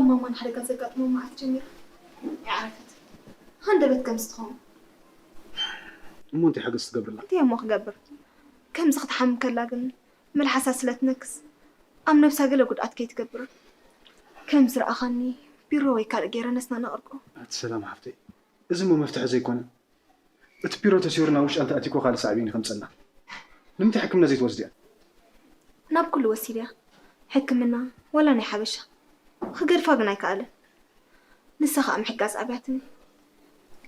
ማማ ንሓደጋ ዘጋጥሞ መዓት ጀሚራ ይዓረፈት። ሃንደበት ከም ዝትኸውን። እሞ እንታይ ሓገዝ ትገብርላ? እንታይ እሞ ክገብር? ከምዚ ክትሓምም ከላ ግን መልሓሳ ስለ ትነክስ ኣብ ነብሳ ገለ ጉድኣት ከይትገብር። ከም ዝረኣኻኒ ቢሮ ወይ ካልእ ገይረ ነስና ነቕርቆ። ኣቲ ሰላም ሓፍተይ፣ እዚ እሞ መፍትሒ ዘይኮነ። እቲ ፒሮ ተሲሩ ናብ ውሽጢ እንተኣትዩ እኮ ካልእ ሳዕቤን እዩ ከምፀልና። ንምንታይ ሕክምና ዘይትወስድያ? ናብ ኩሉ ወሲድያ። ሕክምና ዋላ ናይ ሓበሻ ክገድፋ ግን ኣይከኣለን። ንሳ ከዓ ምሕጋዝ ኣብያትኒ።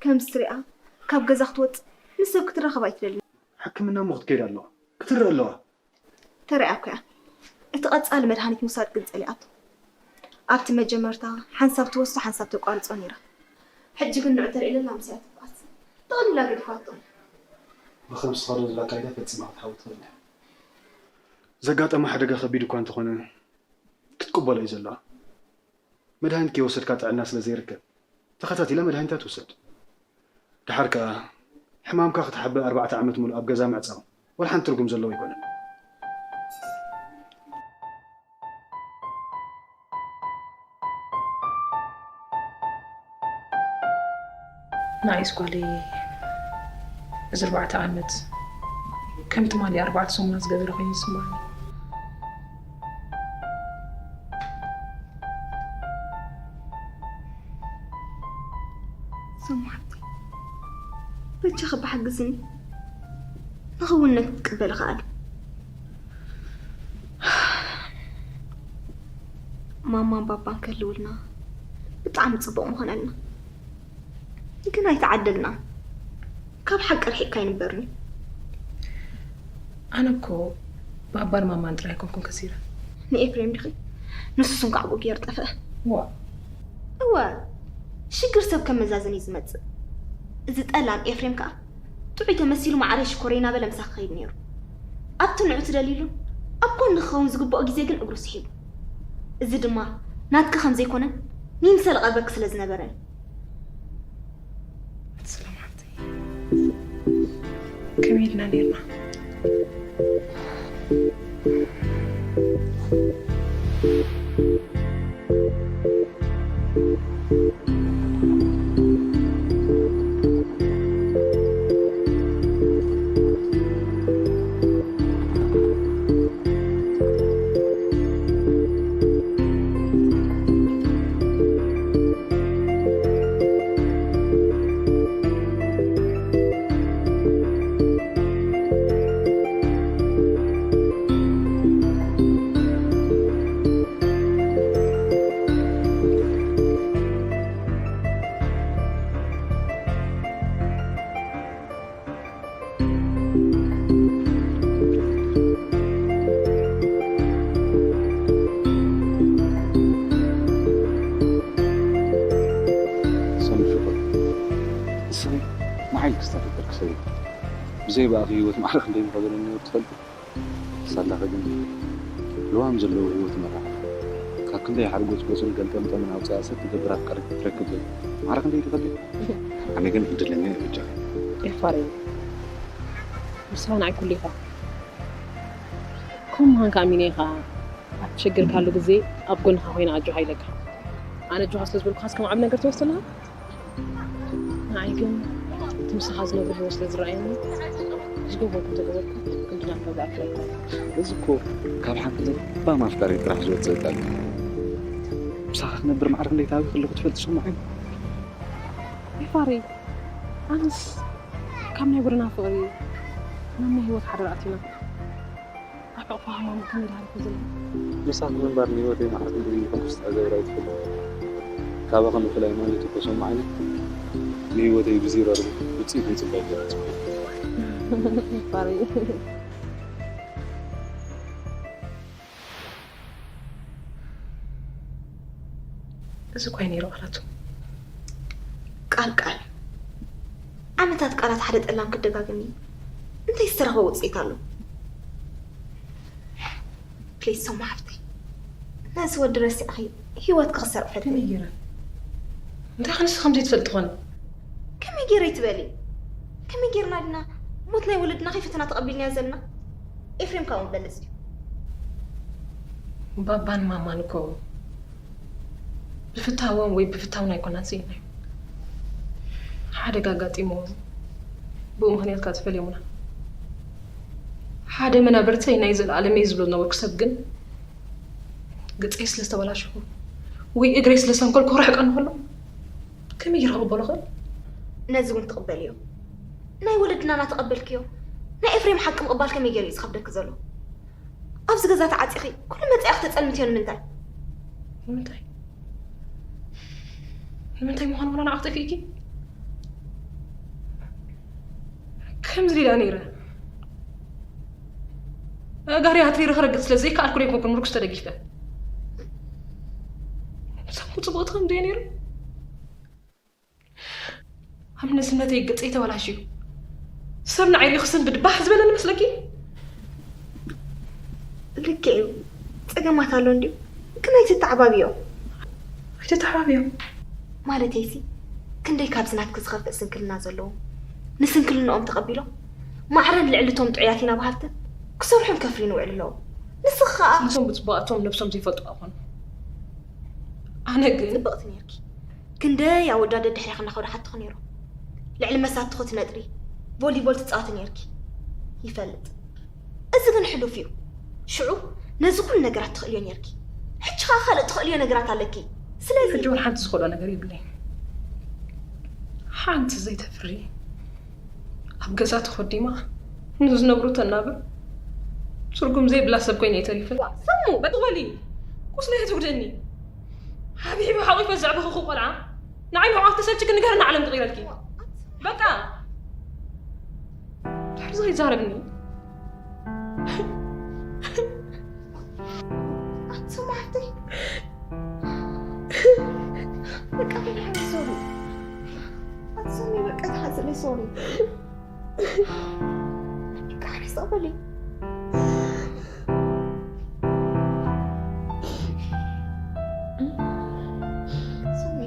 ከምዚ ትሪኣ ካብ ገዛ ክትወፅእ ምስ ሰብ ክትራኸብ ኣይትደልን። ሕክምና እሞ ክትከይድ ኣለዋ፣ ክትረእ ኣለዋ። ተሪኣ እኮ እያ። እቲ ቀፃሊ መድሃኒት ምውሳድ ግን ፀሊኣቶ። ኣብቲ መጀመርታ ሓንሳብ ትወስዶ ሓንሳብ ተቋርፆ ነይራ። ሕጂ ግን ንዑ ተሪእለላ ምስያ ትብኣስ ጠቕሊላ ገዲፋቶ። ብኸምዚ ትኸዶ ዘላ ኣካይዳ ፈፂማ ክትሓዊ ትኽእል እያ። ዘጋጠማ ሓደጋ ከቢድ እኳ እንተኾነ ክትቅበሎ እዩ ዘለዋ። መድሃኒት ከይወሰድካ ጥዕና ስለ ዘይርከብ ተኸታቲላ መድሃኒታ ትውሰድ። ደሓር ከኣ ሕማምካ ክትሓብእ ኣርባዕተ ዓመት ሙሉእ ኣብ ገዛ ምዕጻው ዋላ ሓንቲ ትርጉም ዘለዎ ኣይኮነን። ንዓይስ ጓለይ እዚ ኣርባዕተ ዓመት ከም ትማሊ ኣርባዕተ ሰሙናት ዝገበረ ኮይኑ ይስምዓኒ። ሰሙ ሓብተይ በጃኺ ብሓግዝኒ ንኽውንነት ክትቅበሊ ከኣሊ። ማማን ባባን ከህልውልና ብጣዕሚ ፅቡቕ ምኾነልና። ግን ኣይተዓደልናን። ካብ ሓቂ ርሒቕካ ኣይንበርን እዩ። ኣነ እኮ ባባን ማማን ጥራይ ኣይኮንኩን ከሲረ። ንኤፍሬም ዲኺ? ንሱስ እንኳዕ ብኡ ገይሩ ጠፍአ። ዋ እወ፣ ሽግር ሰብ ከም መዛዘሚ እዩ ዝመጽእ። እዚ ጠላም ኤፍሬም ከኣ ጥዑይ ተመሲሉ ማዕረይ ሽኮረይ እናበለ ምሳኺ ክኸይድ ነይሩ። ኣብቲ ንዑ ትደልይሉ ኣብ ጎኒ ክኸውን ዝግብኦ ግዜ ግን እግሩ ስሒቡ። እዚ ድማ ናትኪ ከም ዘይኮነን ንይምሰል እቐርበኪ ስለ ዝነበረን እዩ። ሰላም ሓብተይ፣ ከመይ ኢልና ነይርና? ሰኑ ሽኮር፣ ንስኺ መሓይል ክስታ ፈጠርኪ ሰበይቲ። ብዘይ ብኣኺ ህይወት ማዕረ ክንደይ ምኸበደኒ ነይሩ ትፈልጢ? ሳላኺ ግን ልዋም ዘለዎ ህይወት ይመርሓ። ካብ ክንደይ ሓርጎጽጎጽን ገልጠምጠምን ኣውጺኣ ሰብ ትገብር ኣፍቃሪት ክትረክብ ማዕረ ክንደይ ትፈልጢ? ኣነ ግን ዕድለኛ እየ በጃኺ። ኤፋሬም፣ ንስኻ ንዓይ ኩሉ ኢኻ። ከም ምዃንካ ኣሚነ ኢኻ ኣብ ትሸግር ካሉ ግዜ ኣብ ጎንኻ ኮይነ ኣጆኻ ኢለካ። ኣነ ኣጆኻ ስለ ዝበልኩኻስ ከም ዓቢ ነገር ትወስዶ ኣለኻ? ንዓይ ግን እቲ ምሳኻ ዝነብር ህይወት ስለ ዝረኣየኒ ዝገበርኩ እንተገበርኩ ክንዲ ናትካ ዝኣክል ኣይኮነን። እዚ እኮ ካብ ሓንቲ ለባም ኣፍቃሪት ጥራሕ ዝወጽእ ቃል እዩ። ምሳኻ ክነብር ማዕረ ክንደይ ተሃቢኹ ኣለኹ ትፈልጢ ሰማዒ? ኤፋሬ፣ ኣነስ ካብ ናይ ጎደና ፍቕሪ ናብ ናይ ህይወት ሓዳር ኣቲና ኣብ ሕቕፋ ሃማሙ ከመይ ድሃርኩ ዝብል። ምሳኺ ምንባር ንህይወተይ መዓት እንድዩ ሕጉስ ትሕገብር ኣይትፈልጥን። ካባኺ ምፍላይ ማለት እኮ ሰማዕኒ ንህይወተይ ብዚሮ ርብሒ ውፅኢት ምፅባይ ገይሩ ፅቡቕ። ፋሪ። እዚ እኳ እዩ ነይሩ ቃላቱ። ቃል ቃል ዓመታት ቃላት ሓደ ጠላም ክደጋግሚ እንታይ ዝተረኸበ ውፅኢት ኣሎ? ፕሊስ ሶማ ሓፍተይ ነዚ ወዲ ረሲዕኺ ህይወት ክኽሰር ፈትኒ። ከመይ ገይረ? እንታይ ክንስ ከም ዘይትፈልጥ ትኾን? ከመይ ገይረ ይትበሊ? ከመይ ገይርና ድና ሞት ናይ ወለድና ከይፈተና ተቐቢልናዮ ዘለና? ኤፍሬም ካብኦም በለፅ ድዩ? ባባን ማማን እኮ ብፍታዎም ወይ ብፍታውና ኣይኮናን ስኢናዮ። ሓደጋ ኣጋጢምዎም፣ ብኡ ምኽንያት ከዓ ተፈልዮምና። ሓደ መናብርተይ ናይ ዘለኣለም እየ ዝብሎ ዝነበርኩ ሰብ ግን፣ ገፀይ ስለ ዝተበላሸኹ ወይ እግረይ ስለ ሰንከልኩ ክርሕቀኒ ከሎ፣ ከመይ ገይረ ክቕበሎ ክእል? ነዚ እውን ትቕበልዮ። ናይ ወለድና እናተቐበልክዮ፣ ናይ ኤፍሬም ሓቂ ምቕባል ከመይ ገይሩ እዩ ዝኸብደኪ ዘሎ? ኣብዚ ገዛ ተዓፂኺ ኩሉ መፃኢ ክተፀልምትዮ ንምንታይ? ንምንታይ? ንምንታይ ምዃኑ ዋላ ንዓኽ ጠፊእኪ? ከምዚ ዲዳ ነይረ። ኣእጋሪ ኣትሪረ ክረግጥ ስለ ዘይከኣልኩ ዶ ኣይኮንኩን ምርኩስ ተደጊፈ? ሰሙ ፅቡቕ ትኸም ድየ ነይሩ? ኣብ ንእስነተይ ገፀይ ተበላሽዩ። ሰብ ንዓይ ሪኡ ክስንብድ ባህ ዝበለኒ መስለኪ? ልክዕ እዩ፣ ፀገማት ኣሎ እንድዩ፣ ግን ኣይትተዓባብዮ። ኣይትተዓባብዮ። ማለተይሲ፣ ክንደይ ካብዚ ናትኪ ዝኸፍእ ስንክልና ዘለዎም ንስንክልንኦም ተቐቢሎም ማዕረን ልዕሊ እቶም ጥዑያት ኢና በሃልትን ክሰርሑን ከፍርዩን ውዕሊ ኣለዎም። ንስኺ ኸኣ ንሶም ብፅቡቓቶም ነብሶም ዘይፈልጡ ኣይኮኑ። ኣነ ግን ፅብቕቲ ነርኪ። ክንደይ ኣወዳደ ድሕሪኻ እናኸዱ ሓትኹ ነይሮም። ልዕሊ መሳትኹ ትነጥሪ፣ ቮሊቦል ትፃወቲ ነርኪ። ይፈልጥ። እዚ ግን ሕሉፍ እዩ። ሽዑ ነዚ ኩሉ ነገራት ትኽእልዮ ነርኪ። ሕጂ ኸኣ ካልእ ትኽእልዮ ነገራት ኣለኪ። ስለዚ ሕጂ እውን ሓንቲ ዝኽእሎ ነገር የብለይ። ሓንቲ ዘይተፍሪ ኣብ ገዛ ተኾዲማ ንዝነብሩ ተናብር ትርጉም ዘይብላ ሰብ ኮይነ እየ ተሪፈ። ሰሙ በጥበሊ ቁስለይ ትጉደኒ ሓቢቢ ሓቂፈ ዘዕበኹ ቆልዓ ንዓይ ምሕቋፍ ተሰልችክ ንገር ንዓለም ትቕይረልኪ። በቃ ድሕሪ ዘይዛረብኒ ኣትሰማዕተይ በቃ ተናሓሪ ሶሪ ኣትሰሚ በቃ ተሓዝለይ ሶሪ በቃ ሓሪስ ተቐበሊ ሶሪ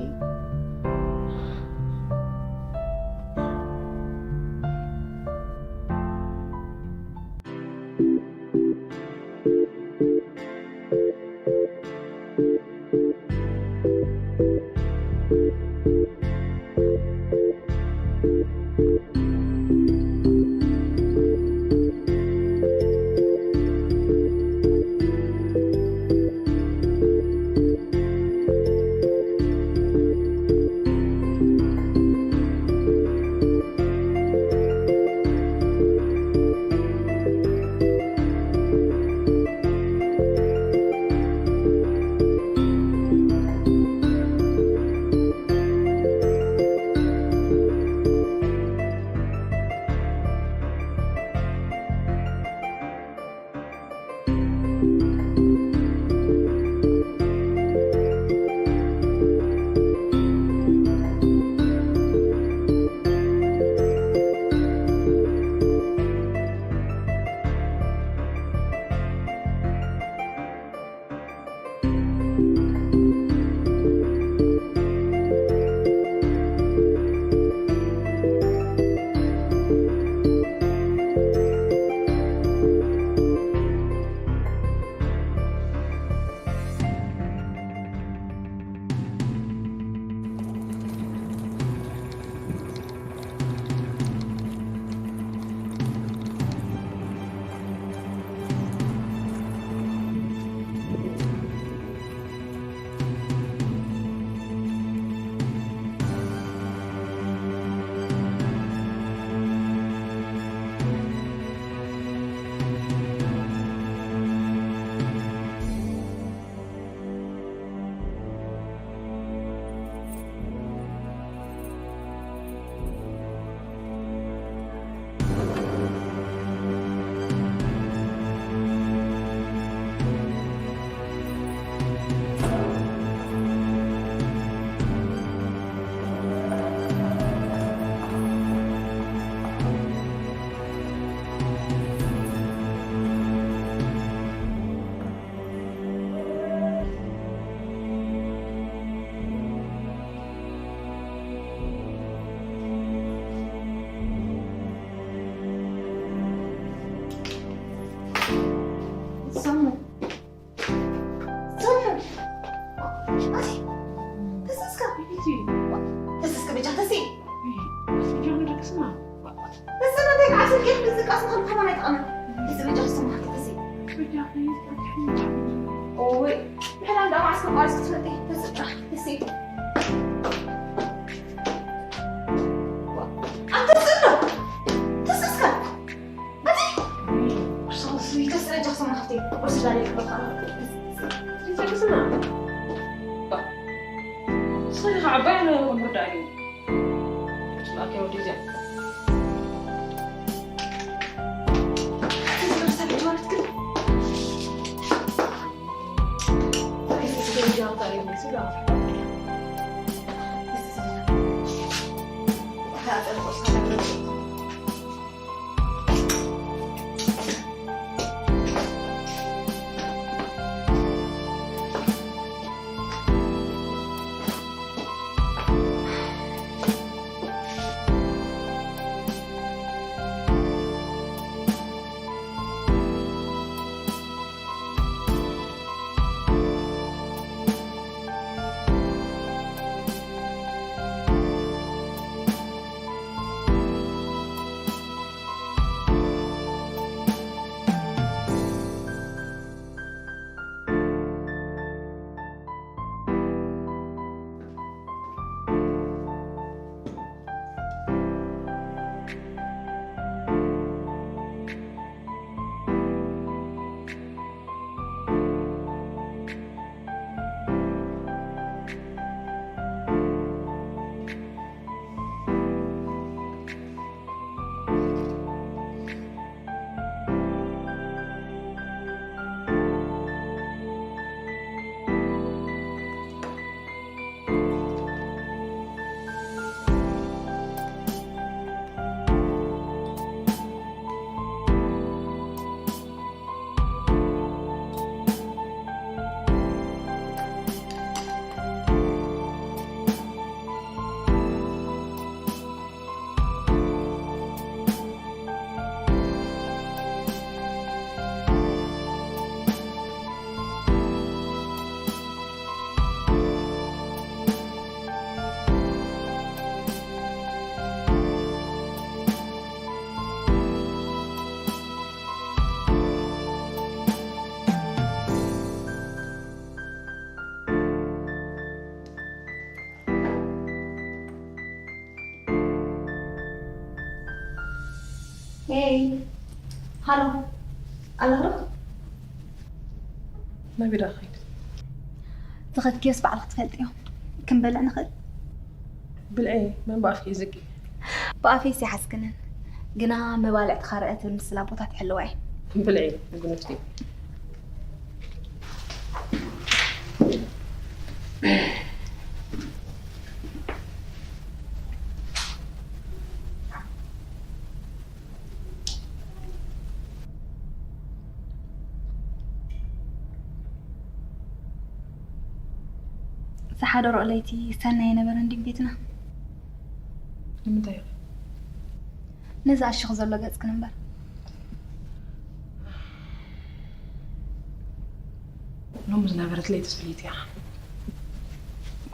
ስማ፣ እዚ ነገር ዓስር ጌር ምዝቃስ ንኽልተ ከማን ኣይጠቕምን። እዚ በጃ ክስማዕኪ፣ እዚ። በጃ ከይጠቕም። ኦይ፣ ምሕላ እንዳ ማዕስከር ቋርስ ክትፈልጢ። እዚ ጥራሕ፣ እዚ። ኣንተ ስእሎ፣ ትስስካ። ኣቲ፣ ቁርሲ በጃ ክስማዕኪ፣ ቁርሲ ዳርየ ክበልካ። እዚ ቅስና። ባ፣ ስኻ ዓባይ ነው ወንበር ዳርየ። Hey. Halo. Halo. ናበይ ደኣ ኸይድ? ዝኸድክዮስ ባዕልኺ ትፈልጥዮ። ክንበልዕ ንኽእል። ብልዒ መን ብኣፍኪ እዩ ዝጊ? ብኣፈይስ ይሓስክንን። ግና መባልዕቲ ካርአ ትብል ምስላ ቦታ ትሕልዋ እየ። ብልዒ፣ ምግቢ ንፍቲ። ዝሓደሮ ለይቲ ሰናይ ነበረ እንድዩ ቤትና። ንምንታይ ኢኺ? ነዚ ኣሽኹ ዘሎ ገጽክን እምበር። ሎሚ ዝነበረት ለይቲ ፍልይቲ እያ።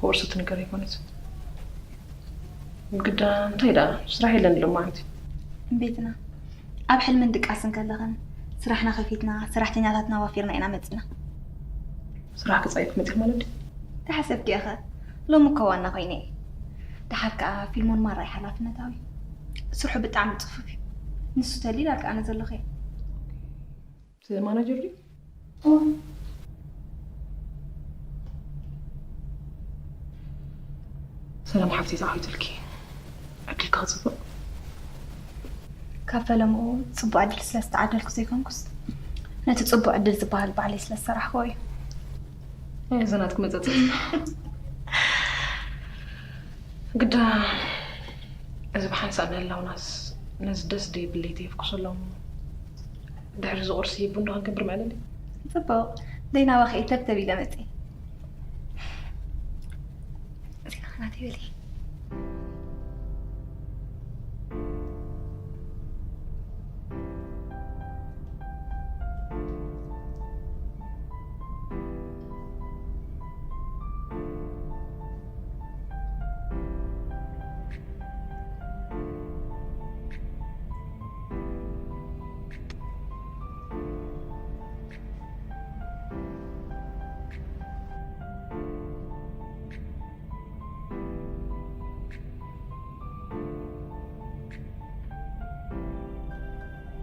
ቁርሲ ትንገር ኣይኮነትን። ግዳ እንታይ ደኣ ስራሕ የለን ሎማዓንቲ። ቤትና ኣብ ሕልምን ድቃስን ከለኽን ስራሕና ከፊትና ሰራሕተኛታትና ዋፊርና ኢና መጺና። ስራሕ ክጻይፍ መጺኽ ማለት ድዩ? ተሓሰብኪ ኢኸ? ሎሚ እኮ ዋና ኮይነ እየ። ደሓር ከኣ ፊልሞን ማራ እዩ ሓላፍነታዊ። ስርሑ ብጣዕሚ ጽፉፍ እዩ። ንሱ ተልዩ ዳርጋ ኣነ ዘለኹ እየ። እዚ ማናጀር ድዩ? እወ። ሰላም ሓፍተይ፣ ተዓዊትልኪ። ዕድልኪ ክጽብቕ። ካብ ፈለምኡ ጽቡቕ ዕድል ስለ ዝተዓደልኩ ዘይኮንኩስ፣ ነቲ ጽቡቕ ዕድል ዝበሃል ባዕለይ ስለ ዝሰራሕክዎ እዩ። ኣይ፣ እዚ ናትኪ መጸጸ። ግዳ፣ እዚ ብሓንሳእ ምህላውናስ፣ ነዚ ደስ ደይብል ለይቲ የፍኩሰሎም። ድሕሪ እዚ ቁርሲ ቡን ዶ ክንገብር መዕለሊ? ጽቡቕ። ደይ ናባኺ እየ ተብተብ ኢለ መጽየ። እዚኣ ናተይ በሊ።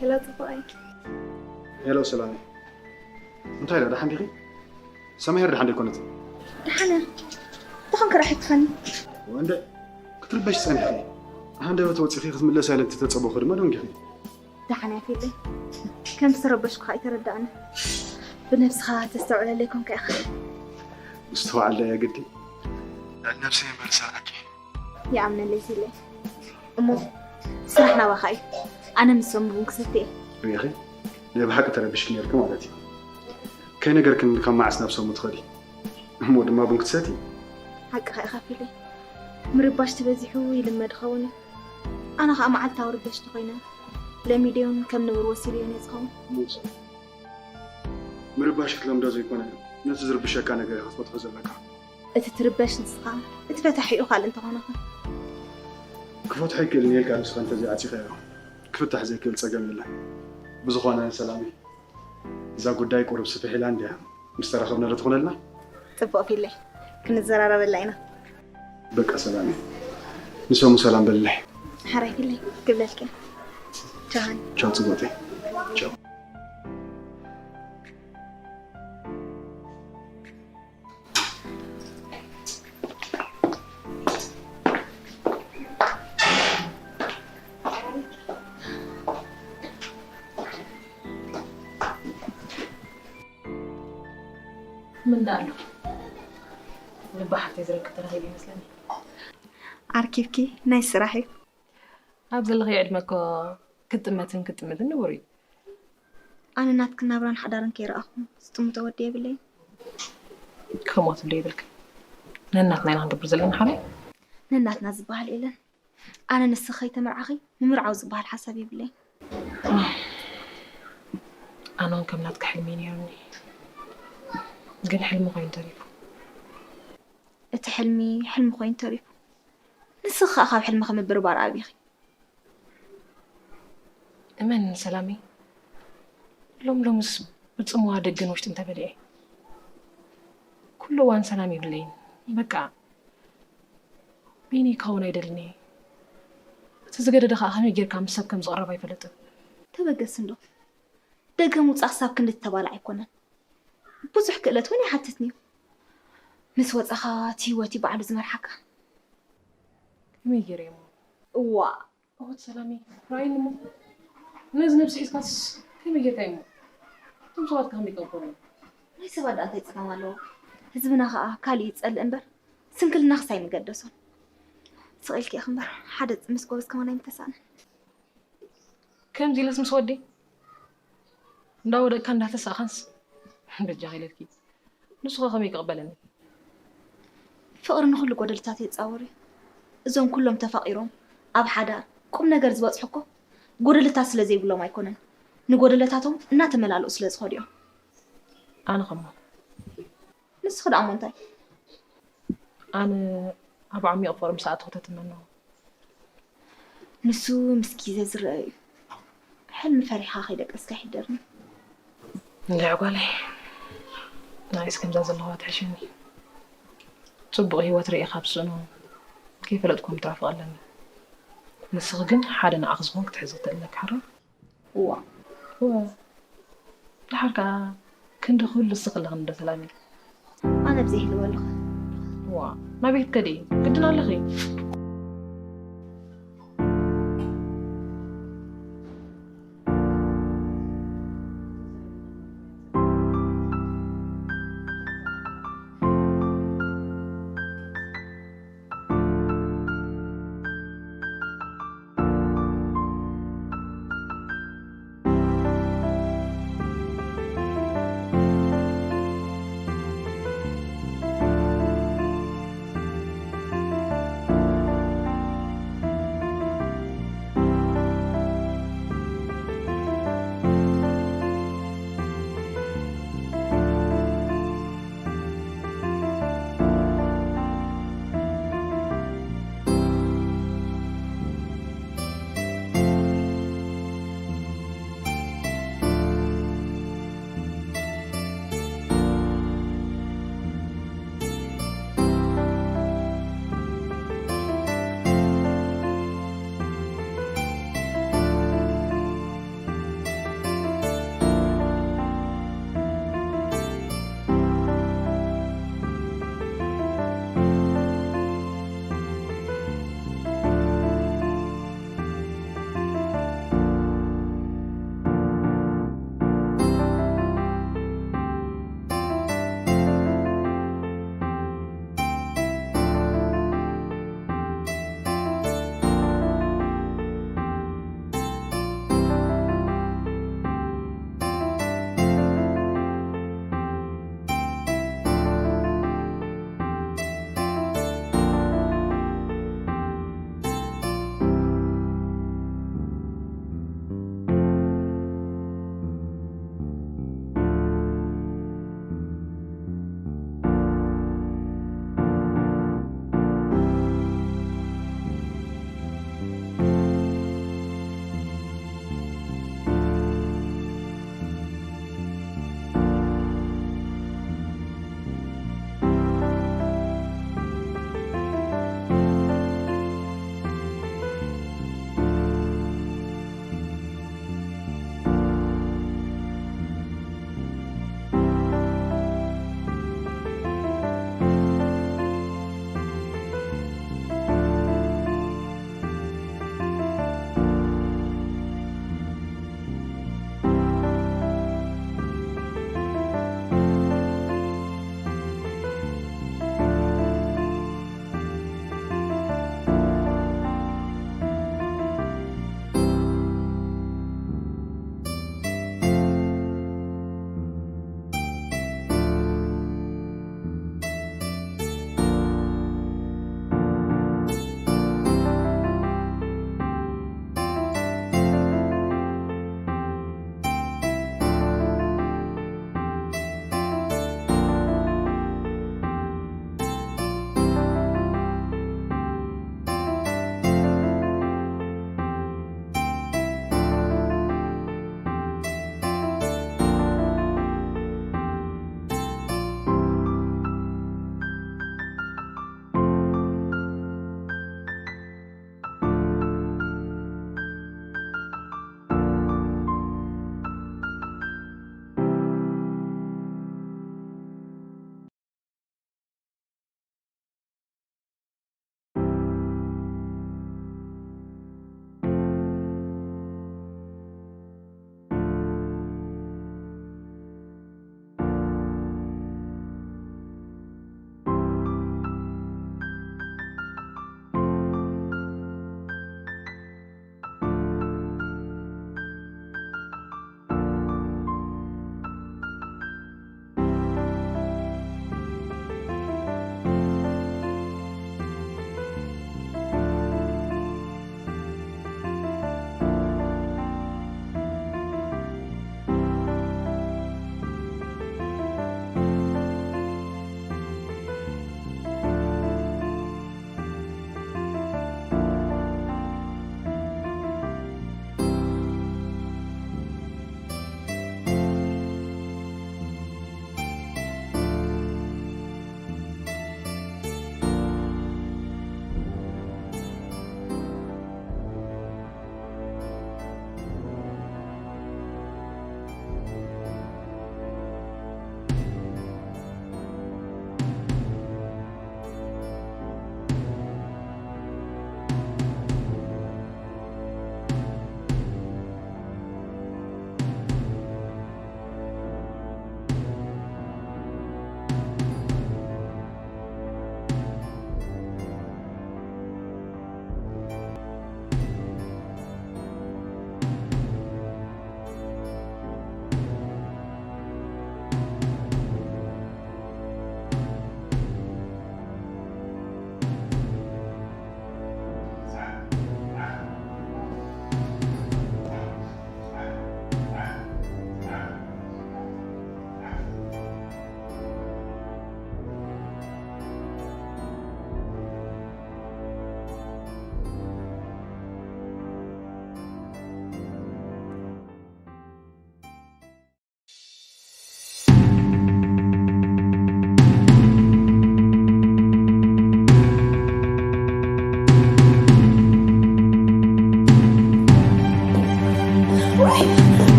ሄሎ ጽቡቐይ። ሄሎ ሰላም፣ እንታይ ዳ ደሓን ዲኺ? ሰማሄር ደሓን ደይኮነት? ደሓነ። ተኾንክ ራሒትኸኒ። ወንደ ክትርበሽ ጸኒሕኺ፣ ሃንደበት ወጺኺ ክትምለስ ያለ ተጸበኹ ድማ ደንጊኺ። ደሓን ያፊለይ። ከም ዝተረበሽኩ ከኣ ይተረዳእኒ። ብነብስኻ ተስተውዕለለይ ኮንካ ኢኻ። ምስተዋዕል ዳ የግዲ። ልዕሊ ነብሰይ እምበር ዝሰርዓኪ። ይኣምነለይ ሲለይ። እሞ ስራሕ ናባኻ እዩ። ኣነ ምስ ሶም ቡን ክሰቲ እየ። ሪኢኺ፣ ናይ ብሓቂ ተረቢሽኪ ነይርኪ ማለት እዩ። ከይነገርክኒ ካብ መዓስ ናብ ሶም ትኸዲ? እሞ ድማ ቡን ክትሰቲ? ሓቅኻ ኢኻ ፊለይ። ምርባሽ ተበዚሑ ይልመድ ኸውን እዩ። ኣነ ኸኣ መዓልታዊ ርበሽቲ ኮይነ ለሚደዮን ከም ንቡር ወሲደዮን እየ ዝኸውን። ምርባሽ ክትለምዶ ዘይኮነ፣ ነቲ ዝርብሸካ ነገር ኢኻ ክትፈትሖ ዘለካ። እቲ ትርበሽ ንስኻ፣ እቲ ፈታሒኡ ካልእ እንተኾነ ኸ? ክፈትሖ ኣይክእልን እየ ኢልካ ርእስኻ እንተዘይዓጺኻዮ፣ ክፍታሕ ዘይክእል ጸገም የለን። ብዝኾነ ሰላሚ፣ እዛ ጉዳይ ቁሩብ ስፍሕ ኢላ እንድያ፣ ምስ ተራኸብና ዶ ትኾነልና? ጽቡቕ ፊለይ፣ ክንዘራረበላ ኢና። በቃ ሰላሚ፣ ንሶም ሰላም በልለይ። ሓራይ ፊለይ፣ ክብለልኪ። ቻው። ቻው ጽቡቕተይ። ቻው። ምን ዳኣ ኣሎ ልቢ ሓፍተይ ዝረክብ ተረኺቡ ይመስለኒ። ኣርኪብኪ ናይ ስራሕ እዩ። ኣብ ዘለኽዮ ዕድመ እኮ ክጥመትን ክጥምትን ንቡር እዩ። ኣነ ናትክን ናብራን ሓዳርን ከይረኣኹ ዝጥምቶ ወዲ የብለይን። ከምኡ ትብሊ የብልክን። ነናትና ኢና ክንገብር ዘለና ሓራይ። ነናትና ዝበሃል የለን። ኣነ ንስኺ ከይተመርዓኺ ምምርዓው ዝበሃል ሓሳብ የብለይን። ኣነ እውን ከም ናትኪ ሕልሚ እዩ ነይሩኒ፣ ግን ሕልሚ ኮይኑ ተሪፉ። እቲ ሕልሚ ሕልሚ ኮይኑ ተሪፉ። ንስኺ ኸኣ ካብ ሕልምኺ ምብርባር ኣብይኺ። እመን ሰላመይ፣ ሎም ሎምስ ብጽምዋ ደገን ውሽጥን ተበሊዐ። ኩሉ እዋን ሰላም የብለይን። በቃ ቢኒ ክኸውን ኣይደልን እየ። እቲ ዝገደደ ኸኣ ከመይ ጌርካ ምስ ሰብ ከም ዝቐረብ ኣይፈልጥን። ተበገስ እንዶ ደገ ምውጻእ ክሳብ ክንዲ ትተባላዕ ኣይኮነን። ብዙሕ ክእለት እውን ኣይሓትትን እዩ። ምስ ወጻኻ እቲ ህይወት እዩ ባዕሉ ዝመርሓካ። ከመይ ገይረ እሞ? እዋ እወት ሰላመይ ራእይኒ እሞ ነዚ ነብሲ ሒዝካስ ከመይ ጌርካ እሞ? እቶም ሰባት ከ ከመይ ይቀበሉ? ናይ ሰባት ደኣ እንታይ ጸገም ኣለዎ? ህዝብና ከኣ ካልእ ይጸልእ እምበር ስንክልናኽስ ኣይምገደሶን። ስቕ ኢልኪ ኢኺ እምበር ሓደ ምስ ጎበዝ ከማን ኣይምተሳእነን። ከምዚ ኢለስ ምስ ወደይ እንዳወደቅካ እንዳተሳእኻንስ በጃኺ ኢለልኪ። ንሱ ኸ ከመይ ክቕበለኒ? ፍቕሪ ንኹሉ ጎደልታት የጻውር እዩ። እዞም ኩሎም ተፋቒሮም ኣብ ሓዳር ቁም ነገር ዝበጽሑ እኮ ጎደለታት ስለ ዘይብሎም ኣይኮነን፣ ንጎደለታቶም እናተመላልኡ ስለ ዝኸዱ እዮም። ኣነ ኸሞ ንስኺ ደኣ እሞ እንታይ? ኣነ ኣብ ዓሚቕ ፍቕሪ ምስ ኣተኹ ተትመነዎ። ንሱ ምስ ግዜ ዝረአ እዩ። ሕልሚ ፈሪሕኻ ከይደቀስካ ይሕደርኒ። እንድዒ ጓለይ፣ ንዓይስ ከምዛ ዘለኹዋ ትሕሸኒ። ጽቡቕ ህይወት ርእየ ካብ ስእኖ ከይፈለጥኩ ምትራፍ ኣለኒ። ንስኺ ግን ሓደ ንዓኺ ዝኾን ክትሕዚ ክትእል ኣለኪ ሓራይ። እዋ እወ ደሓር ከኣ ክንዲ ኩሉ ንስኺ ኣለኽኒ ዶ ሰላመይ? ኣነ ብዘይ ህልወ ኣለኹ። እዋ ናበይ ክትከዲ ግድን ኣለኺ።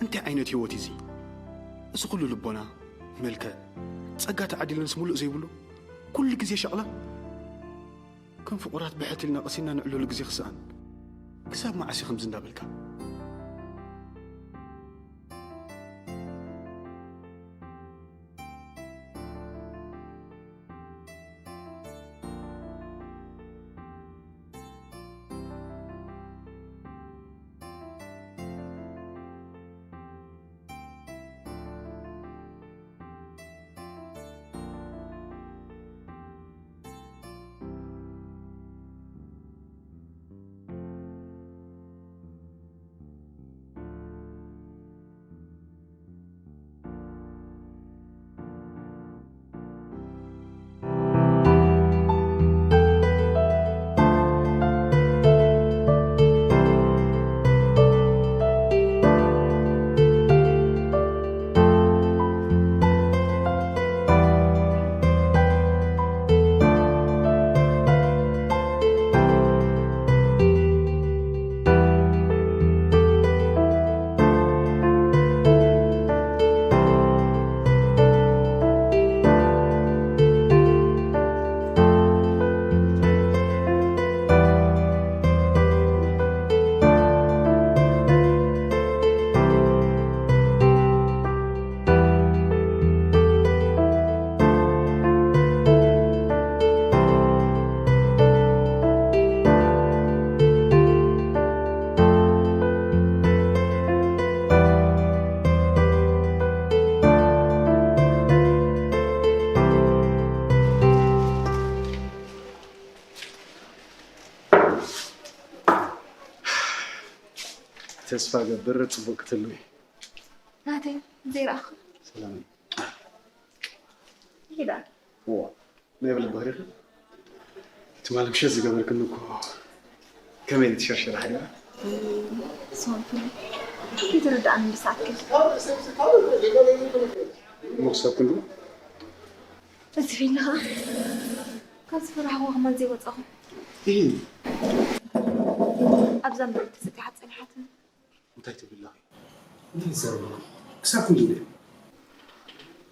እንታይ ዓይነት ህይወት እዩ እዚ? እዚ ኩሉ ልቦና፣ መልክዕ፣ ጸጋ ተዓዲለንስ ሙሉእ ዘይብሉ፣ ኩሉ ግዜ ሸቕላ? ከም ፍቑራት ብሕት ኢልና ቀሲና ንዕለሉ ግዜ ክስኣን። ክሳብ መዓስ እዩ ከምዚ እንዳበልካ? ተስፋ ገብር ጽቡቅ ክትህልዊ። ናተይ ዘይረኣኹ። ሰላም። ይዳ። ዋ፣ ናይ ብልቢ ሪኺ? ትማሊ ምሸት ዝገበርክኒ እኮ ከመይ ትሸርሸር ሓዲራ? ሶንቱ፣ ይትርዳእኒ ብሳትክል። መክሰብ ክንዱ? እዚ ፊልም ኸዓ ካብ ዝፈራህዎ ከማን ዘይወጻኹ። እሂ። ኣብዛ መሬት ተሰጢሓ ጸኒሓትኒ። እንታይ ትብል ኣለኺ? እንታይ ትዛረቢ ኣለኺ? ክሳብ ክንድዚ ድየ?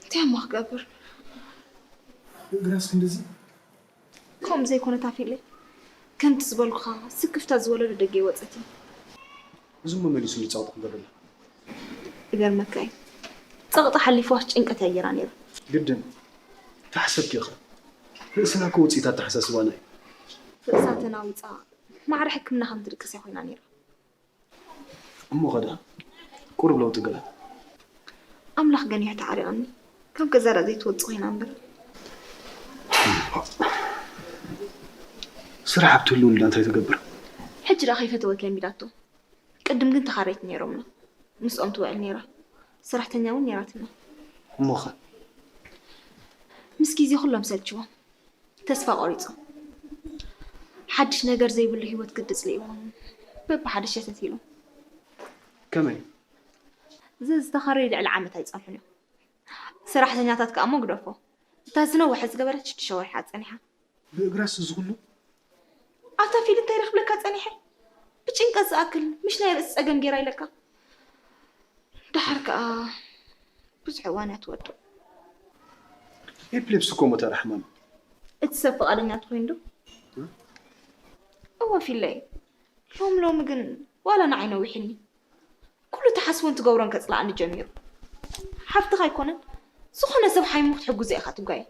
እንታይ እሞ ክገብር? እግራስ ክንድዚ? ከምኡ ዘይኮነ ታፊለይ። ከምቲ ዝበልኩኻ ስክፍታ ዝወለዶ ደገ ይወፀት እዩ። እዚ እሞ መሊሱ ንፀቕጢ ክገብረላ። ይገርመካ እዩ፣ ፀቕጢ ሓሊፍዋስ ጭንቀት እያ ገይራ ነይራ። ግድን ተሓሰብኪ ኢኻ። ርእስና እኮ ውፅኢት ኣተሓሳስባና እዩ። ርእሳ ተናዊፃ ማዕረ ሕክምና ከም ትድቅስ እያ ኮይና ነይራ። እሞ ኸዳ ቁሩብ ለውጢ ገለ። ኣምላኽ ገኒሑ ተዓሪቐኒ። ካብ ገዛ ዳ ዘይትወፅእ ኮይና እምበር። ስራሕ ኣብ ትህልውላ እንታይ ትገብር? ሕጂ ዳ ከይፈተወት ለሚዳቶ። ቅድም ግን ተኻረይቲ ነይሮምና። ምስኦም ትውዕል ነይራ። ሰራሕተኛ እውን ነይራትና። እሞኸ? ምስ ግዜ ኩሎም ሰልችዎም። ተስፋ ቆሪጾም። ሓድሽ ነገር ዘይብሉ ህይወት ግዲ ጽሊእዎም። በብሓደ ሸተት ኢሎም። ከመይ? እዚ ዝተኻረዩ ልዕሊ ዓመት ኣይጸንሑን እዮም። ሰራሕተኛታት ከኣ እሞ ግደፎ። እታ ዝነውሐ ዝገበረት ሽዱሽተ ወርሒ እያ ጸኒሓ። ብእግራስ እዚ ኩሉ? ኣብታ ፊልም እንታይ ረኽብለካ ጸኒሐ? ብጭንቀት ዝኣክል ምሽ ናይ ርእሲ ጸገም ገይራ ኢለካ። ደሓር ከኣ ብዙሕ እዋን እያ ትወድቕ። ኤፕሌፕሲ እኮ እሞ ተራ ሕማም። እቲ ሰብ ፍቓደኛ ተኾይኑ ዶ? እወ ፊለይ። ሎም ሎም ግን ዋላ ንዓይ ነዊሕኒ። ኩሉ ትሓስቦን ትገብሮን ከጽልኣኒ ጀሚሩ። ሓፍትኻ ኣይኮነን ዝኾነ ሰብ ሓሚሙ ክትሕግዞ ኢኻ ትጓየ።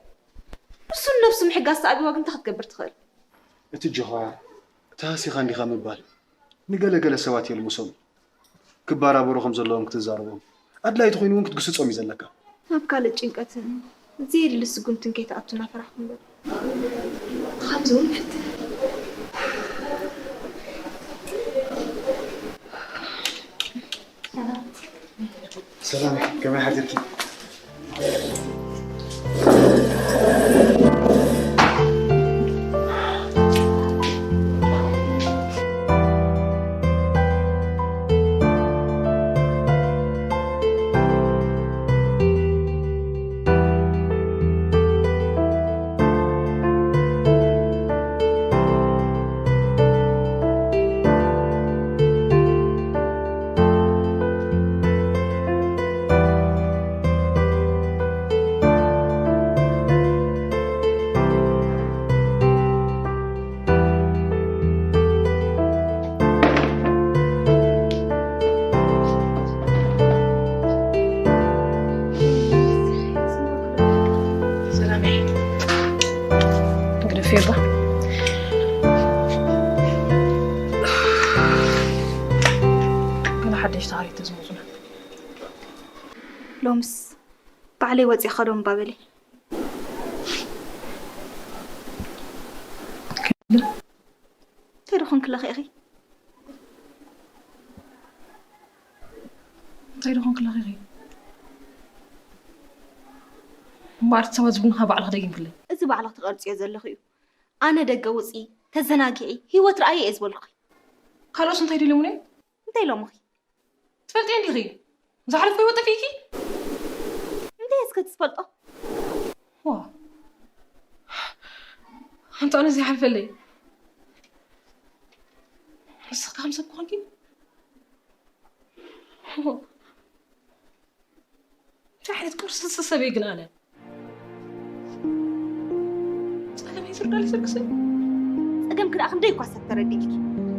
ንሱ ንነብሱ ምሕጋዝ ተኣብይዋ ግን እንታይ ክትገብር ትኽእል? እቲ ጆኻ ተሃሲኻ እንዲኻ ምባል ንገለ ገለ ሰባት የልምሶም። ክባራበሩ ከም ዘለዎም ክትዛረቦም ኣድላይ ተኾይኑ እውን ክትግስጾም እዩ ዘለካ። ናብ ካልእ ጭንቀትን ዘየድሊ ስጉምትን ከይትኣቱ እናፈራሕኩ እምበር። ብኸምዚ እውን ይፍትን። ሰላም፣ ከመይ ሓዲርኪ? ሰላም እየ። ግደፍዮ እባ። ገለ ሓደሽቲ ሓረይቲ ዝመፁና። ሎምስ ባዕለይ ወፂኣ ኸዶም ባበሊ። እንታይ ደኾን ክለኺ ኢኺ? እንታይ ደኾን ክለኺ ኢኺ? እምበኣር እቲ ሰባት ዝብሉኻ ባዕልኺ ደጊምክለይ። እዚ ባዕልኺ ትቐርፅዮ ዘለኺ እዩ። ኣነ ደገ ውፂ፣ ተዘናጊዒ፣ ህይወት ረኣየ እየ ዝበልኩኺ። ካልኦስ እንታይ ደልዮምኒ እዮም? እንታይ ኢሎምኺ? ትፈልጥዮ እንዲኺ? ዝሓለፍኩ ህይወት ጠፊእኪ? እንታይ እስከ ትፈልጦ? ዋ፣ ኣንታ ኣነ ዘይሓልፈለይ። ንስኺ ከም ሰብ ክኾንኪ? እንታይ ዓይነት ቅርስስ ሰብ እየ ግን ኣነ? ጸገመይ ትርዳለይ ሰብ ክስብ? ጸገምኪ ደኣ ክንደይ እኳ ሰብ ተረዲእኪ።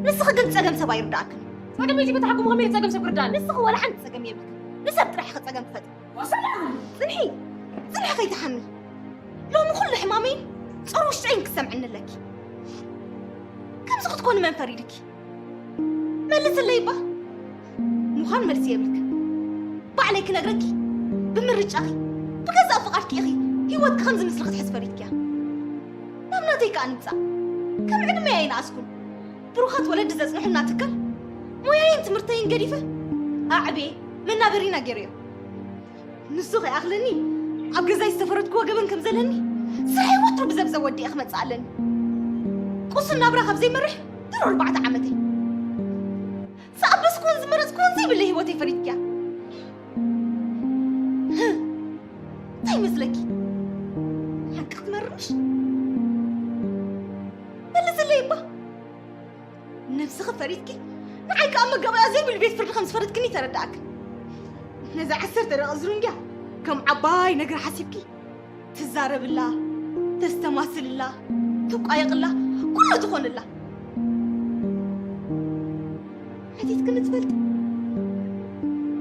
ንስኺ ግን ጸገም ሰብ ኣይርድኣክን። ጸገመይ ዘይፈታሕኩም ከመይ ጸገም ሰብ ክርዳእኒ? ንስኺ ዋላ ሓንቲ ጸገም የብልክን። ንሰብ ጥራሕ ኢኺ ጸገም ትፈጥሪ። ወሰላም! ጽንሒ! ጽንሒ ከይትሓሚ። ሎሚ ኩሉ ሕማመይን ጾር ውሽጠይን ክሰምዕኒ ኣለኪ። ከምዚ ክትኮኒ መን ፈሪድኪ? መልስለይ እባ። ምዃን መልሲ የብልክን። ባዕለይ ክነግረኪ፣ ብምርጫኺ፣ ብገዛእ ፍቓድኪ ኢኺ ህይወትኪ ከምዚ ምስሊ ክትሕዚ ፈሪድክያ። ናብ ናተይ ከኣ ንምጻእ። ከም ዕድመይ ኣይነኣስኩን። ብሩኻት ወለዲ ዘጽንሑና ትካል፣ ሞያይን ትምህርተይን ገዲፈ፣ ኣዕብየ፣ መናበሪና ገይረዮ። ንሱ ከይኣኽለኒ፣ ኣብ ገዛይ ዝተፈረድክዎ ገበን ከም ዘለኒ፣ ስርሐይ ወትሩ ብዘብዘብ ወዲኤ ክመጽእ ኣለኒ። ቁሱን ናብራ ካብ ዘይመርሕ ድሮ ኣርባዕተ ዓመተይ። ዝኣበስክዎን ዝመረጽክዎን ዘይብለይ ህይወተይ ፈሪድክያ። እንታይ ይመስለኪ? ሓቂ ክትመርምሽ? መልስለይ እባ። ነብስኺ ፈሪድኪ፣ ንዓይ ከኣ መጋባእያ ዘይብሉ ቤት ፍርዲ ከም ዝፈረድክኒ ተረዳእክን። ነዛ ዓሰርተ ደቂቕ ዝሩንግያ ከም ዓባይ ነገር ሓሲብኪ ትዛረብላ፣ ተስተማስልላ፣ ትቋየቕላ፣ ኩሉ ትኾንላ። ትፈልጥ?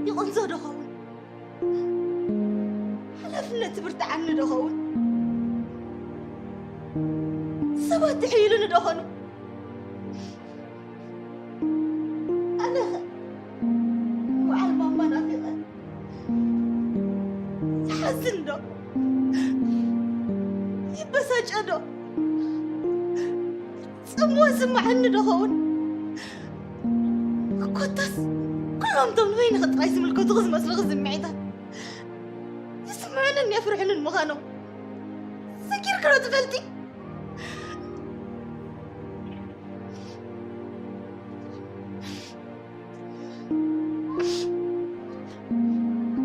ይቕንዞ ዶ ኸውን? ሓላፍነት ትብርትዓኒ ዶ ኸውን? ሰባት ትሕይሉኒ ዶ ኾኑ? ኣነኸ ንበዓል ማማ ናፊቐ ይሓዝን ዶ? ይበሳጨ ዶ? ጽምዋ ስምዓኒ ዶ ኸውን? ኮታስ ኩሎም እቶም ንበይንኺ ጥራይ ዝምልከቱኺ ዝመስሉኺ ስምዒታት ይስምዑንን የፍርሑንን ምዃኖም ሰጊርኪ ዶ ትፈልጢ?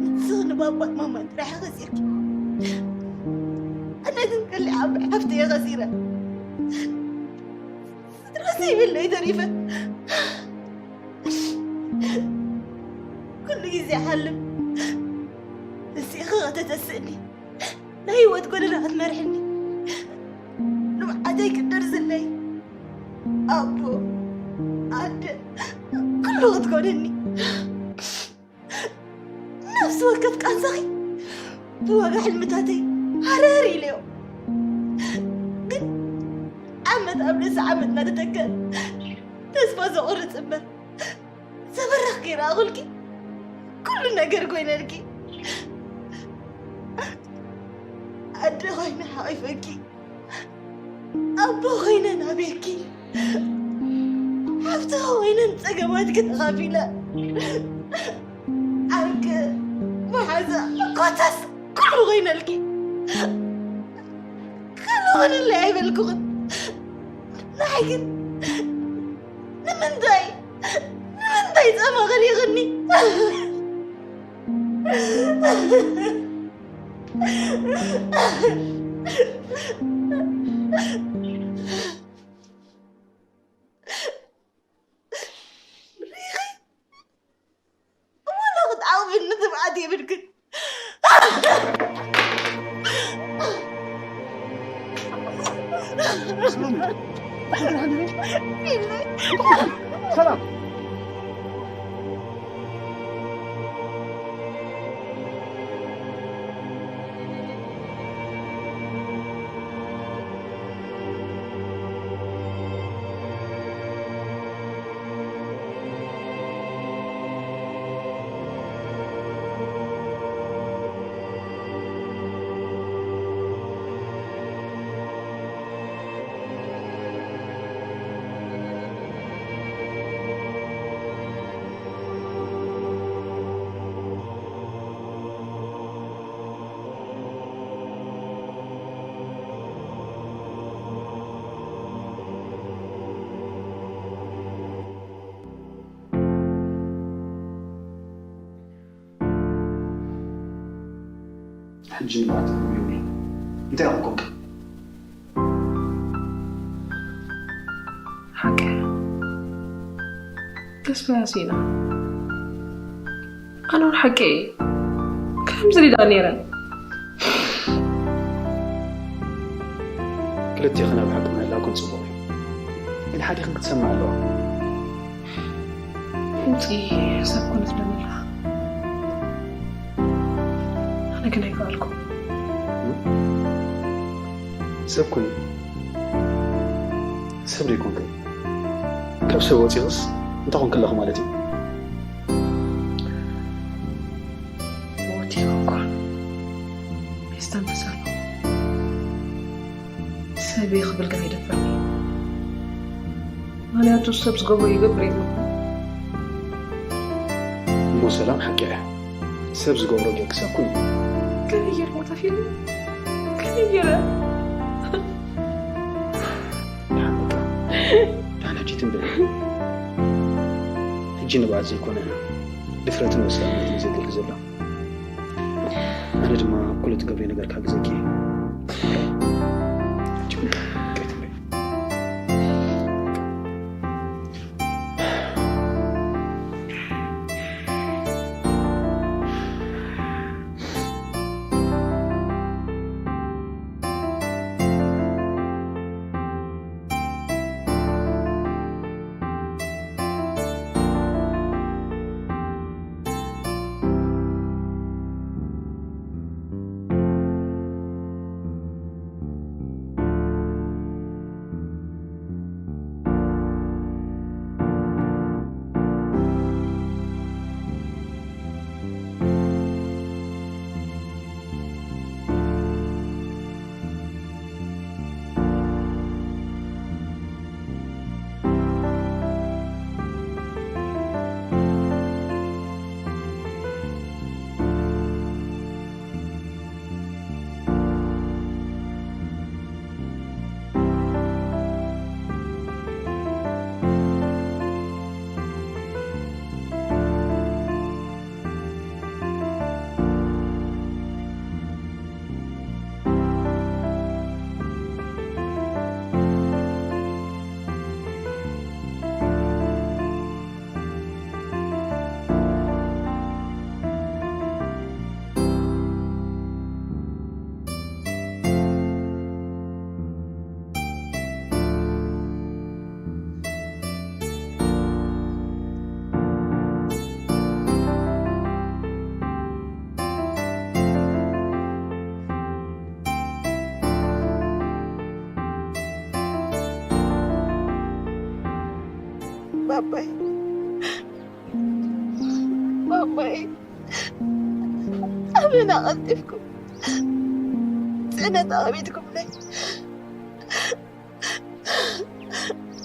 ንስኺ ንባባ ማማ ጥራሕ ከሲርኪ፣ ኣነ ግን ከሊኣ ሓፍተይ ከሲረ። ስድራ ዘይብለይ ተሪፈ። ኩሉ ግዜ ሓልም ንስኺ ከተተስእኒ፣ ናይ ህይወት ጎደና ክትመርሕኒ፣ ልምዓተይ ክትደርዝለይ፣ ኣቦ ኣደ ኩሉ ክትኮነኒ። ነፍሲ ወከፍ ቃንዛኺ ብዋጋ ሕልምታተይ ሃረር ኢለዮ። ግን ዓመት ኣብ ርእሲ ዓመት እናተተከ ተስፋ ዘቑርጽ እምበር ዘበረኽ ከይረኣኹልኪ ኩሉ ነገር ኮይነልኪ። ኣደ ኮይነ ሓቒፈኪ፣ ኣቦ ኮይነ ናቤኪ፣ ሓፍቲ ኮይነ ንጸገማትኪ ተኻፊለ፣ ዓርኪ፣ መሓዛ፣ ኮታስ ኩሉ ኮይነልኪ። ካልእ ኾነለይ ኣይበልኩኽን። ንዓይ ግን ንምንታይ፣ ንምንታይ ጻማ ኸሊኽኒ? ሪኺ፣ እሞ ዶ ክትዓቕብኒ ትብዓት የብልክን? ሰላም። ሕጂ ንብዓት ይብሉኒ። እንታይ ኢኹም ኮንኩም? ሓቂ። ተስፋ ያሲና። ኣነ እውን ሓቂ እየ። ከምዚ ሪዳ ነይረ። ክልቴኽን ኣብ ሓቂ ምህላውክን ጽቡቕ እዩ። ግን ሓዲኽን ክትሰምዕ ኣለዋ። ውጺ ሰብ ኮነ ትብለኒ ኣለኻ። ኣነ ግን ኣይከኣልኩ። ሰብ ኩኒ። ሰብ ዘይኮንክን። ካብ ሰብ ወጺኽስ እንታይ ኮንክ ኣለኹ ማለት እዩ? ሞት ይኹን እኳ የስተንፍስ ኣለኹ። ሰብ እየ ክብል ግን ኣይደፍርን እየ። ምኽንያቱ ሰብ ዝገብሮ ይገብር የብሉን። እሞ ሰላም ሓቂ እያ። ሰብ ዝገብሮ ጌርኪ ሰብ ኩኒ። ከመይ ጌርኩ ተፊሉ? ከመይ ጌረ? ደሓን በቃ። ደሓን ሕጂ ትንበል። ሕጂ ንብዓት ዘይኮነ ድፍረትን ወሳንነትን እዩ ዘድሊ ዘሎ። ኣነ ድማ ኩሉ ትገብሪ ነገር ክሕግዘኪ እየ። ኣባይ ኣባይ ኣበና ቀልጢፍኩም ጽዕነት ኣቐቢድኩምለይ።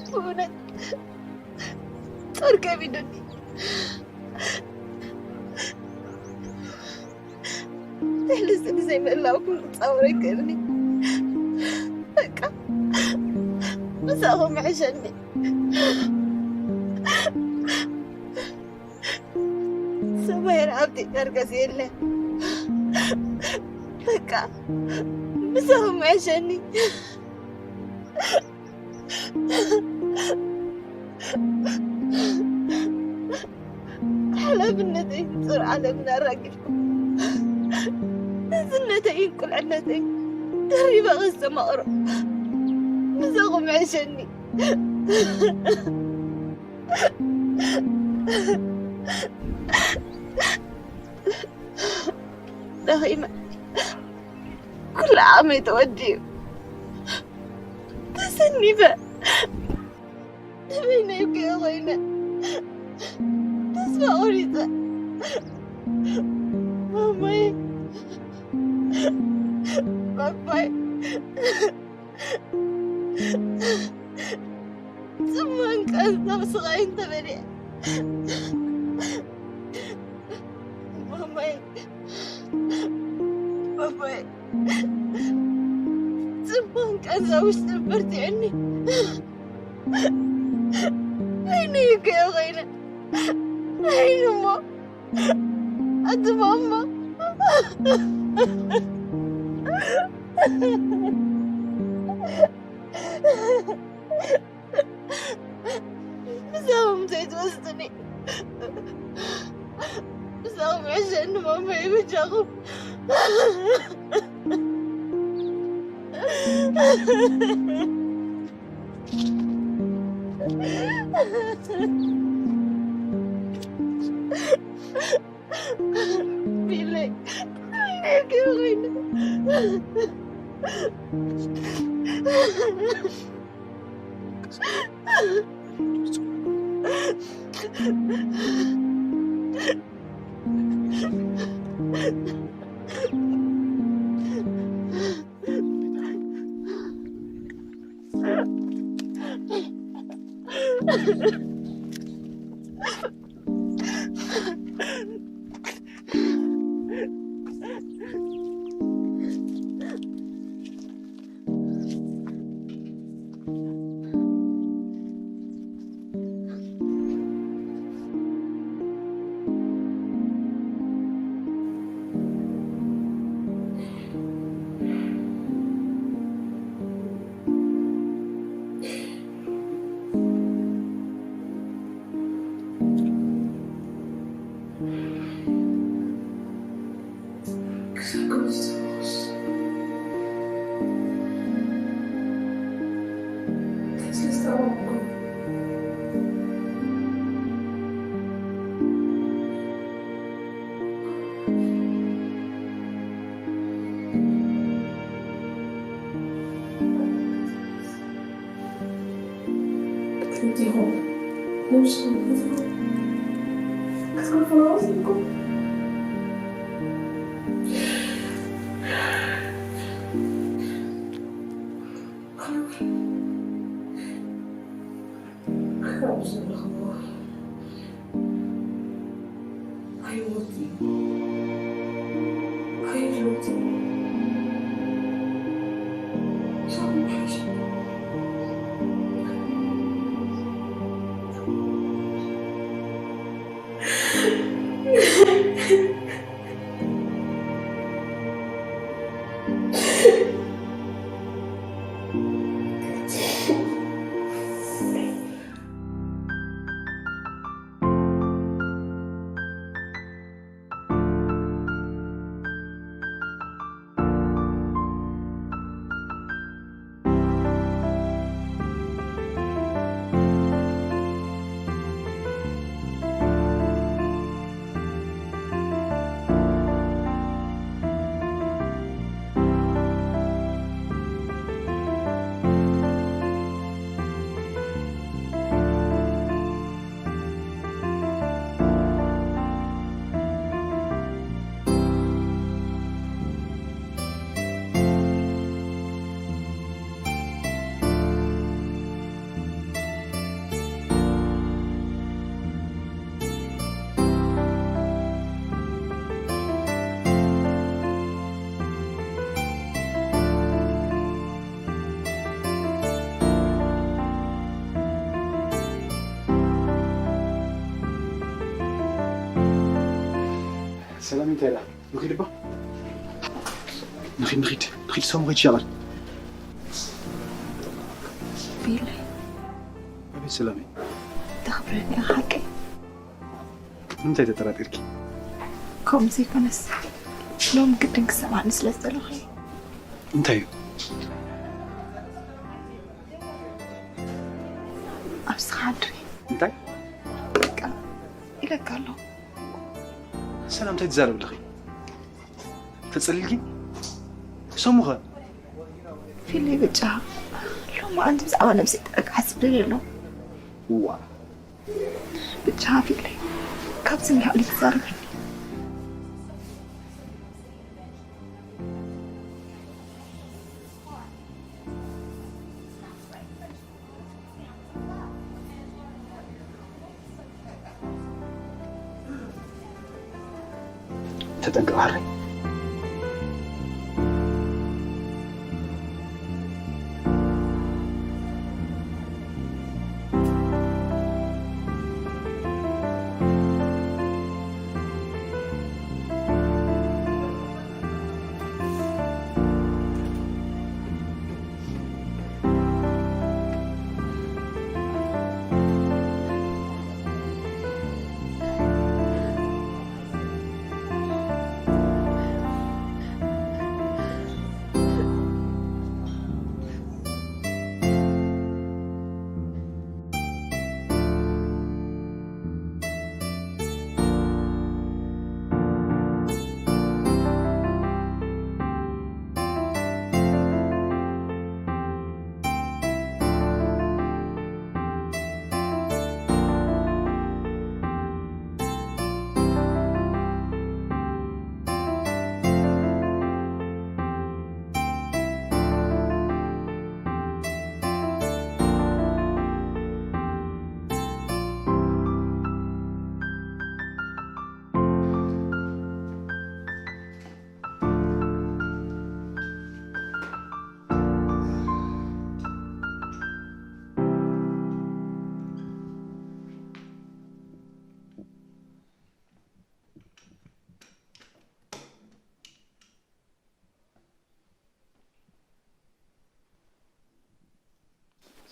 ብእውነት ጾር ከቢዱኒ። ትሕልስኒ ዘይምህላውኩም ክጻወር ኣይክእልኒ። በቃ ምሳኹም ይሕሸኒ። ሰማይን ኣብቲ ዳርጋስ የለ። በቃ ምሳኹም ይሕሸኒ። ሓላፍነተይ ንጹር ዓለምን ኣራጊፍኩም፣ ንእስነተይን ቁልዕነተይን ደሪበ ከስተማቕሮ ምሳኹም ይሕሸኒ። ደኺመ፣ ኩሉ ዓቕመይ ተወዲኡ፣ ተሰኒፈ፣ ንበይነይ እኮ እየ ኮይነ፣ ተስፋ ቆሪጸ። ማማይ፣ ባባይ፣ ጽማን ቃንዛን ስቓይን ተበሊዐ። ማማይ፣ ማማይ፣ ጽማን ቃንዛ ውሽጢ በርቲዕኒ። በይነይ እኮ እየ ኮይነ። በይኑ እሞ፣ ኣቲ ማማ። ምሳኹም ዘይትወስድኒ። ምሳኹም ይሕሸኒ ማማይ በጃኹም። ቢለይ፣ ቢለይ፣ ቢለይ። ሰላም እንታይ ደኣ? ንኺድ እባ። ንኺድ፣ ንኺድ፣ ንኺድ፣ ሰሙ ኺድ ሸቐል። ቢለይ። ኣቤት ሰላመይ። ተኽብረኒ ኢኻ ሓቀይ። ንምንታይ ተጠራጢርኪ? ከምኡ ዘይኮነስ፣ ሎም ግድን ክሰማዕኒ ስለ ዝደለኹ። እንታይ እዩ? ኣብስኻ ሓድሪ። እንታይ? በቃ፣ ኢለካ ኣለኹ። ሰላም እንታይ ትዛረብ ኣለኺ? ተጸሊልኪ? ሰሙኸ? ፊሊ ብቻ፣ ሎም መዓንቲ ብዛዕባ ነብሰይ ጥራይ ክሓስብ ደልየ ኣለኹ። ዋ። ብቻ ፊሊ፣ ካብዚ ንላዕሊ ትዛረበኒ። ተጠንቀቕ ሓረይ።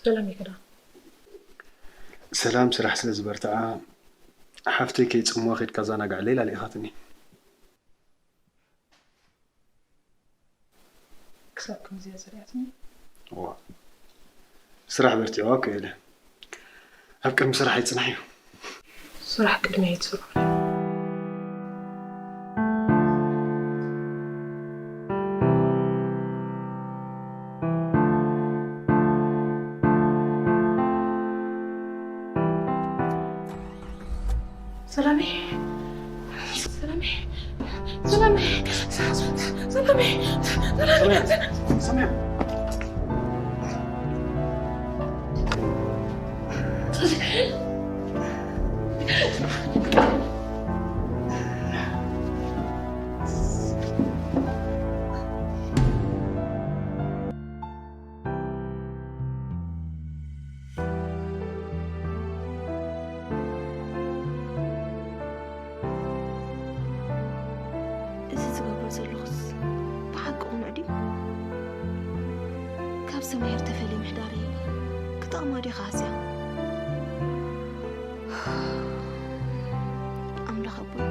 ሰላም ይከዳ። ሰላም ስራሕ ስለ ዝበርትዓ ሓፍተይ ከይጽምዋ ከድካ ዛናግዓለይ ኢላ ልኢኻትኒ። ክሳብ ከምዚኣ ዘርያትኒ። ዋ፣ ስራሕ በርቲዕዋ እኮ እየ ኢለ። ኣብ ቅድሚ ስራሕ ኣይጽናሕ እዩ። ስራሕ ቅድሚ ኣይትስርሑ። ሰላሜ፣ ሰላሜ፣ ሰላሜ፣ ሰላሜ፣ ሰላሜ። እዚ ዝገብሮ ዘለኹስ ብሓቂ ቅኑዕ ድዩ? ካብ ሰማሄር ተፈልየ ምሕዳረይ ክጠቕማ ድዩ ክሃስያ? ኣምላኽ ኣቦይ፣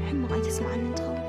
ሕማቕ ኣይተስምዓኒ እንትኸውን።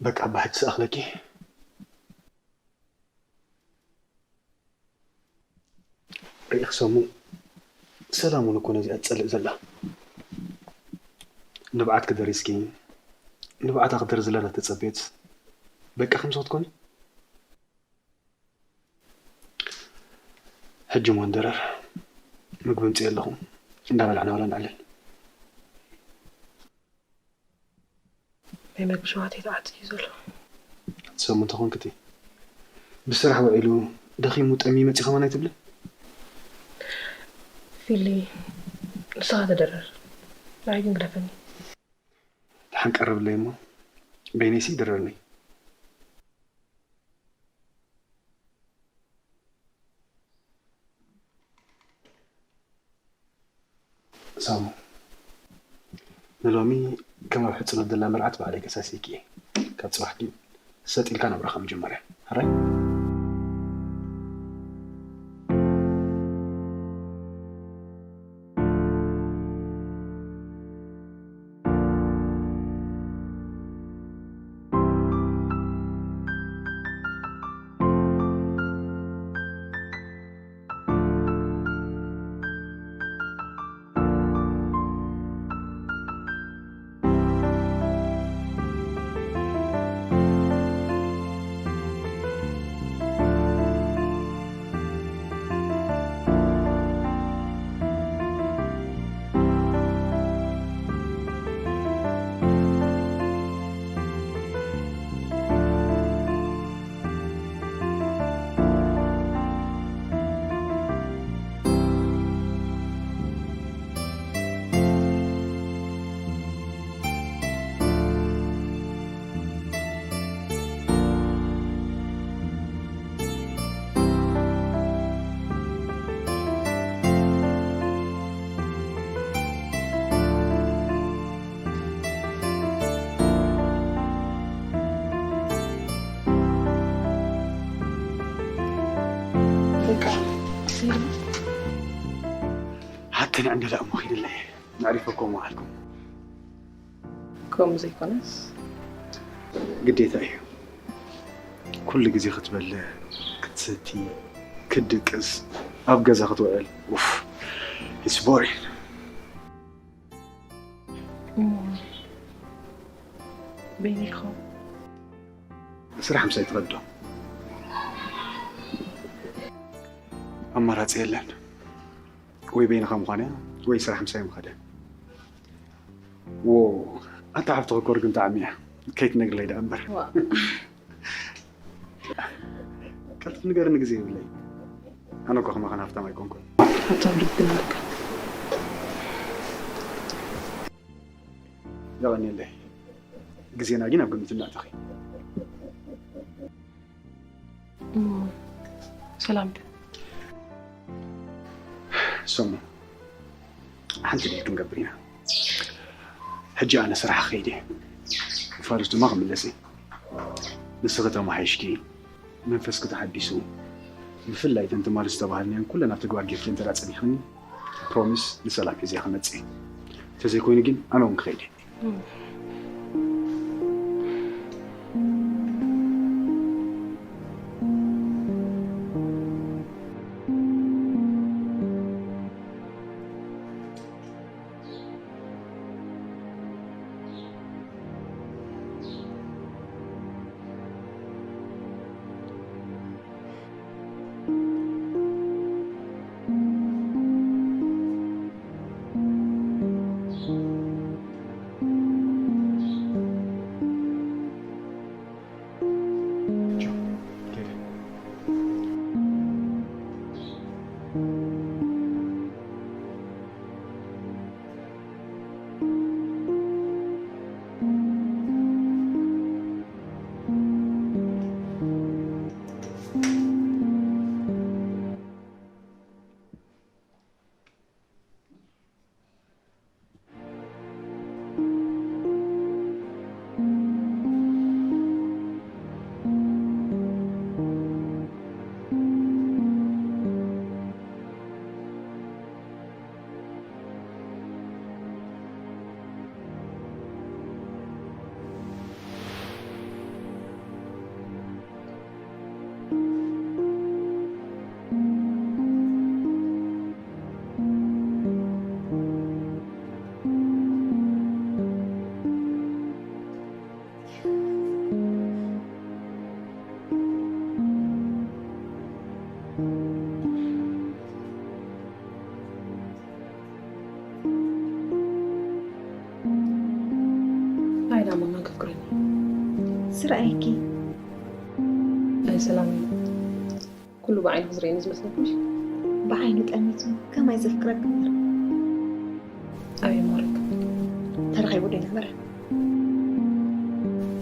በቃ ኣባ፣ ሕጂ ዝኣኽለኪ። ርኢኽ ሰሙ፣ ሰላም እውን እኮ ነዚኣ ትጸልእ ዘላ። ንብዓት ክደሪስኪ፣ ንብዓታ ክደሪ ዘለና ተጸቤት። በቃ ከምዚ ክትኮኒ? ሕጂ እሞ እንደረር፣ ምግቢ ምጽእ ኣለኹ። እንዳበላዕና ዋላ ንዕልል። ናይ መግቢ ሸውሃተይ ተዓጽዩ ዘሎ። ሰሙ እንተኾንክቲ፣ ብስራሕ ውዒሉ ደኺሙ ጠምዩ መጺኡ ከማን ኣይትብልን? ፊሊ፣ ንስኻ ተደረር። ንዓይ ግን ግደፈኒ። ደሓን ቀርብለይ እሞ፣ በይነይሲ ይድረርኒ። ሳሙ፣ ንሎሚ ከም ኣብ ሕጽኖት ዘላ መርዓት ባዕለይ ከሳስየኪ እየ። ካብ ጽባሕ ግን ሰጥ ኢልካ ናብራኻ ምጅማር እያ። ሕራይ? በቃ፣ ሓተን ዕንደላ እሞ ኺድለይ። መዕሪፈኩም መዓልኩም። ከምኡ ዘይኮነስ፣ ግዴታ እዩ። ኩሉ ግዜ ክትበልዕ፣ ክትሰቲ፣ ክትድቅስ፣ ኣብ ገዛ ክትውዕል። ኡፍ፣ it's boring። እሞ በይነይ ክኸውን? ስራሕ ምሳይ ትኸዶ። ኣማራጺ የለን። ወይ በይንኻ ምዃን እያ፣ ወይ ስራሕ ምሳይ ምኻድ እያ። ዎ፣ ኣታ ሓፍትኺ እኮ ርግምቲ ዓሚ እያ። ከይትነግርለይ ደኣ እምበር። ዋ። ቀልጥፍ ንገርኒ፣ ግዜ የብለይ። ኣነ እኮ ከማኻን ሃፍታም ኣይኮንኩን። ሃብታም ልቢ ኣለካ። የቐንየለይ። ግዜና ግን ኣብ ግምት እናእተኺ። እሞ ሰላም ዶ? ሰሙ፣ ሓንቲ ዲል ክንገብር ኢና። ሕጂ ኣነ ስራሕ ክኸይድ እየ። ፋሉስ ድማ ክምለስ እየ። ንስኺ ተማሓይሽኪ፣ መንፈስኪ ተሓዲሱ፣ ብፍላይ እተን ትማሊ ዝተባሃልናየን ኩለን ኣብ ተግባር ጌርኪ እንተ ደኣ ጸኒሕክኒ፣ ፕሮሚስ ንሰላም ሒዘ ክመጽእ እየ። እንተዘይኮይኑ ግን ኣነ እውን ክኸይድ እየ። ኣይዳ ማማ ከፍቅረኒ። ስራኣይኪ። ኣይ ሰላም እዩ። ኩሉ ብዓይኑ ዝርእየኒ ዝመስለኩምሽ? ብዓይኑ ጠሚቱ ከማይ ዘፍቅረክ እምበር። ኣበይ ማረክ? ተረኺቡ ዶ ይነበረ?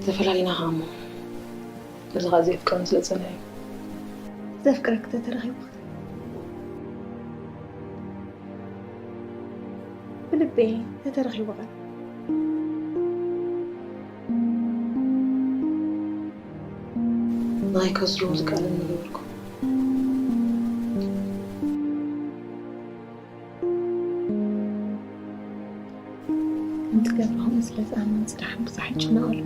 ተፈላሊና ኸኣ እሞ። እዚ ኸኣ ዘየፍቅረኒ ስለ ዝጸንሐ እዩ። ዘፍቅረክ ተተረኺቡ ብልበይ ተተረኺቡ ኸ? ናይ ከስሩ ዝቃለል ንገበርኩ። እንትገብርኹም ስለ ዝኣምን ጽዳሕ ብዙሕ ይጭነቐሉ።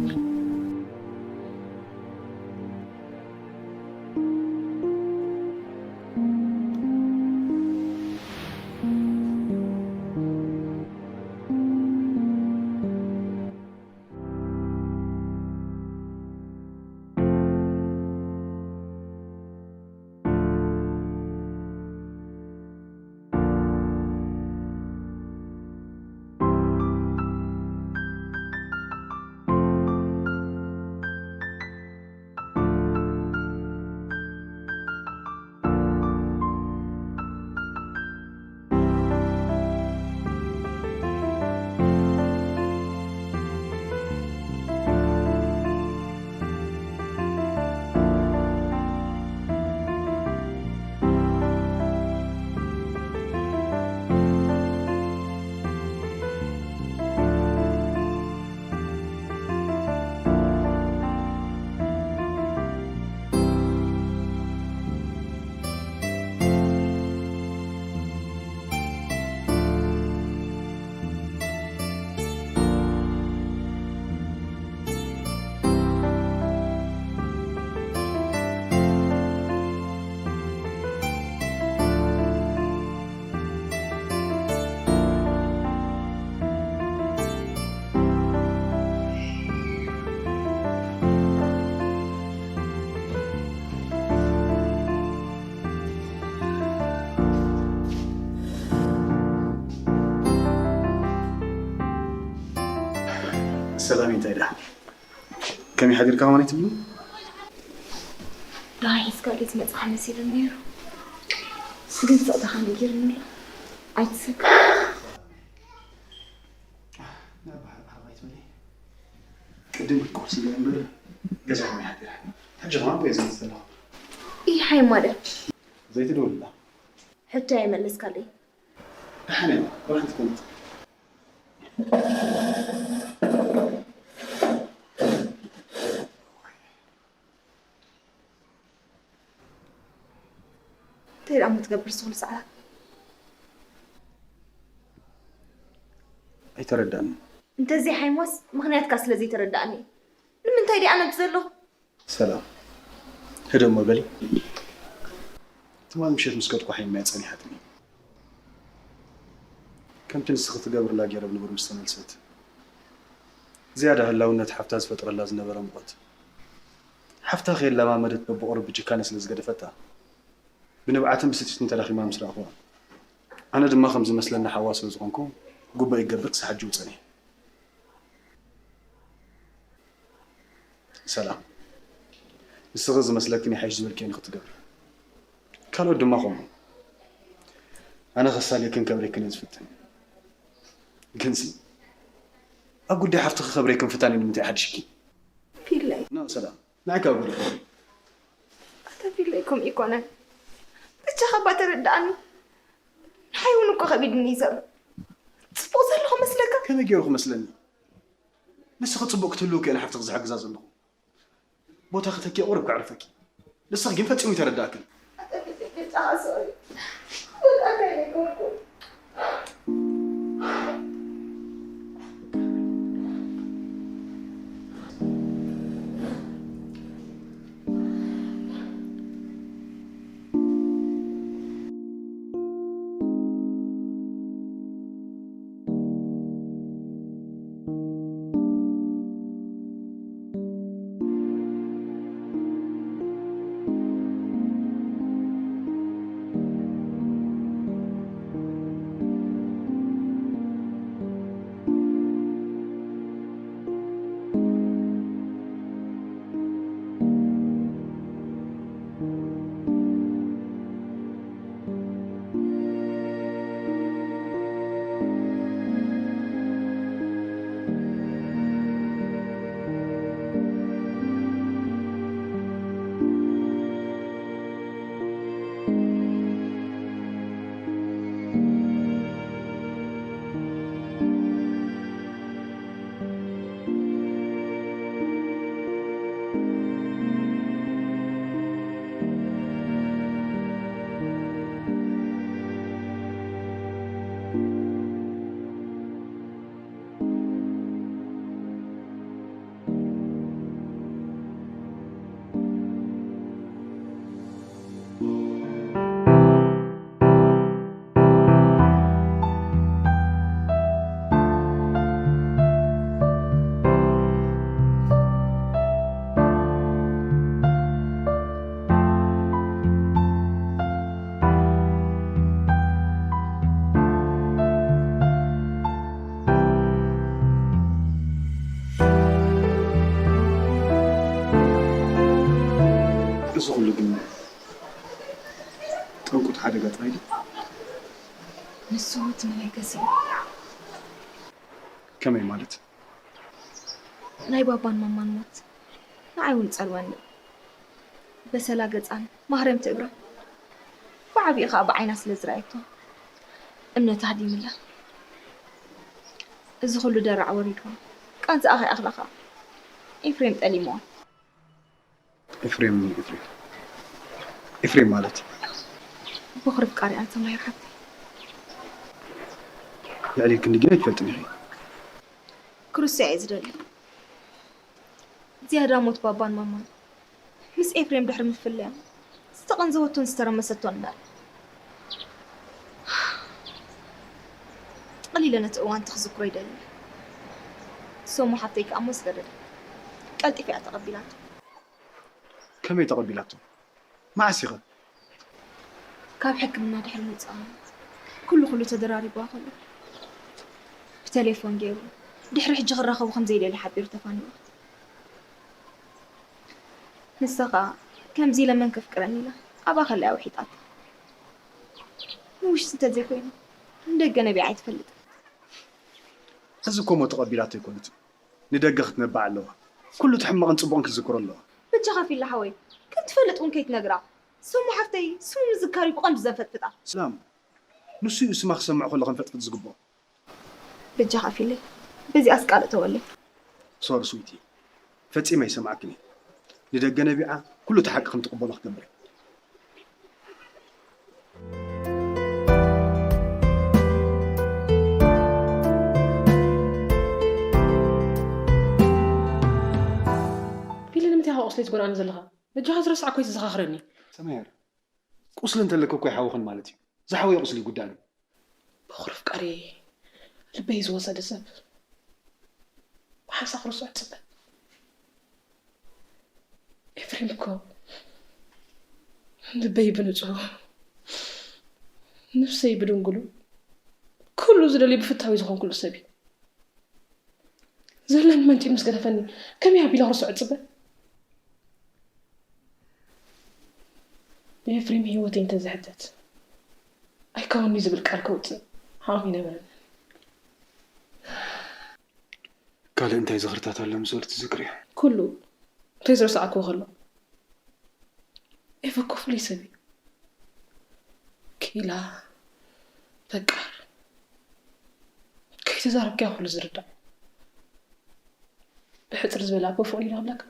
ሰላም እንታይ ደኣ? ከመይ ሓዲርካ ከማን ትብሉ? ደሃይ ሒዝካ ድዩ ዝመጽኻ መሲሉ ነይሩ። ግን ስቕታ ከመይ ገይሩኒ ኣሎ? ኣይትሰክፍ። ቅድም ክትኮርሲ እምበር ገዛ ከመይ ሓዲራ? ሕጂ ከማን እኮ እየ ዝመጽእ ዘለኹ። ይሓይ ማለት ዘይትደውልላ? ሕቶ ኣይመለስካለይ። ደሓን እያ፣ ብርሃን ትፈልጥ። እንታይ ደኣ እሞ ትገብር ዝኹሉ ሰዓታት? ኣይተረዳእን። እንተዘይ ሓይሞስ ምኽንያትካ ስለ ዘይተረዳእኒ። ንምንታይ ደኣ ኣነ ዘሎ? ሰላም፣ ህድእ እሞ በሊ። ትማል ምሸት ምስ ከድኩ ሓይመያ ጸኒሓትኒ። ከምቲ ንስኺ ትገብርላ ገይረ ብንቡር ምስ ተመልሰት፣ ዝያዳ ህላውነት ሓፍታ ዝፈጥረላ ዝነበረ ሙቐት፣ ሓፍታ ከየለማመደት በብቑሩብ ብጭካነ ስለ ዝገደፈታ፣ ብንብዓትን ብስጭትን ተዳኺማ ምስ ረኣኹዋ፣ ኣነ ድማ ከም ዝመስለኒ ሓዋ ስለ ዝኾንኩ፣ ግቡእ ይገብር ክሳብ ሕጂ ውጸኒ። ሰላም፣ ንስኺ ዝመስለክን ይሓይሽ ዝበልክዮ ንኽትገብሪ፣ ካልኦት ድማ ከምኡ። ኣነ ከሳልየክን ከብረክን እየ ዝፍትን። ግንሲ ኣብ ጉዳይ ሓፍትኺ ከብረክን ፍታን እዩ ንምንታይ ሓድሽኪ? ፊለይ። ኖ ሰላም፣ ንዓይ ካብ ጉዳይ ኣታ ፊለይ ከምኡ ይኮነን። ብቻኻ እባ ተረድኣኒ። ንሓይ እውን እኮ ከቢድኒ እዩ ዘሎ። ጽቡቕ ዘለኹ መስለካ? ከመይ ገይሩ ክመስለኒ? ንስኺ ጽቡቕ ክትህልው ከ ንሓፍትኺ ዝሕግዛ ዘለኹ። ቦታ ከተኪ ቁሩብ ከዕርፈኪ። ንስኺ ግን ፈጺሙ ይተረዳእክን። እዚ ኩሉ ግን ጠንቁ እቲ ሓደጋ ጥራይ ድዩ? ንሱ እቲ መለገሲ እዩ። ከመይ ማለት? ናይ ባባን ማማን ሞት ንዓይ እውን ጸልወኒ። በሰላ ገጻን ማህረምቲ እግራ ብዓቢኡ ከኣ ብዓይና ስለ ዝረኣየቶ እምነታ ሃዲምላ። እዚ ኩሉ ደራዕ ወሪድዋ ቃንዛኣ ከይኣኽላ ከኣ ኤፍሬም ጠሊምዋ። ኤፍሬም፣ ኤፍሬም፣ ኤፍሬም ማለት? ቦኽሪ ፍቃሪ ኣንተ ማሂር ሓብተይ። ልዕሊ ክንዲ ግን ኣይትፈልጥን ኢኺ። ክርስያ እየ ዝደሊ። ዝያዳ ሞት ባባን ማማን ምስ ኤፍሬም ድሕሪ ምፍለያ ዝተቐንዘወቶን ዝተረመሰቶን እምበር። ጠቕሊለ ነቲ እዋን ክዝክሮ ይደሊ። ሰሙ ሓብተይ ከኣ እሞ ዝፈረደ ቀልጢፋ እያ ተቐቢላቶ። ከመይ ተቐቢላቶ? መዓስ ኢኸ? ካብ ሕክምና ድሕሪ ምውጻኣ ኩሉ ኩሉ ተደራሪብዋ ከሎ ብቴሌፎን ገይሩ ድሕሪ ሕጂ ክራኸቡ ከም ዘይደሊ ሓቢሩ ተፋኒዋ። ንሳ ኸኣ ከምዚ ኢለ መን ከፍቅረኒ ኢላ ኣብኣ ከላ እያ ውሒጣቶ። ንውሽጢ እንተዘይኮይኑ ንደገ ነቢዓ ኣይትፈልጥን። ሕዚ እኮ እሞ ተቐቢላቶ ኣይኮነትን። ንደገ ክትነብዕ ኣለዋ። ኩሉ እቲ ሕማቕን ጽቡቕን ክትዝክሮ ኣለዋ። በጃኻ ፊላ ሓወይ፣ ከም ትፈልጥ እውን ከይትነግራ። ሰሙ ሓፍተይ ስሙ ምዝካር እዩ ብቐንዱ ዘንፈጥፍጣ። ሰላም፣ ንሱ እዩ ስማ ክሰምዕ ከሎ ከንፈጥፍጥ ዝግብኦ። በጃኻ ፊለይ፣ በዚኣስ ቃል እተወለይ። ሶሪ ስዊቲ፣ ፈጺመ ኣይሰምዓክን እየ። ንደገ ነቢዓ ኩሉ እቲ ሓቂ ከም ትቕበሎ ክገብር እየ። ፊሊ፣ ንምንታይ ኢኻ ቁስለይ ትጎንኣኒ ዘለኻ? በጃኻ ዝረሳዕኩ ኣይትዘኻኽረኒ። ሰመየር፣ ቁስሊ እንተለካ እኮ ኣይሓወኽን ማለት እዩ። ዝሓወየ ቁስሊ ይጉዳእኒ። በኹሪ ፍቃሪ ልበይ ዝወሰደ ሰብ ብሓንሳእ ክርስዖ ትጽበ። ኤፍሬም እኮ ልበይ ብንጹህ፣ ነፍሰይ ብድንግሉ፣ ኩሉ ዝደልዩ ብፍታዊ ዝኾንኩሉ ሰብ እዩ። ዘለኒ መንጢሉ ምስ ገደፈኒ ከመይ ኣቢለ ክርስዖ እጽበ? ኤፍሬም ህይወተይ እንተዝሕተት ኣይከውን'ዩ ዝብል ቃል ከውጽእ ዓቕሚ ኣይነበረንን። ካልእ እንታይ ዝኽርታት ኣሎ ምስ በሉ ትዝክርዮ? ኩሉ እንታይ ዝረሳዕክዎ ከሎ? ኤቨ እኮ ፍሉይ ሰብ እዩ። ክኢላ፣ ፈቃር፣ ከይተዛረብክያ ኩሉ ዝርዳእ። ብሕጽር ዝበለ ኣቦ ፍቕሪ ኢለ ክብለካ።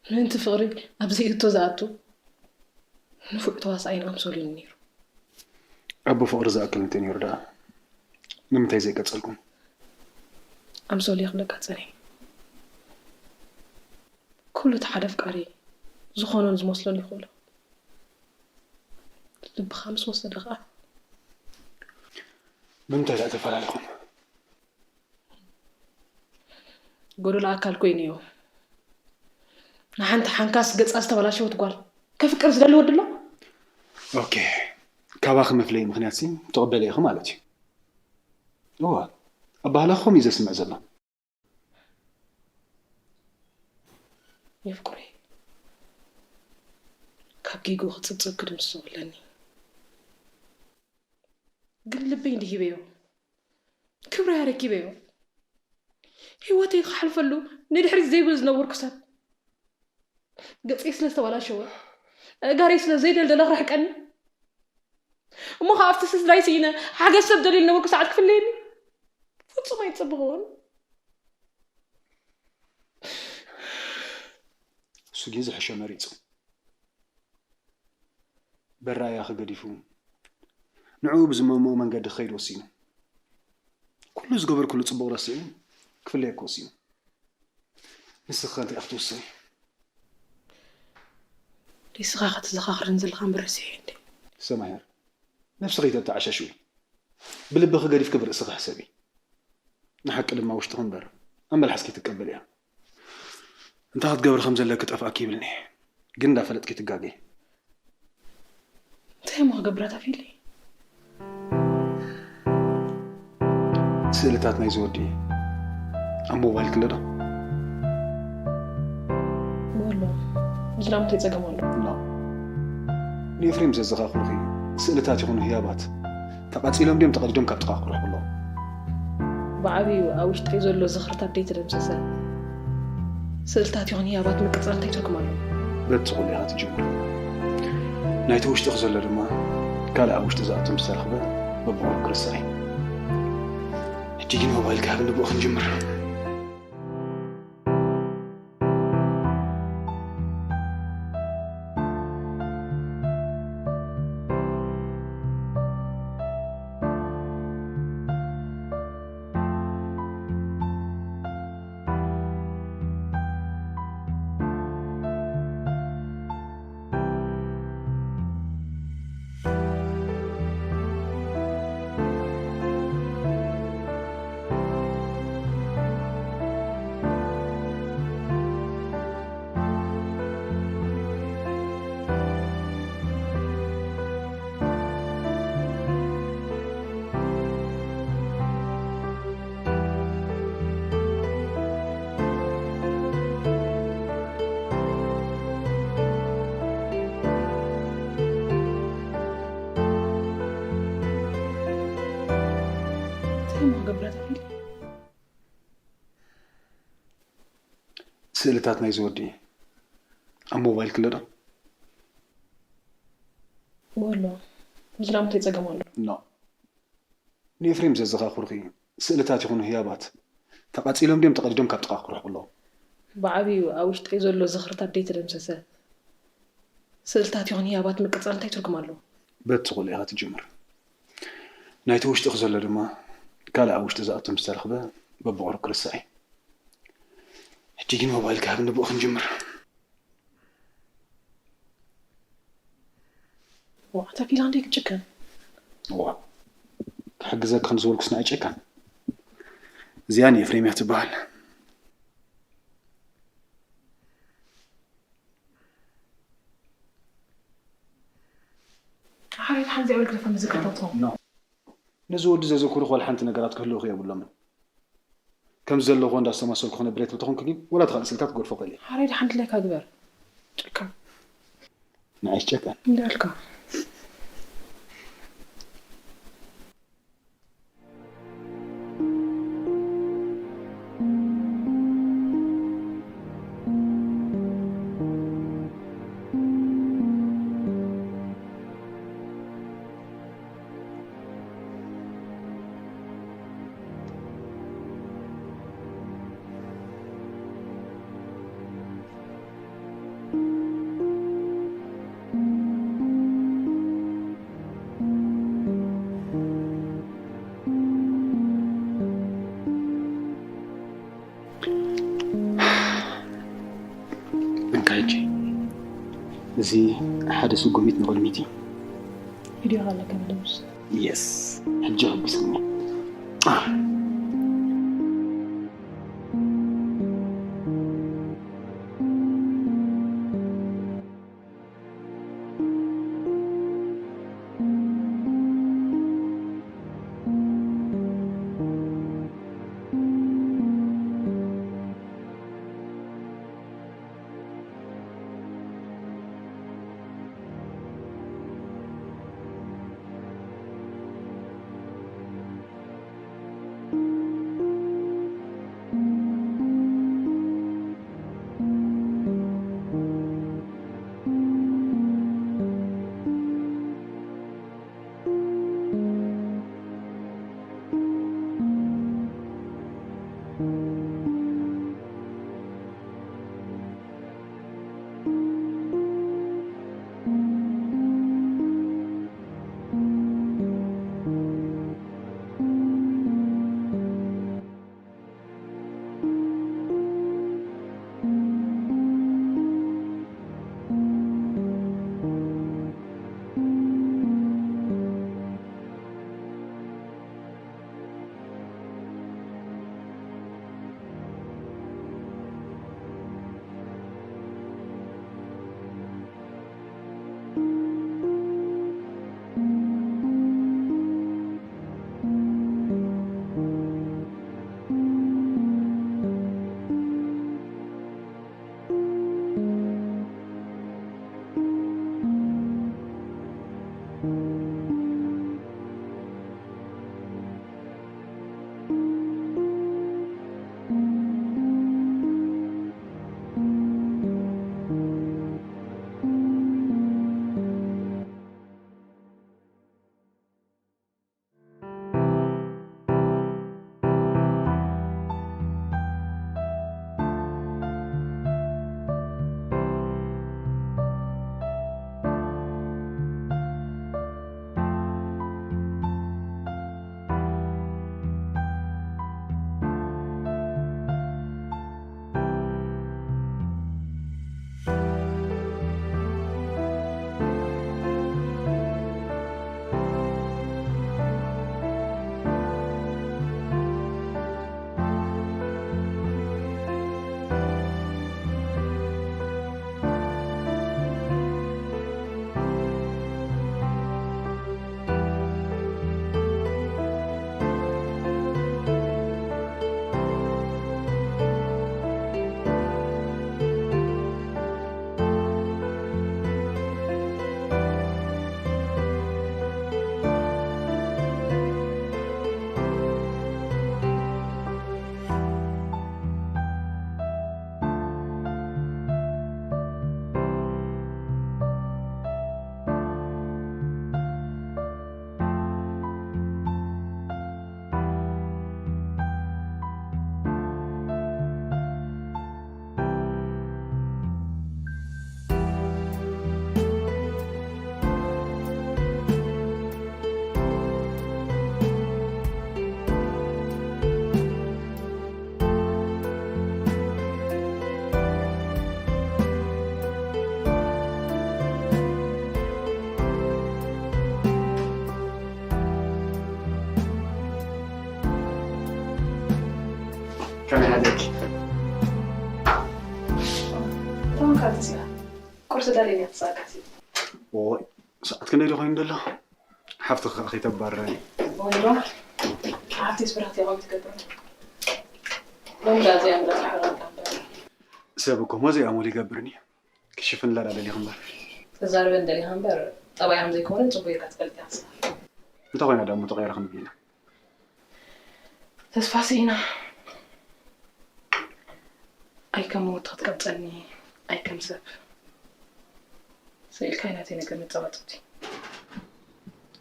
ምእንቲ ፍቕሪ ኣብ ዘይእቶ ዝኣቱ ንፉዕ ተዋሳኣይን ኣምሶልዩን ነይሩ። ኣቦ ፍቕሪ ዝኣክል እንተነይሩ ደኣ ንምንታይ ዘይቀጸልኩም? ኣምሶልየ ክብለካ ጸኒሐ። ኩሉ እቲ ሓደ ኣፍቃሪ ዝኾኖን ዝመስሎን ይኽእሎ። ልብኻ ምስ ወሰደ ኸኣ። ብምንታይ ደኣ ተፈላለኹም? ጎደሎ ኣካል ኮይኑዮ። ንሓንቲ ሓንካስ ገጻ ዝተበላሸወት ጓል ከፍቅር ዝደሊ ወዲ ኣሎ? ኦኬ፣ ካባኺ መፍለዪ ምኽንያትሲ ትቕበሊ ኢኺ ማለት እዩ። እወ፣ ኣባህላኺ ከምኡ እዩ ዘስምዕ ዘሎ። የፍቅሮይ፣ ካብ ጌግኡ ክጽብጽብ ክድምስሶ ኣለኒ። ግን ልበይ እንዲህ ሂበዮ። ክብረይ ኣረኪበዮ። ህይወተይ ክሓልፈሉ ንድሕሪት ዘይብል ዝነበርኩ ሰብ። ገጸይ ስለ ዝተበላሸወ፣ ኣእጋረይ ስለ ዘይደልደለ ክርሕቀኒ። እሞ ከኣ ኣብቲ ስድራይ ስኢነ ሓገዝ ሰብ ደልየ ዝነበርኩ ሰዓት ክፍለየኒ ፍጹም ኣይጸበኽዎን። እሱ ግን ዝሕሾ መሪጹ። በራያ ክገዲፉ ንዕኡ ብዝመምኦ መንገዲ ክኸይድ ወሲኑ። ኩሉ ዝገበርኩሉ ጽቡቕ ረሲዑ ክፍለየኩ ወሲኑ። ንስኺ ከ እንታይ ኢኺ ትውስኒ? ዴስኻ ከተዘኻኽረኒ ዘለኻ እምበር ረሲዐ እንዴ? ሰማያር፣ ነብስኺ ተተዓሻሽዊ። ብልብኺ ገዲፍኪ ብርእስኺ ሕሰቢ። ንሓቂ ድማ ውሽጥኺ እምበር ኣብ መልሓስኪ ትቀበልያ። እንታይ ክትገብሪ ከም ዘለኪ ጠፍኣኪ ይብልኒ። ግን እንዳፈለጥኪ ትጋገይ። እንታይ እሞ ክገብር ኣታፊለይ? ስእልታት ናይዚ ወዲ ኣብ ሞባይልኪ ኣሎ ዶ? ወሎ፣ እዚ ደኣ እንታይ ጸገም ኣሎ? ኖ። ንኤፍሬም ዘዘኻኽሩኺ ስእልታት ይኹኑ ህያባት ተቓጺሎም ድዮም ተቐዲዶም ካብ ጥቓ ክርሕቁ ኣለዎም። ብዓብዩ ኣብ ውሽጠይ ዘሎ ዝኽርታት ደይተደምሰሰ ስእልታት ይኹን ህያባት ምቅጻል እንታይ ትርጉም ኣለዎ? በቲ ኩሉ ኢኻ ትጅምር። ናይቲ ውሽጥኺ ዘሎ ድማ ካልእ ኣብ ውሽጢ ዝኣቱ ምስ ተረኽበ በብቑሩብ ክርስዕ እዩ። ሕጂ ግን ሞባይልኪ ሃብኒ ብኡ ክንጅምር። እንታይ እሞ ክገብራ ተኺለ? ስእልታት ናይዚ ወዲ ኣብ ሞባይልኪ ኣሎ ዶ? እወ ኣሎ። እዚ ደኣ እንታይ ጸገም ኣለዎ? ኖ። ንኤፍሬም ዘዘኻኽሩኺ ስእልታት ይኹኑ ህያባት ተቓጺሎም ድዮም ተቐዲዶም ካብ ጥቓ ክርሕቁ ኣለዎም። ብዓብዩ ኣብ ውሽጠይ ዘሎ ዝኽርታት ደይተደምሰሰ ስእልታት ይኹን ህያባት ምቅጻል እንታይ ትርጉም ኣለዎ? በቲ ኩሉ ኢኻ ትጅምር። ናይቲ ውሽጥኺ ዘሎ ድማ ካልእ ኣብ ውሽጢ ዝኣቱ ምስ ተረኽበ በብቑሩብ ክርስዕ እዩ። ሕጂ ግን ሞባይልኪ ሃብኒ ብኡ ክንጅምር። ዋዕ፣ ተኪላ እንዴ ክጭከን? ዋዕ፣ ክሕግዘኪ ከም ዝበልኩስ ንዓይ ጨካን። እዚኣ ንኤፍሬም እያ ትበሃል። ሓሬት ሓንዚ ኣበል ክደፈ ምዝክርታትኩም። ኖ። ነዚ ወዲ ዘዘኩሩ ወላ ሓንቲ ነገራት ክህልውኺ የብሎምን። ከም ዘለኹ እንዳስተማሰልኩ ክነብር እየ ትብል ተኾንኪ ግን ወላ እቲ ካልእ ስእልታት ክገድፎ ክእል እየ። ሓሬት ሓንቲ ለካ ግበር። ጨካን። ንዓይስ ጨካን። እንዳልካ። እንካ ሕጂ እዚ ሓደ ስጉሚት ንቕድሚት እዩ። ቪድዮ ኣለካ ደምስ። የስ፣ ሕጂ ሕጉስኒ። ከመይ ሓደርኪ? ተመካቲ ሲና ቁርሲ ደልየ እያ ትሳቀሲ። ኦይ፣ ሰዓት ክንደይ ዶ ኮይኑ ደሎ? ሓፍትኺ ከኣ ከይተባርረኒ። ወንዶ ሓፍቲ ስብራህቲ ያቆም ትገብር። ወንዳ እዚኣ እንዳ ተሓረቀ እምበር። ሰብ እኮ ሞዚ ኣሙል ይገብርኒ። ክሽፍን ላላ ደሊኹ እምበር። ተዛርበን ደሊኻ እምበር ጠባያም ዘይኮነ ጽቡቅ ኢልካ ትፈልጥ ኢኻ። እንተ ኮይና ደሞ ተቐይረ ክንብል ኢና። ተስፋ ስኢና። ኣይ ከም መወትኺ ትቀብጸኒ፣ ኣይ ከም ሰብ። ስኢልካ ናተይ ነገር መጻባጽብቲ።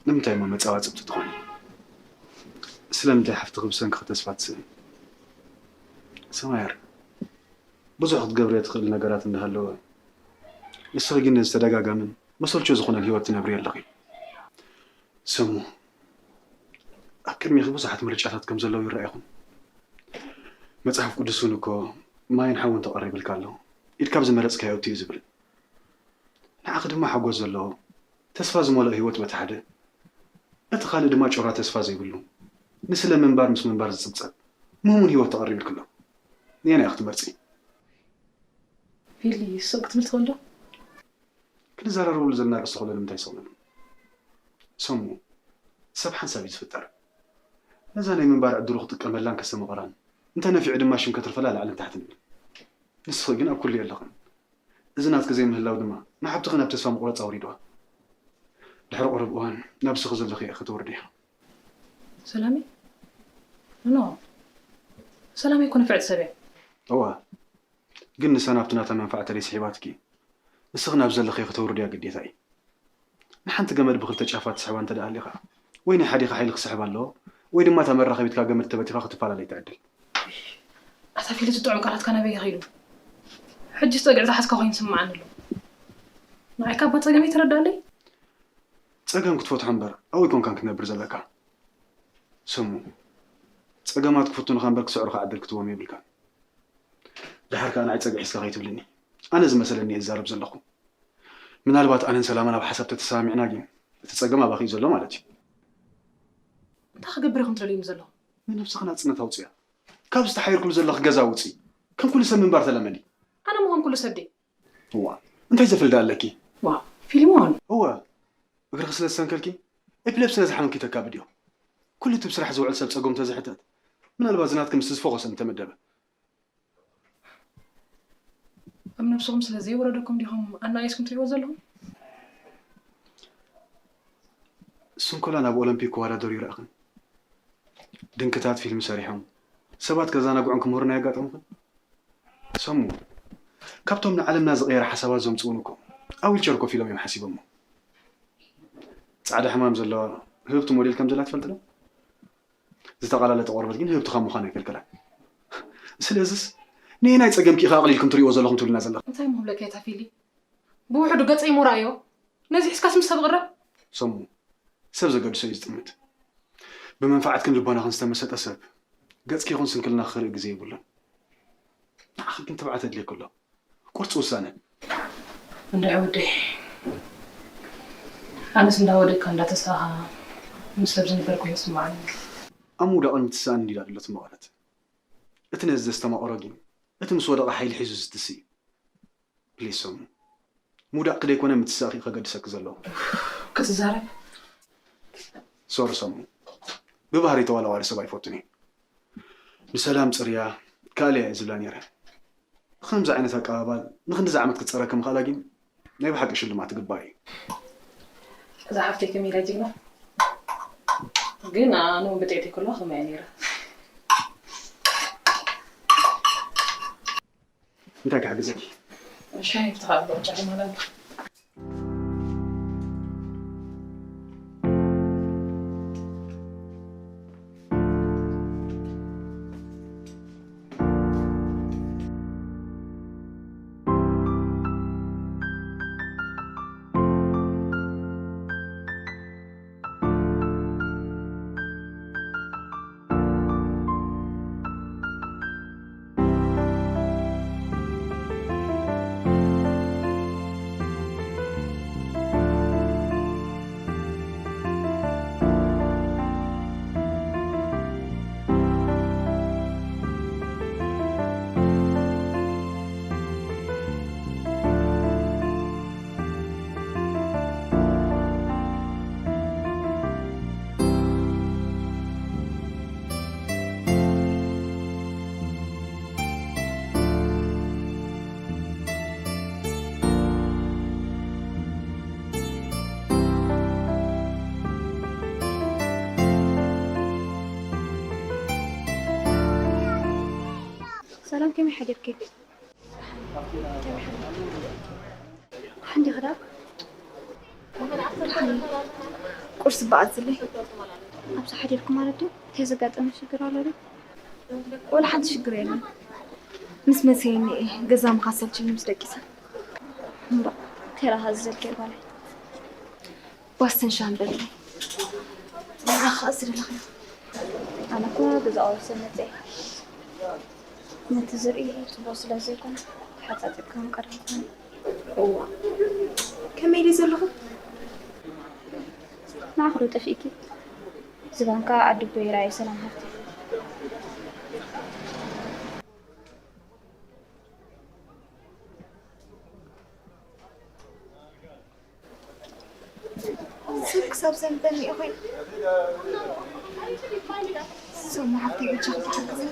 ንምንታይ እሞ መጻባጽብቲ ትኾኒ? ስለምንታይ ሓፍትኺ ብሰንክኺ ተስፋ ትስእን? ሰማያር፣ ብዙሕ ክትገብርዮ ትኽእል ነገራት እንዳሃለወ፣ ንስኺ ግን ነዚ ተደጋጋምን መሰልቹ ዝኾነን ህይወት ትነብሪ ኣለኺ። ሰሙ፣ ኣብ ቅድሚኺ ብዙሓት ምርጫታት ከም ዘለዉ ይረኣኹም። መጽሓፍ ቅዱስ እውን እኮ ማይን ሓውን ተቐሪብልካ ኣሎ፣ ኢድ ካብ ዝመረጽካዮ እትዩ ዝብል። ንዓኺ ድማ ሓጎስ ዘለዎ፣ ተስፋ ዝመልኦ ህይወት በቲ ሓደ፣ እቲ ካልእ ድማ ጭራ ተስፋ ዘይብሉ፣ ንስለ ምንባር ምስ ምንባር ዝጽብጸብ ምህሙን ህይወት ተቐሪብልኪ ኣሎ። ንየናይ ኢኺ ትመርጺ? ፊሊ፣ ስቕ ክትብል ትኽእል ዶ? ክንዘራረበሉ ዘለና ርእሲ ከሎ ንምንታይ ስቕ ንብል? ሰሙ፣ ሰብ ሓንሳብ እዩ ዝፍጠር። ነዛ ናይ ምንባር ዕድሉ ክጥቀመላን ከስተማቕራን፣ እንተ ነፊዑ ድማ ሽም ከትርፈላ ላዕልን ታሕትን ይብል። ንስኺ ግን ኣብ ኩሉ የለኽን። እዚ ናትኪ ዘይምህላው ድማ ንሓብትኺ ናብ ተስፋ ምቑራጽ ኣውሪድዋ። ድሕሪ ቁሩብ እዋን ናብ ንስኺ ዘለኺ እያ ከተውርድያ። ሰላመይ? ኖ። ሰላመይ እኮ ንፍዕቲ ሰብ እያ። እዋ። ግን ንሳ ናብቲ ናታ መንፋዕ ተለይ ስሒባትኪ፣ ንስኺ ናብ ዘለኽዮ ከተውርድያ ግዴታ እዩ። ንሓንቲ ገመድ ብኽልተ ጫፋ ትስሕባ እንተ ደኣ ሃሊኻ፣ ወይ ናይ ሓዲኻ ሓይሊ ክስሕብ ኣለዎ፣ ወይ ድማ እታ መራኸቢትካ ገመድ ተበቲኻ ክትፈላለይ ትዕድል። ኣታ ፊሊ፣ እቲ ጥዑም ቃላትካ ናበይ ከይዱ? ሕጂስ ጸግዒ ዝሓዝካ ኮይኑ ይስምዓኒ ኣሎ። ንዓይ ካባ ጸገመይ ተረዳለይ? ጸገም ክትፈትሖ እምበር ኣብኡ ኣይኮንካን ክትነብር ዘለካ። ሰሙ፣ ጸገማት ክፍትኑኻ እምበር ክስዕሩኻ ዕድል ክትቦም የብልካን። ደሓር ከኣ ንዓይ ጸግዒ ሒዝካ ከይትብልኒ። ኣነ ዝመሰለኒ እየ ዝዛረብ ዘለኹ። ምናልባት ኣነን ሰላማን ኣብ ሓሳብ ተተሰማሚዕና ግን እቲ ጸገም ኣባኺ እዩ ዘሎ ማለት እዩ። እንታይ ክገብር ኢኹም ትደልዩኒ ዘለኹም? ንነብስኺ ናጽነት ኣውጽያ። ካብ ዝተሓየርክሉ ዘለኺ ገዛ ውጺ። ከም ኩሉ ሰብ ምንባር ተለመዲ። ኣነ ምዃን ኩሉ ሰብ ድየ? እዋ፣ እንታይ ዘፍልዳ ኣለኪ? ዋ፣ ፊልሞን። እወ፣ እግርኺ ስለ ዝሰንከልኪ፣ ኤፕለፕሲ ነዚ ሓመምኪ ተካብድዮ። ኩሉ እቲ ብስራሕ ዝውዕል ሰብ ጸገሙ ተዝሕተት፣ ምናልባት ዝናትኪ ምስ ዝፈኾሰ ምተመደበ። ኣብ ነብስኹም ስለ ዘይወረደኩም ዲኹም ኣናኢስኩም ትሪእዎ ዘለኹም? ስንኮላ ናብ ኦሎምፒክ ክወዳደሩ ይረእኽን። ድንክታት ፊልም ሰሪሖም ሰባት ከዘናግዑን ክምህሩን ኣየጋጠሙኽን? ሰሙ፣ ካብቶም ንዓለምና ዝቐየረ ሓሳባት ዘምጽኡን እኮ ኣብ ዊልቸር ኮፍ ኢሎም እዮም ሓሲቦሞ። ጻዕዳ ሕማም ዘለዋ ህብቲ ሞዴል ከም ዘላ ትፈልጢ ዶ? ዝተቓላለጠ ቆርበት ግን ህብቲ ካብ ምዃን ኣይከልክላን። ስለዝስ ነየናይ ጸገምኪ ኢኻ ኣቕሊልኩም ትሪእዎ ዘለኹም ትብልና ዘለኹም? እንታይ ምብለካ እየ ታፊሊ? ብውሕዱ ገጸይ ምርኣዮ ነዚ ሒዝካስ ምስ ሰብ ቅረብ? ሰሙ፣ ሰብ ዘገድሶ እዩ ዝጥምት። ብመንፈዓትክን ልቦናኽን ዝተመሰጠ ሰብ ገጽኪ ይኹን ስንክልናኺ ክርኢ ግዜ የብሉን። ንዓኺ ግን ትብዓት የድልየኪ ኣሎ። ቁርፂ ውሳነ። እንድዒ ወደይ፣ ኣነስ እንዳወደካ እንዳተሳእኻ ምስ ሰብ ዝንበር ኮይኑ ይስምዓኒ። ኣብ ምውዳቕን ምትሳእን እንድዩ ዳኣ ዘሎ እቲ መቐረት። እቲ ነዚ ዘስተማቐሮ ግን እቲ ምስ ወደቐ ሓይሊ ሒዙ ዝትሲ እዩ። ፕሊስ ሰሙ። ምውዳቕኪ ደይኮነ ምትሳእኪ እዩ ከገድሰኪ ዘለዎ። ክትዛረብ። ሶሪ ሰሙ። ብባህሪ ተዋላዋሊ ሰብ ኣይፈቱን እየ። ንሰላም ጽርያ ካልያ እየ ዝብላ ነይረ። ብኸምዚ ዓይነት ኣቀባባል ንክንድዚ ዓመት ክትጸረኪ ምኽኣላ ግን ናይ ብሓቂ ሽልማት ትግባእ እዩ። እዛ ሓፍተይ ከመይ ኢላ ጅግና። ግን ኣነ እውን ብጥዕቲ ከለዋ ከምኣ እየ ነይረ። እንታይ ክሕግዘኪ? ሻሂ ብትኻእ ብዕጫ ይማል ኣሎ። ሰላም፣ ከመይ ሓዲርኪ? ሓንቲ ክዳን ቁርሲ በኣዝለይ። ኣብዚ ሓዲርኩ ማለት ድዩ? እንታይ ዘጋጠመ ሽግር ኣሎ ድዩ? ወላ ሓንቲ ሽግር የለን። ምስ መሰየኒ እየ ገዛ ምኻሰልችኒ ምስ ደቂሰ። እምባ ከይረኻ ዝዘልከ ጓለይ። ባስተን ሻምበል። ንዓኻ ዝደለኻ። ኣነ እኮ ገዛ ቆርሰ መጸ። ነቲ ዝርኢ ጽቡቕ ስለ ዘይኮነ ተሓጻጺብካ ምቀዳም ኮነ። እዋ። ከመይ ድዩ ዘለኹ? ንዓኽ ዶ ጠፊእኪ? ዝባንካ ኣድቦ ይርኣይ ሰላም ሃብቲ። ሰብ ክሳብ ዘንበኒ እዩ ኮይኑ። ሶማ ሓፍተይ በጃኺ ተሓግዝኒ።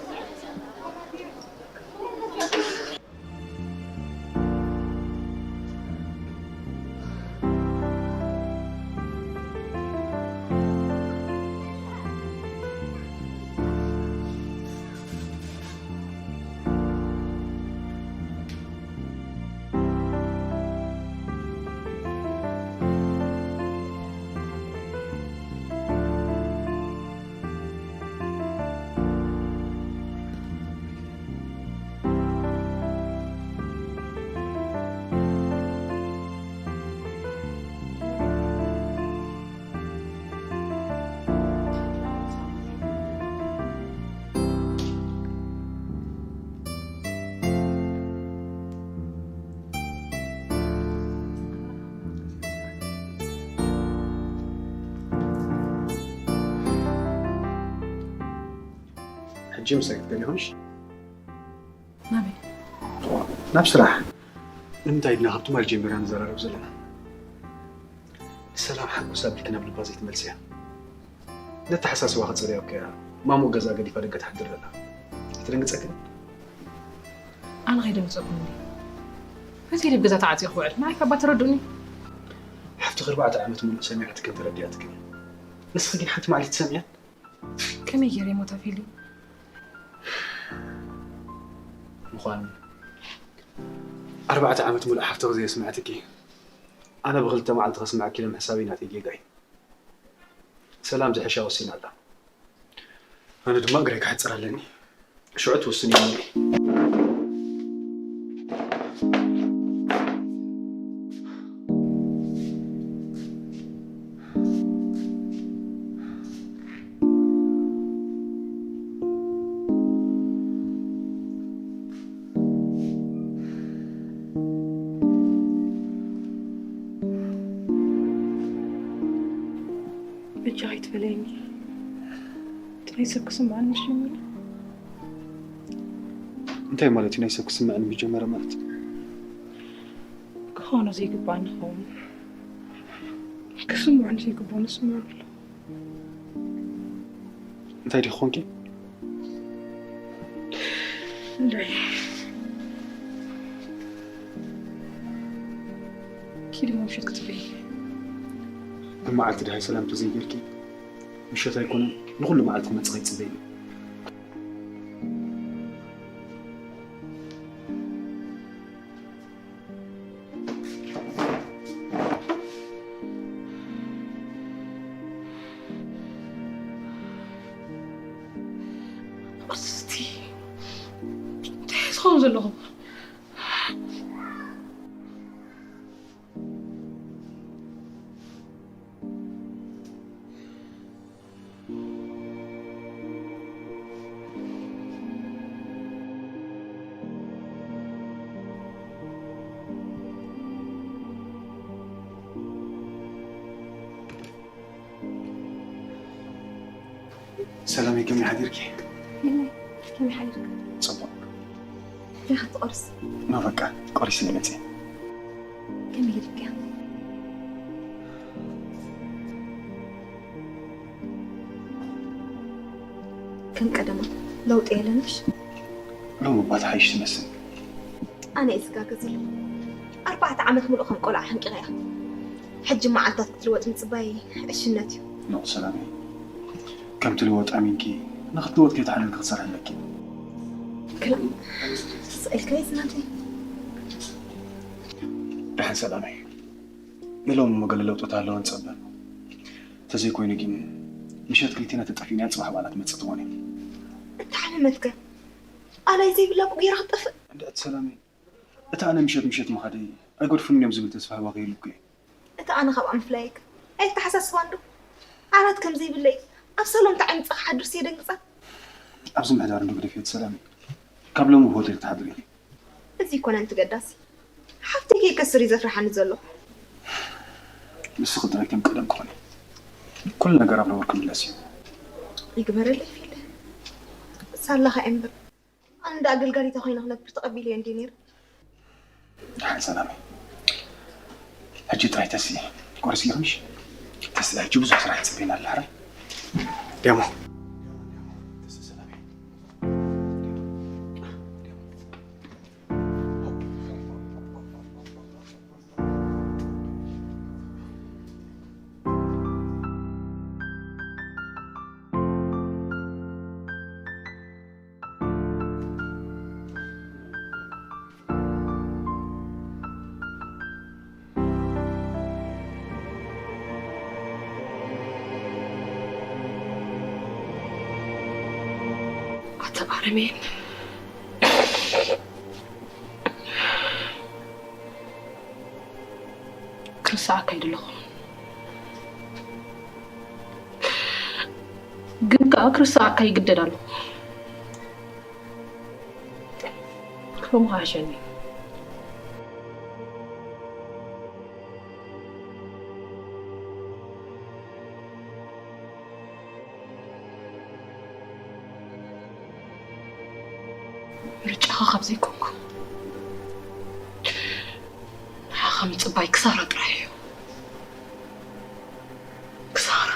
ሕጂ ምሳይ ክትገሊ ይኾንሽ? ናበይ? ናብ ስራሕ። ንምንታይ ድና ካብ ትማሊ ጀሚርና ንዘራረብ ዘለና? ንሰላም ሓጎስ ኣቢልኪ ናብ ልባ ዘይትመልስያ? ነተሓሳስባ ክጸርያ እኮ እያ ማሞ ገዛ ገዲፋ ደገ ትሓድር ዘላ። ኣይትደንግጸክን? ኣነ ከይደንግጸኩም እንዲ። መቼ ደብ ገዛ ተዓጽየ ክውዕል? ንዓይ ካባ ተረድኡኒ። ሓፍትኺ ኣርባዕተ ዓመት ሙሉእ ሰሚዓትክን ተረዲኣትክን እያ። ንስኺ ግን ሓንቲ መዓልቲ ትሰምዕያን? ከመይ ገይረ ይሞታ ፊሊ? ምዃኑ ኣርባዕተ ዓመት ሙሉእ ሓፍትኺ ዘየስምዐትኪ፣ ኣነ ብኽልተ መዓልቲ ከስምዐኪ ኢለ ምሕሳበይ ናተይ ጌጋ እዩ። ሰላም ዝሕሻ ወሲና ኣላ። ኣነ ድማ እግረይ ክሕጽር ኣለኒ። ሽዑ ትውስን እየ። በጃ ኣይትበለኒ። እቲ ናይ ሰብ ክስምዓኒ ምስ ጀመረ። እንታይ ማለት እዩ ናይ ሰብ ክስምዓኒ ምስ ጀመረ ማለት? ክኾኖ ዘይግባእ ንኸውን። ክስምዑ ዘይግብኦም ንስምዑ ኣሎ። እንታይ ዲኺ ኮንኪ? እንዳይ። ኪዲ ምሸት ክትበይ። ብመዓልቲ ድሃይ ሰላም ተዘይጌርኪ፣ ምሸት ኣይኮነን ንኹሉ መዓልቲ ክመጽእ ይጽበይ። እስቲ እንታይ ዝኸውን ዘለኹም? ሰላመይ፣ ከመይ ሓዲርኪ? ከመይ ሓዲርካ? ጽቡቕ። ዲኻ ትቆርስ? ኖ፣ በቃ ቆሪስኒ መጽየ። ከመይ ሂድካ? ከም ቀደማ ለውጢ የለንሽ። ሎሚ እባ ትሓይሽ ትመስል። ኣነ እየ ዝጋገ ዘለኹ። ኣርባዕተ ዓመት ሙሉእ ከም ቆልዓ ሓንቂቐያ። ሕጂ መዓልታት ክትልወጥ ምጽባይ ዕሽነት እዩ። ኖ ሰላመይ፣ ከም ትልወጥ ኣሚንኪ ንኽትልወጥ ከይተሓለልኪ ክትሰርሒ ኣለኪ። ክላ ስቕ ኢልካ ይዝናተይ። ደሓን ሰላመይ። ንሎሚ እሞ ገለ ለውጥታት ኣለዎ ንጸበ። ተዘይኮይኑ ግን ምሸት ክልቴና ተጠፊእና ጽባሕ ባዕላ ትመጽእ ትኾን እያ። እንተ ሓመመትከ? ኣላይ ዘይብላ እኮ ጌራ ክትጠፍእ። እንድዕቲ ሰላመይ፣ እታ ኣነ ምሸት ምሸት ምኻደይ ኣይገድፉን እዮም ዝብል ተስፋ ህባ ከይህልኩ እየ። እታ ኣነ ካብኣ ምፍላየክ ኣይተሓሳስባን ዶ? ዓራት ከም ዘይብለይ ኣብ ሳሎን እንታይ ዓይነት ጸቕጢ ሓድርስ የደንግጻ። ኣብዚ ምሕዳር እንዶ ግደፍዮ ሰላመይ። ካብ ሎሚ ኣብ ሆቴል ትሓድሪ ኢኺ። እዚ ኣይኮነን እቲ ገዳሲ። ሓፍተይ ከይከስር እዩ ዘፍርሓኒ ዘሎ። ንስኺ ጥራይ ከም ቀደም ክኾነ። ኩሉ ነገር ኣብ ነበርኩ ክምለስ እዩ። ይግበረለይ ፊለ። ሳላኻ እምበር። ኣነ እንዳ ኣገልጋሊታ ኮይነ ክነብር ተቐቢለዮ እንድየ ነይረ። ደሓን ሰላመይ። ሕጂ ጥራይ ተስኢ። ቆሪስ ኢልክምሽ? ተስኢ፣ ሕጂ ብዙሕ ስራሕ ይጽበየና ኣሎ፣ ሕራይ? ደሞ። ተስኢ ሰላመይ። ኣታ ኣረሜን። ክርስዓካ ኣይደለኹ። ግን ከኣ ክርስዓካ ይግደድ ኣለኹ። ከምኡ ሓሸኒ። ምርጫኻ ካብ ዘይኮንኩ፣ ንዓኻ ምጽባይ ክሳራ ጥራይ እዩ። ክሳራ።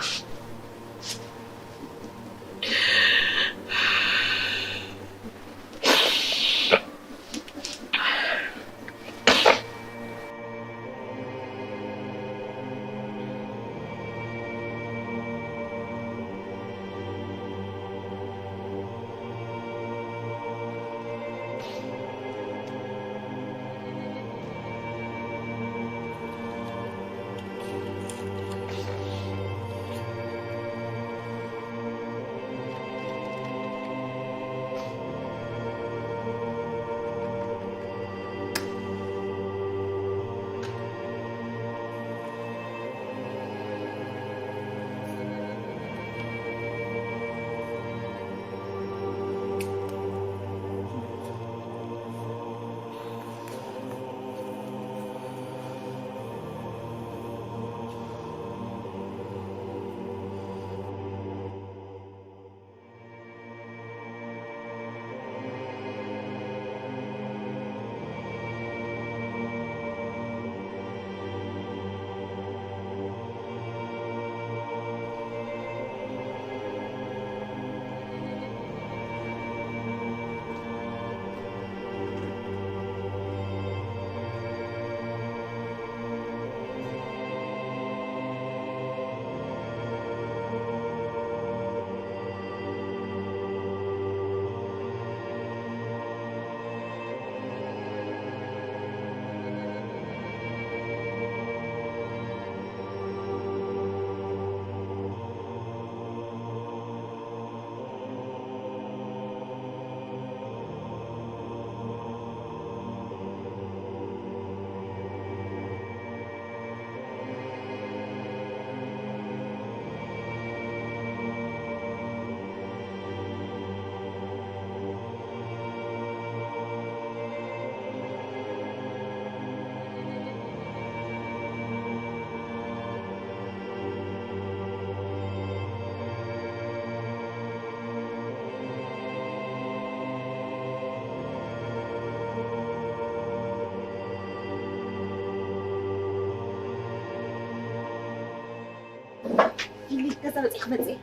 ኢሊ ገዛ በፂሕ ክመፅእ።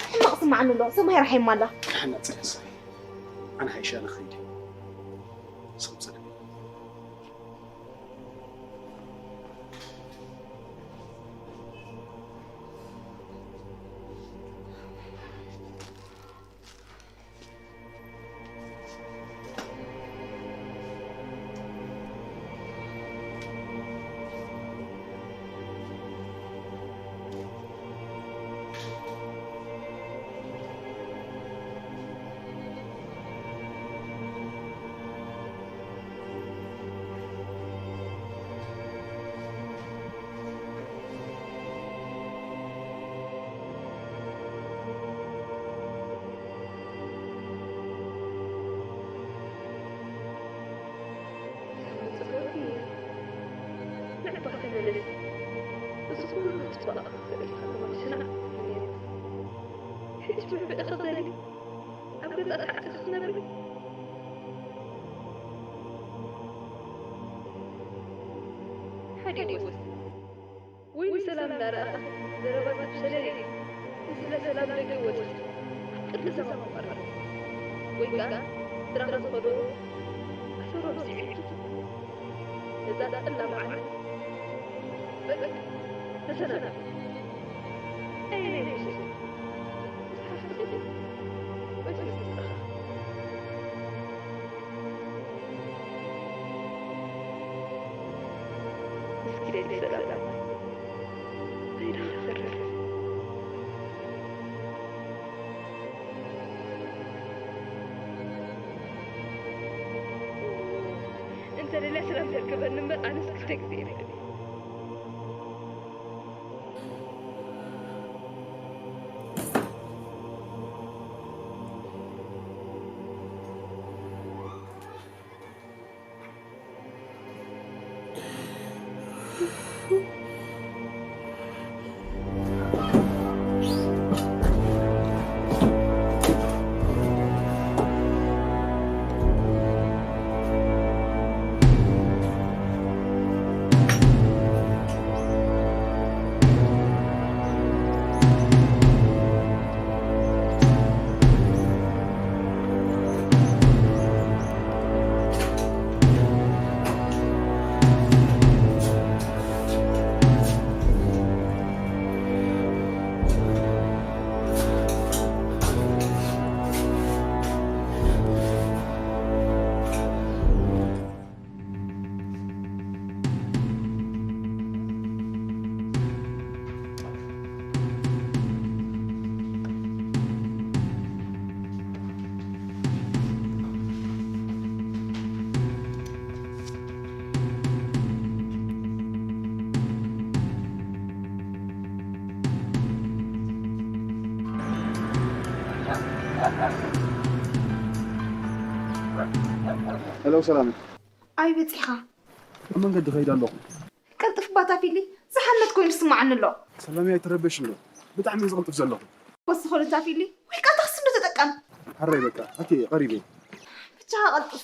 ሕማቕ ስማዓኒ ኣሎ። ሰማይ ራሒማ ኣላ። ሓና ፅንሕሳይ። ኣነ ሃይሻ ንኸይድ። ሰምፅእ። እዚ ኩሉ ጽባቐ ክትርኢ ከለኻ ተመሊስና። ሕጂ ብዕብዕኺ ዘሊ ኣብ ገዛ ተዓጺኺ ክትነብሪ? ሓዲኡ ወስን። ወይ ንሰላም እናረኣኻ ዘረባ ዘፍሸለ፣ ንስለ ሰላም ደገ ወጺኻ ኣብ ቅድሚ ዘማሙ ቀርብ። ወይ ከኣ ስራኻ ዝኸደኦ ኣሰሮም ስዒብኪ። እዛ ጸላም ዓለም በቃ ተሰናበቲ። ኣየናይ ይብስል? ምስ ሓፍትኺ ወይስ ምስ ስድራኻ? እስኪ ደሊ ሰላም። እንታይ ደኣ ክሰርሕ? እንተ ደልያ ሰላም ተርክበኒ እምበር፣ ኣነስ ክልተ ግዜ እየ ደልየ። ሄሎ፣ ሰላም። ኣይ በጺኻ። ኣብ መንገዲ ከይድ ኣለኹ። ቀልጥፍ ባታ ፊሊ፣ ዝሓመት ኮይኑ ይስምዓኒ ኣሎ። ሰላም፣ ኣይትረበሽ እንዶ። ብጣዕሚ እየ ዝቕልጥፍ ዘለኹ። ወስኾ ልታ ፊሊ፣ ወይ ቃታ ክስንዶ ተጠቀም። ሕራይ በቃ፣ ኣቲ ቀሪበ። ብቻ ቀልጥፍ።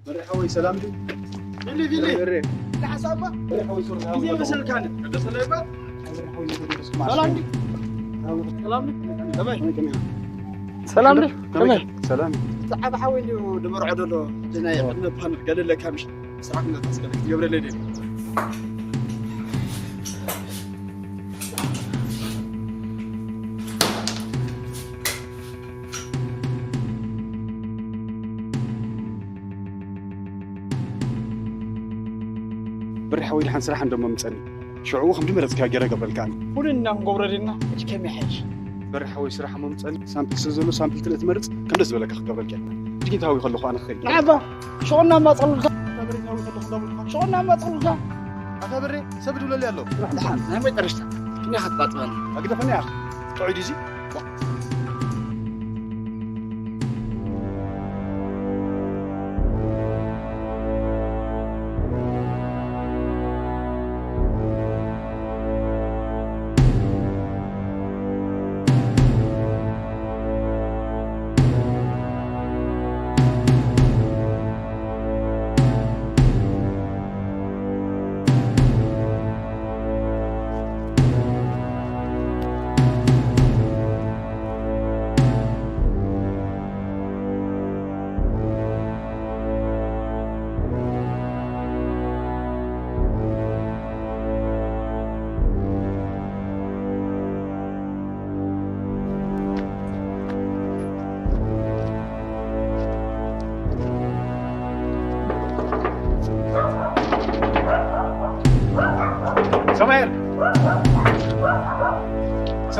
መሪሕ ሓወይ ሰላም ድዩ? ቢሊ፣ ቢሊ። መሪሕ። እንታይ ሓሳብካ? መሪሕ ሓወይ ሱር ግዜ ሓወይ መሰልካኒ። ደሰለይባ? መሪሕ ሓወይ ሱር ሰላም ድዩ? ሰላም ድዩ? ከመይ? ሰላም ድዩ? ከመይ? ከመይ? ሰላም። እቲ ዓቢ ሓወይ እንድዩ ድመርዖ ደሎ። እቲ ናይ ቅድመ ፓነል ገለ ኣለካ ምሽ? ስራሕ ክንደታስከለ ክትገብረለይ ድዩ? በሪ ሓወይ፣ ደሓን ስራሕ እንደሞ ምጸኒ። ሽዑ ከም ድመረጽካ ገይረ ገብረልካ ኣነ። ኩልና ክንገብሮ ዲና፣ ሕጂ ከመይ ይሓይሽ? በሪ ሓወይ፣ ስራሕ እሞ ምጸኒ። ሳምፕል ስለ ዘሎ፣ ሳምፕል ትርኢ ትመርጽ፣ ከም ደስ ዝበለካ ክገብረልካ እየ። ሕጂ ግን ተሃዊ ከለኹ ኣነ ክኸይድ። ንዓባ፣ ሽቕና ማጸሉልካ። ሽቕና ማጸሉልካ። ኣታ በሬ፣ ሰብ ድውለሊ ኣሎ። ደሓን፣ ናይ መጨረሽታ። ክንያ ክትጣጥበና። ኣግደፈኒ ኢኻ። ጥዑይ ድዩ እዚ?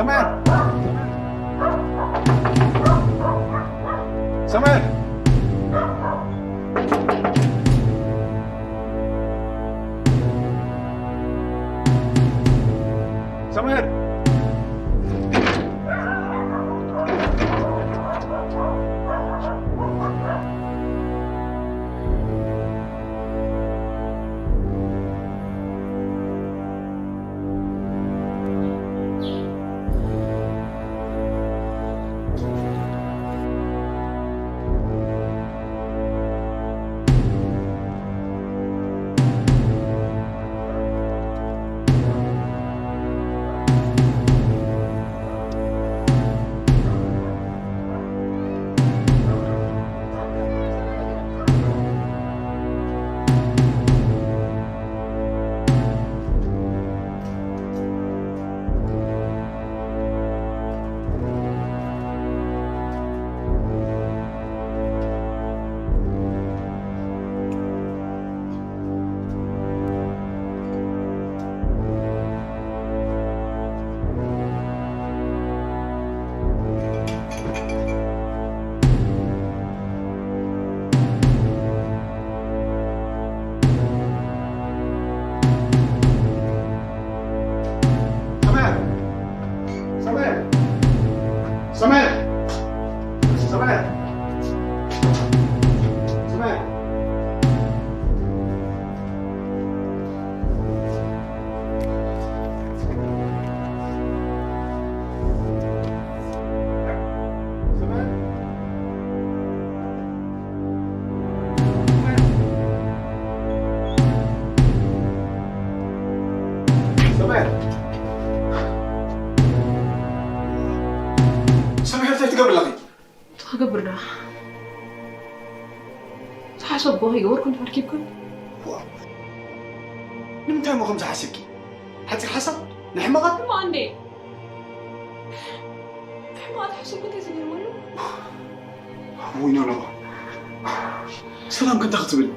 ሰመር! ሰመር! ሰመር! ሰመር! ሰመር፣ እንታይ ትገብሪ ኣለኺ? እንታይ ክገብር ደኣ? ዝሓሰብኩ ከይገበርኩ እንተ ኣርኪብኩ። ዋው! ንምንታይ እሞ ከምዚ ሓሲብኪ? ሓጺር ሓሳብ ንሕመቓት? እሞ ኣንዴ። ሕማቕ ሓሰብኩ እንተ ዝገርመሉ። ውይ፣ ኖ፣ ኖ፣ ኖ። ሰላም ከንታ ክትብል።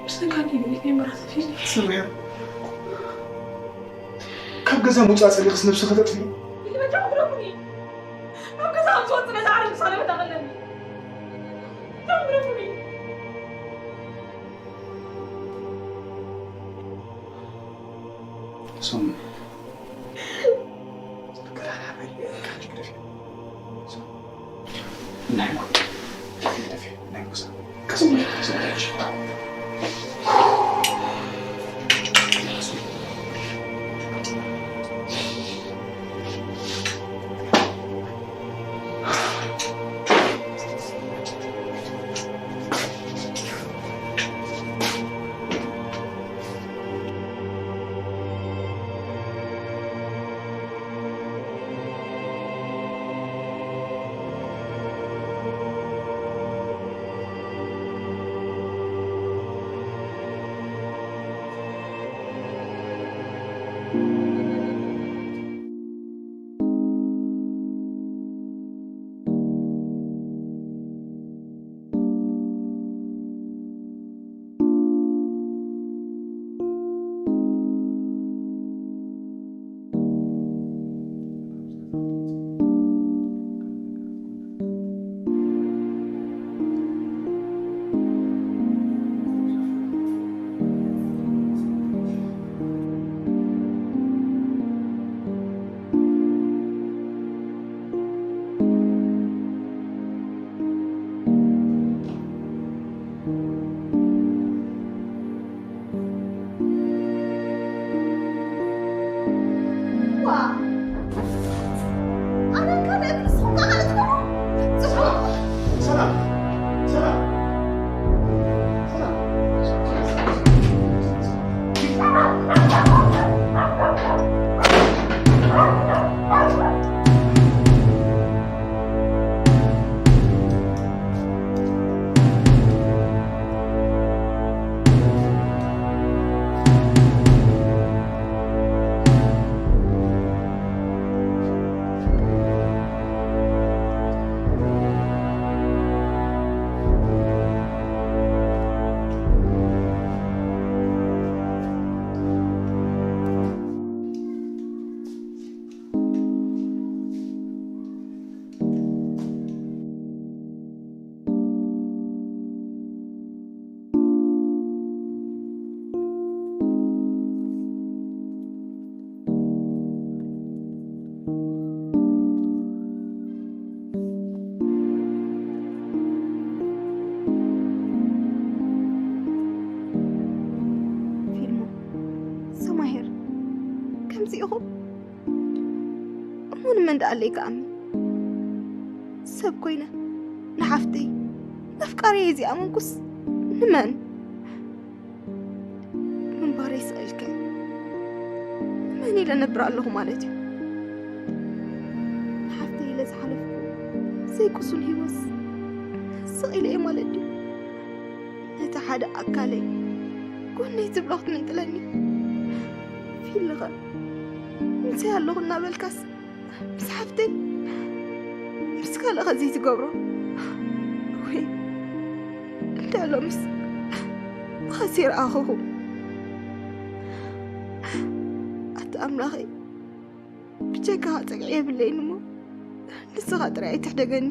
ብሰንካ ዲግሪት ናይ መራታት ሒዘ። ሰመር፣ ካብ ገዛ ምውጻእ ጸሊኽስ ነብስኺ ተጥፍኢ? ይልበጃ፣ ግረፉኒ። ካብ ገዛ ከም ዝወጽእ ነዛ ዓለም ክሳለመት ኣለኒ። ግረፉኒ። ሶም፣ ናይ ሞት፣ ናይ ሞት፣ ናይ ሞት። ከምዚ ኢኹም እሞ ንመን ደኣ ኣለይ ክኣምን? ሰብ ኮይነ ንሓፍተይ ነፍቃሪየ እዚኣ መንኩስ ንመን? ምንባረይ ስቕ ኢልከ ንመን ኢለ ነብር ኣለኹ ማለት እዩ? ንሓፍተይ ኢለ ዝሓለፍኩ ዘይቁሱል ህይወትስ ስቕ ኢለ እየ ማለት ድዩ? ነቲ ሓደ ኣካለይ ጎነይ ትብሎ ክትምንጥለኒ ፊልኸ ምሳይ ኣለኹ እናበልካስ ምስ ሓፍተይ ምስ ካልእ ከ ዘይትገብሮ ወይ እንዳ ሎምስ ብኸሲ ረኣኹኹ ኣቲ ኣምላኸይ ብጀካኻ ጸግዒ የብለይን እሞ ንስኻ ጥራይ ኣይትሕደገኒ።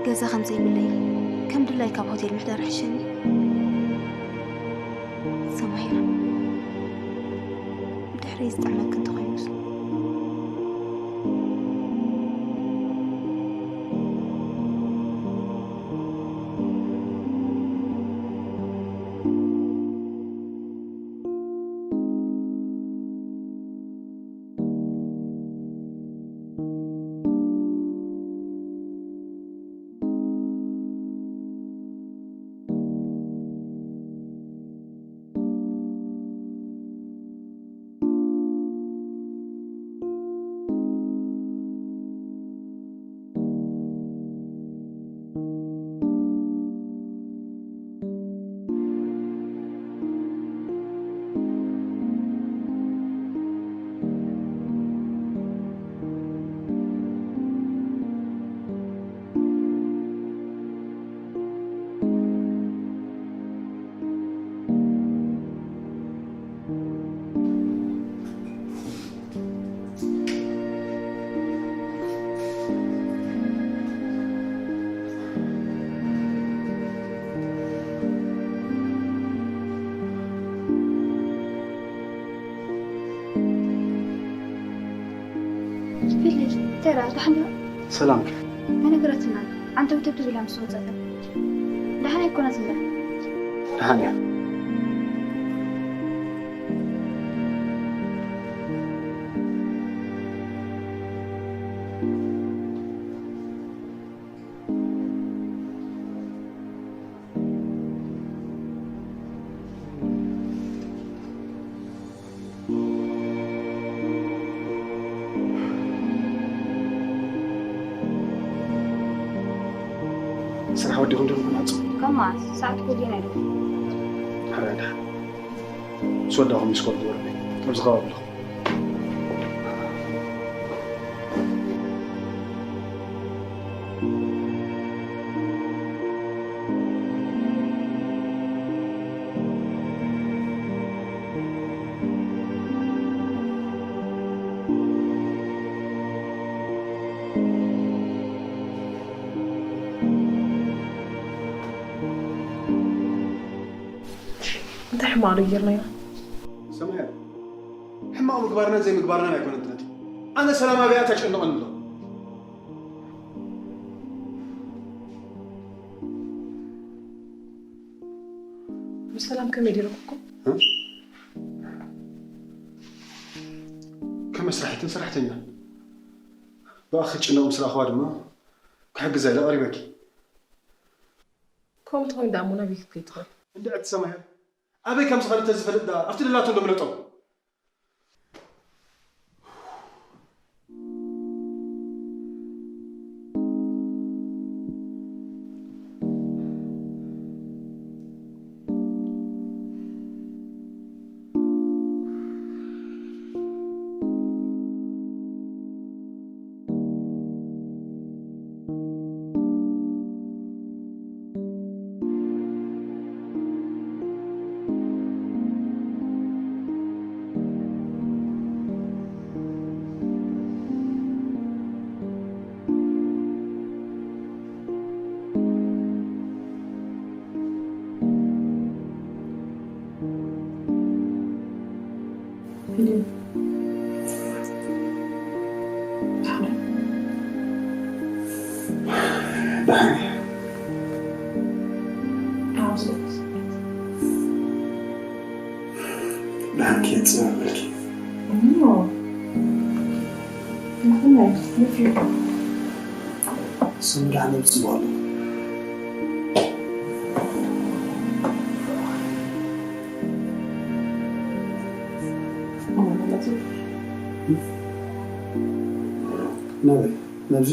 ገዛ ከም ዘይብለይ ከም ድላይ ካብ ሆቴል ምሕዳር ይሕሸኒ። ሰማሂር ብድሕረይ ዝጥዕመኪ እንተኾይኑስ? ፊልድ፣ ተራ፣ ደሓን ዶ? ሰላም። ኣይነገረትናን። ዓንተብተብ ትብል እያ ምስ ወጸት። ደሓን ኣይኮነትን እያ። ደሓን እያ። ስራሕ ወዲኹም ዶ ንመጽእ? ከም መዓስ? ሰዓት ጎዲና ኢኹም። ሕራይ ደሓን። ምስ ወዳኹም ሚስኮል ግበሩለይ። ኣብዚ ከባቢ ኣለኹ። እንታይ ሕማቕ ዶ ጌርና ኢና? ሰማያት፣ ሕማቕ ምግባርናን ዘይምግባርናን ኣይኮነን ትነቲ። ኣነ ሰላም ኣብያ ተጨንቐኒ ኣሎ። ብሰላም ከመይ ዲረኩኩም? እ? ከም መስራሒትን ሰራሕተኛን ብኣኺ ክጭነቕ ምስ ረኣኽዋ ድማ ክሕግዛ ኢለ ቀሪበኪ። ከምኡ እንተኾይኑ ደኣ እሞ ናበይ ክትከይድ ትኽእል? እንድዒ እቲ ሰማሄር ኣበይ ከም ዝኸደ ተዝፈልጥ ደኣ ኣብቲ ደላቶ እንዶ ምለጦ። ደሓን እየ። ደሓንኪ እየ፣ ጽናሕ በልኪ። እሞ፣ እንትን ኣይነት፣ ንፊት። ስሙ ደሓን እየ፣ ጽቡቕ ኣለኹ። ናበይ? ናብዚ?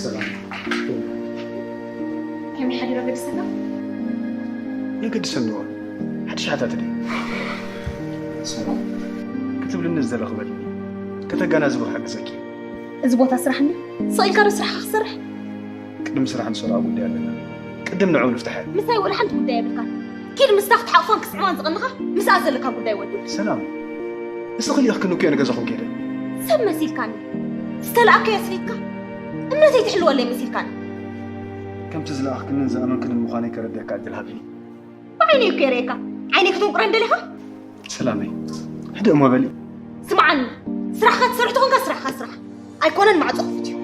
ሰላም። ከመይ ሓዲሩ ኣገድሰካ? የገድሰኒ እዋ። ሓድሽ ሓታት ድዩ? ሰላም። ክትብልኒ ዝደለ ክበልኒ። ከተገናዝቦ ክሕግዘኪ። እዚ ቦታ ስራሕ እንዲ? ስቕ ኢልካ ዶ ስራሕካ ክትሰርሕ? ቅድሚ ስራሕ ንሰርዖ ጉዳይ ኣለና። ቅድም ንዕኡ ንፍትሐ። ምሳይ ወላ ሓንቲ ጉዳይ የብልካን። ኪድ ምስታ ክትሓቕፎን ክስዕሞን ዝቐንኻ ምስኣ ዘለካ ጉዳይ ወድብ። ሰላም፣ ንስኺ ልኢኽክኒ እኮ እየ ንገዛኹም ከይደ። ሰብ መሲልካኒ። ዝተላእካዮ ኣስሊጥካ እምነተይ ትሕልወለይ መሲልካኒ። ከምቲ ዝለኣኽክንን ዝኣመንክንን ምዃነይ ከረድኣካ ዕድል ሃብኒ። ብዓይነይ እኮ የርእየካ። ዓይነይ ክትንቁረን ደሊኻ? ሰላመይ፣ ህድእ እሞ በሊ። ስምዓኒ፣ ስራሕካ ትሰርሕ ተኾንካ ስራሕካ ስራሕ። ኣይኮነን ማዕጾ ክፉት እዩ።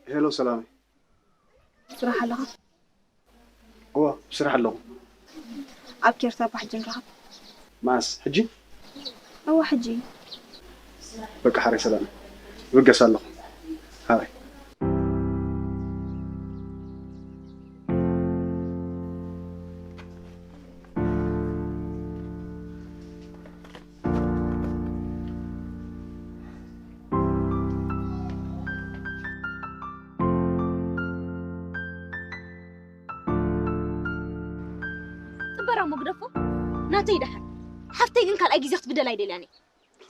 ሄሎ ሰላመይ። ስራሕ ኣለኻ? እወ፣ ብስራሕ ኣለኹ። ኣብ ኬርታ ባሕጂ ንራኸብ። መዓስ? ሕጂ? እወ፣ ሕጂ። በቃ ሓራይ ሰላም። ይበገስ ኣለኹ። ሓራይ። ጥበራ መግደፎ ናተይ ደሓን ሓፍተይ ግን ካልኣይ ግዜ ክትብደል ኣይደልያን እየ።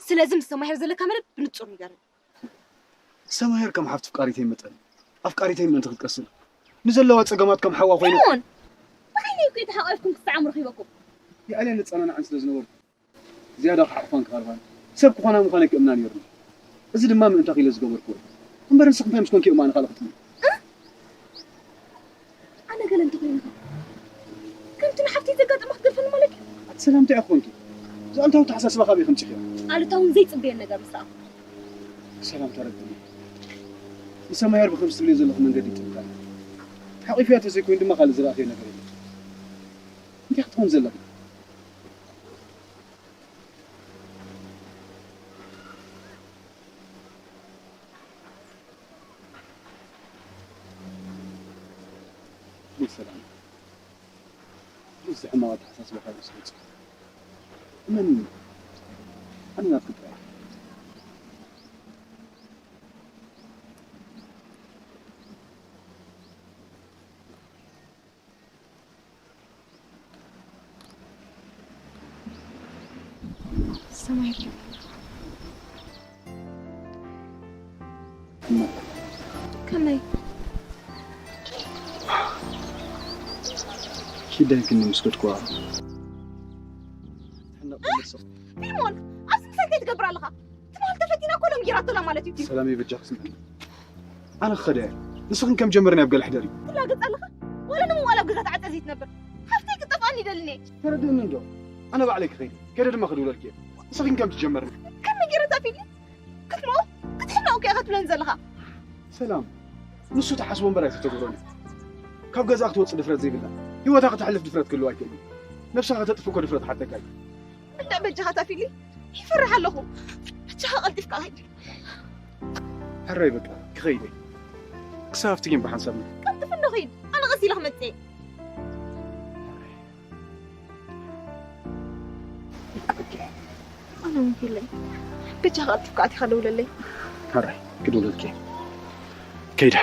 ስለዚ ምስ ሰማሄር ዘለካ መደብ ብንጹር ንገረኒ። ሰማሄር ከም ሓፍቲ ፍቃሪተይ መጠን ኣፍቃሪተይ ምእንቲ ክትቀስል ንዘለዋ ጸገማት ከም ሓዋ ኮይኑ ሲሞን ብዓይነይ እኮ ተሓቋፍኩም ክሰዓም ረኺበኩም። የዕልየን ንጸናናዕን ስለ ዝነበርኩ ዝያዳ ክሓቑፋን ክቐርባን ሰብ ክኾና ምዃነይ ክእምና ነይሩኒ። እዚ ድማ ምእንታኺ ኢለ ዝገበርክዎ እዩ። እምበር ንስኺ እንታይ ምስ ኮንኪ እማ ንኻልእ ክትብሊ? ኣነ ገለ እንተኾይንኻ ከምቲ ንሓፍተይ ዘጋጠማ ክትገድፈኒ ማለት እዩ። ኣቲ ሰላም እንታይ ኢኺ ኮንኪ? እዚ ኣሉታዊ ኣተሓሳስባ ካበይ ከምፂኺዮ? ኣሉታውን ዘይፅበዮን ነገር ምስ ረኣኹ። ሰላም ተረድእኒ። ንሰማሄር ብኸምዚ ትብልዮ ዘለኺ መንገዲ ይጥብቃ። ሓቒፍያ ተዘይኮይኑ ድማ ካልእ ዝረኣኽዮ ነገር የለን። እንታይ ክትኾን ዘለኺ? ሰላም እዚ ሕማቕ ኣተሓሳስባኻ እዩ ዝገልጽ። እመንኒ፣ ኣነ ናትኪ ጥራይ። ሰማይ እሞ ከመይ ኪዳንክኒ ምስ ከድኩዋ ትሕነቕ መልሶ ፊልሞን ኣብዚ ምሳይ ከይ ትገብር ኣለኻ ትማል ተፈቲና እኮ ሎም ጌራቶላ ማለት እዩ ሰላም ይበጃ ክስምዕና ኣነ ክኸደ እየ ንስኽን ከም ጀመርኒ ኣብ ገለ ሕደሪ ትላገጽ ኣለኻ ወላ ንምዋል ኣብ ገዛ ተዓጸ ዘይትነብር ሓፍተይ ክጠፍኣኒ ይደልን እየ ተረድእኒ እንዶ ኣነ ባዕለይ ክኸይድ ከደ ድማ ክድውለልኪ እየ ንስኽን ከም ትጀመርኒ ከመይ ጌረ ታፊልኒ ክትምኦ ክትሕነቑ እኮ ኢኻ ትብለኒ ዘለኻ ሰላም ንሱ ተሓስቦ እምበር ኣይተተግብሮን እዩ ካብ ገዛ ክትወፅእ ድፍረት ዘይብላ ህይወታ ክተሕልፍ ድፍረት ክህልዋ ኣይክእልን ነብሳ ከተጥፍ እኮ ድፍረት ሓተካ እዩ እንዳ በጃኻ ታፊሊ ይፈርሕ ኣለኹ በጃኻ ቀልጢፍካ ኸይድ ሕራይ በቃ ክኸይደ ክሳብ ኣብቲ ጌም ብሓንሳብ ቀልጥፍ እንዶ ኸይድ ኣነ ቀስ ኢለ ክመፅእ ኣነ ውን ፊለይ በጃኻ ቀልጢፍካ ኣቲኻ ደውለለይ ሕራይ ክደውለልኪ ከይደ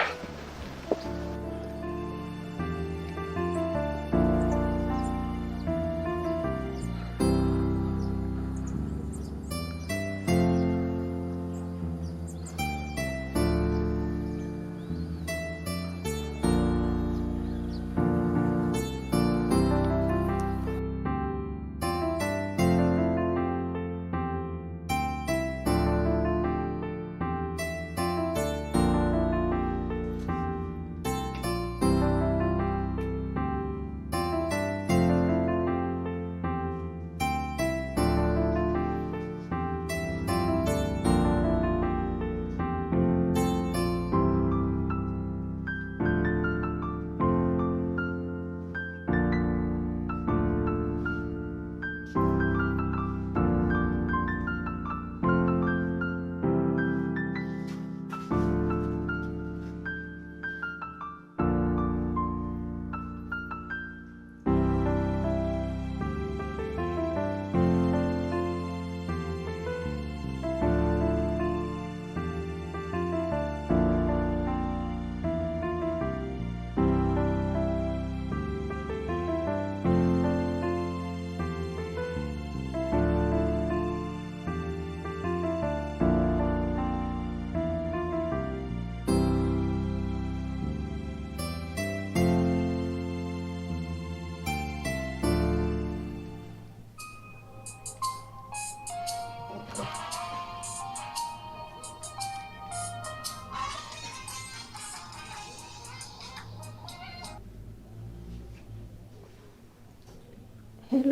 ሄሎ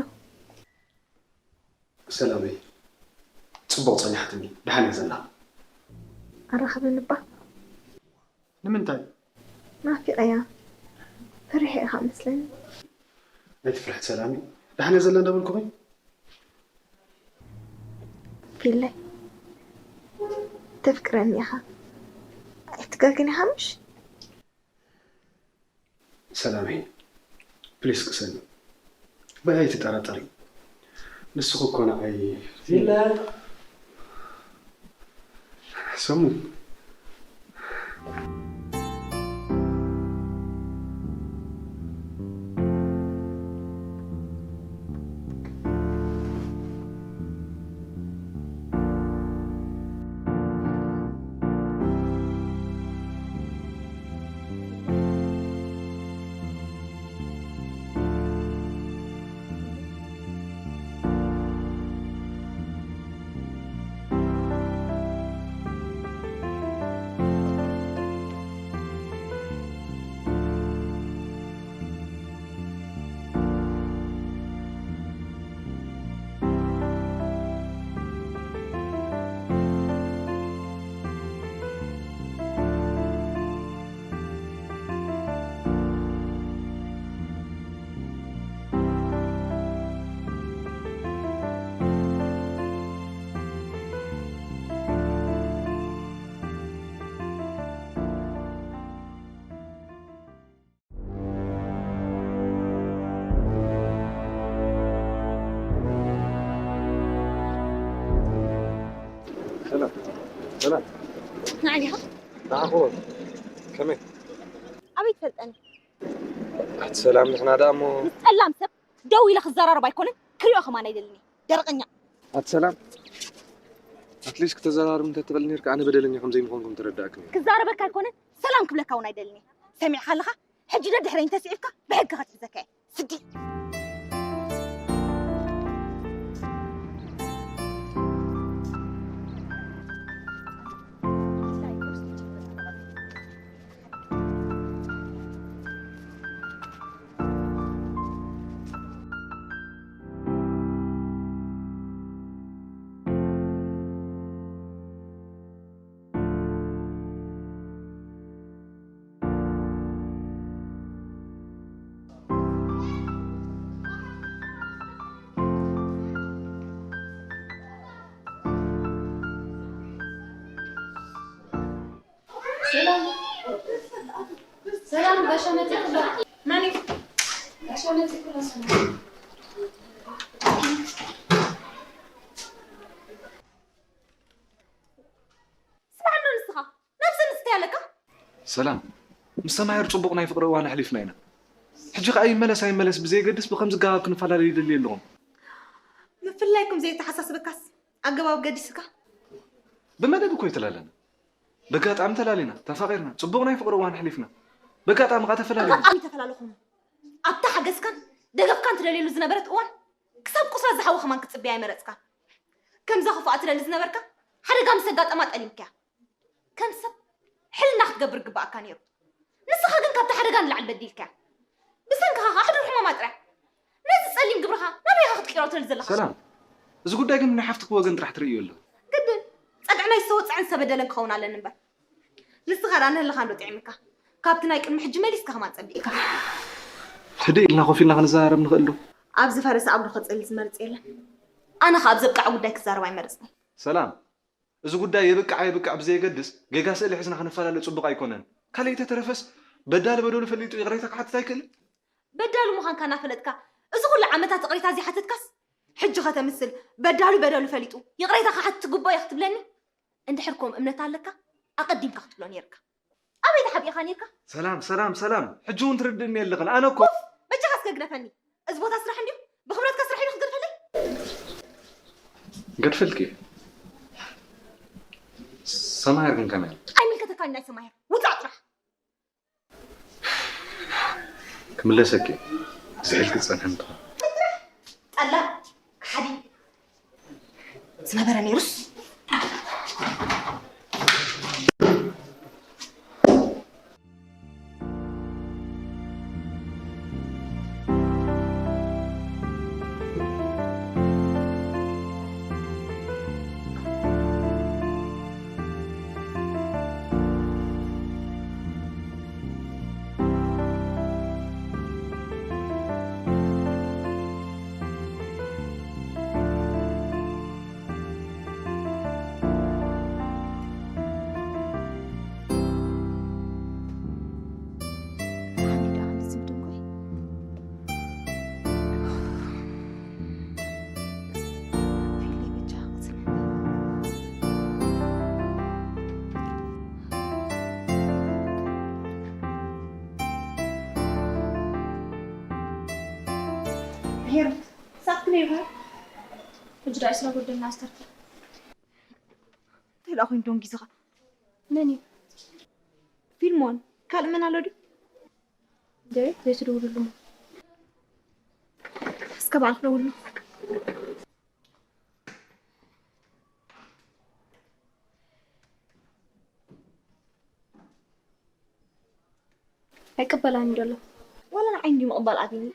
ሰላመይ ጽቡቕ ጸኒሓትኒ ደሓን እየ ዘላ ኣራኸበኒ እባ ንምንታይ? ናፊቐያ። ፈሪሐ ኢኻ መስለኒ። ኣይትፍርሒ ሰላሚ። ደሓን እየ ዘሎ እንዳበልኩኺ። ፊለይ፣ ተፍቅረኒ ኢኻ። ኣይትጋግን ኢኻ ምሽ? ሰላመይ፣ ፕሊስ ቅሰኒ። በይ ኣይትጠራጠሪ። ንስኺ እኮ ንዓይ ፊለ ሰሙ። ሰላም ሰላም። ንዓኻ ንዓኹ ከመይ? ኣበይ ትፈልጠኒ? ኣቲ ሰላም ንሕና ደኣ እሞ ምስ ጸላም ሰብ ደው ኢለ ክዘራረብ ኣይኮነን ክሪኦ ከማን ኣይደልን እየ። ደረቐኛ። ኣቲ ሰላም ኣትሊስት ክተዘራርብ እንተትኽእል ነርካ ኣነ በደለኛ ከም ዘይምኾንኩም ተረዳእክን እየ። ክዛረበካ ኣይኮነን ሰላም ክብለካ እውን ኣይደልን እየ። ሰሚዕካ ኣለኻ? ሕጂ ደድሕረይ እንተስዒብካ ብሕጊ ከትሕዘካ እየ። ስዲ። ሰላም ሰላም፣ ጋሻ መፂእኩላ። መን እዩ? ጋሻ መፂእኩላ ሰላም። ስማዕ እንዶ ንስኻ፣ ነብሲ ንስቲ ኣለካ። ሰላም፣ ምስ ሰማሄር ጽቡቕ ናይ ፍቕሪ እዋን ኣሕሊፍና ኢና። ሕጂ ከኣ ይመለስ ኣይመለስ ብዘየገድስ ብኸምዚ ኣገባብ ክንፈላለ ይደሊ ኣለኹም። ምፍልላይኩም ዘየተሓሳስበካስ ኣገባብ ገዲስካ? ብመደብ እኮ ኣይተላለና። በጋጣሚ ተላሊና፣ ተፋቒርና፣ ጽቡቕ ናይ ፍቕሪ እዋን ኣሕሊፍና። በጋጣሚ ከኣ ተፈላለና። ኣጋጣሚ ተፈላለኹም። ኣብታ ሓገዝካን ደገፍካን ትደልየሉ ዝነበረት እዋን ክሳብ ቁስላ ዝሓወ ከማን ክትጽበያ ኣይመረጽካን። ከምዛ ክፉኣ ትደሊ ዝነበርካ ሓደጋ ምስ ኣጋጠማ ጠሊምካያ። ከም ሰብ ሕልና ክትገብር ግባኣካ ነይሩ። ንስኻ ግን ካብቲ ሓደጋ ንላዕሊ በዲልካያ። ብሰንክኻ ኸዓ ሕዱር ሕማማ ጥራይ። ነዚ ጸሊም ግብርኻ ናበይ ኢኻ ክትቅይሮ ትደሊ ዘለኻ? ሰላም፣ እዚ ጉዳይ ግን ናይ ሓፍትኪ ወገን ጥራሕ ትርእዮ ኣለኺ። ግድን ጸግዒ ናይ ዝተወጽዐን ዝተበደለን ክኸውን ኣለኒ እምበር። ንስኻ ደኣ ንህልኻ እንዶ ጥዒምካ። ካብቲ ናይ ቅድሚ ሕጂ መሊስካ ከማን ጸቢቕካ። ህድእ ኢልና ኮፍ ኢልና ክንዘራረብ ንኽእል ዶ? ኣብ ዝፈረሰ ኣብ ዶ ከጽልል ዝመርጽ የለን። ኣነ ኸኣ ኣብ ዘብቅዐ ጉዳይ ክዛረብ ኣይመረጽኩን። ሰላም፣ እዚ ጉዳይ የብቅዕ ኣይብቅዕ ብዘየገድስ ጌጋ ስእሊ ሒዝና ክንፈላለ ጽቡቕ ኣይኮነን። ካልእ ተተረፈስ በዳሊ በደሉ ፈሊጡ ይቕሬታ ክሓትት ኣይክእልን? በዳሉ ምዃንካ እናፈለጥካ እዚ ኩሉ ዓመታት ይቕሬታ ዘይሓተትካስ ሕጂ ከተምስል በዳሉ በደሉ ፈሊጡ ይቕሬታ ክሓትት ትግብኦ እየ ክትብለኒ? እንድሕር ከምኡ እምነት ኣለካ ኣቐዲምካ ክትብሎ ነይርካ። ኣበይ ተሓቢእኻ ነይርካ? ሰላም ሰላም ሰላም ሕጂ እውን ትርድእኒ የለኽን ኣነ እኮ። በጃኻ እስከ ግደፈኒ። እዚ ቦታ ስራሕ እንድዩ። ብኽብረትካ ስራሕ ኢሉ ክትገድፈለይ? ገድፈልኪ። ሰማሄር ግን ከመይ ኣሎ? ኣይምልከተካን ናይ ሰማሄር። ውጻእ ጥራሕ። ክምለሰኪ። ዝሕል ክትጸንሐን ትኾን። ጠላ፣ ከሓዲ። ዝነበረ ነይሩስ። ሄር፣ ሳትክ ነይርካ? ሕጂ ደኣ ስለ ጎደልና ዝተርፈ። እንታይ ደኣ ኮይኑ ደንጊዝኻ? መን እዩ? ፊልሞን፣ ካልእ መን ኣሎ ድዩ? እንዴ፣ ዘይትደውልሉ እሞ። እስከ ባዕልክ ደውልሉ። ኣይቅበላን እዩ ዘሎ። ዋላ ንዓይ እንድዩ ምቕባል ኣብዩኒ።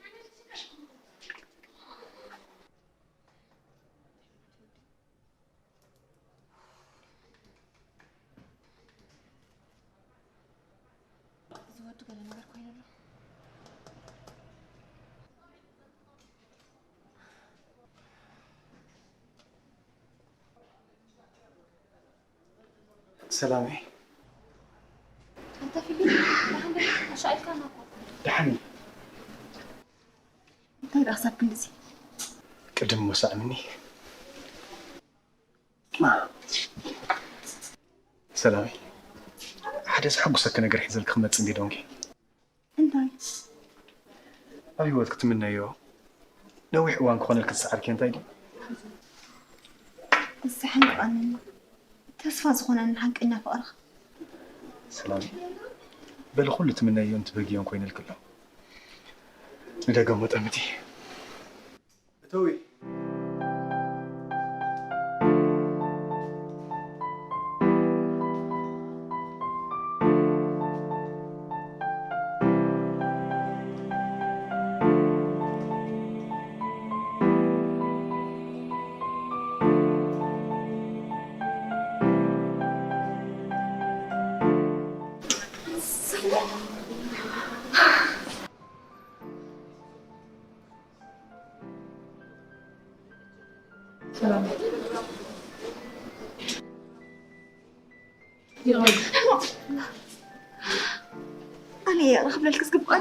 እዚ ወዲ ገለ ነገር ኮይኑ ኣሎ። ሰላመይ። ኣንታ ፊሊ፣ ደሓን ዲኻ? ኣሻቒልካና እኮ። ደሓን እየ። እንታይ ደኣ ክሳብ ክንድዚ? ቅድም እሞ ሳዕምኒ። ሰላመይ፣ ሓደ ዘሐጉሰኪ ነገር ሒዘልኪ ክመጽእ እንድየ ደንጉየ። እንታይ? ኣብ ህይወትኪ ትምነይዮ ነዊሕ እዋን ክኾነልኪ ዝሰዓብክዮ እንታይ ድዩ? ዘሐንቅቐንን ተስፋ ዝኾነንን ሓቀኛ ፍቕርኻ። ሰላም፣ በሊ ኩሉ ትምነይዮን ትብህግዮን ኮይነልኪ ኣሎ። ንደገ እሞ ጠምቲ። እተዊ። ሰላም። ኣነ እየ ክብለልኪ ዝግባእ።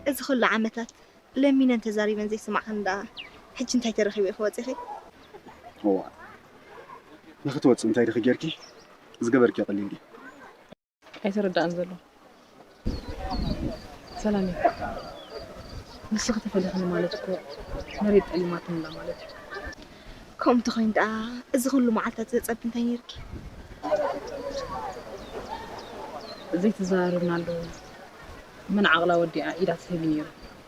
እዚ ኩሉ ዓመታት ለሚነን ተዛሪበን ዘይሰማዕክን ደኣ፣ ሕጂ እንታይ ተረኺቡ ኢኺ ወጺኺ? እዋ፣ ንኽትወጺ እንታይ ዲኺ ጌርኪ? ዝገበርክዮ ቀሊል ድዩ? ኣይተረዳእን ዘሎ። ሰላም እዩ። ንስኺ ተፈሊኽኒ ማለት እኮ መሬት ጠሊማትኒ ኣላ ማለት እዩ። ከምኡ እንተኾይኑ ደኣ፣ እዚ ኩሉ መዓልታት ዘጸቢ እንታይ ኔርኪ? ዘይተዘራረብናሉ መን ዓቕላ ወዲኣ ኢዳ ትህቢ ነይሩ።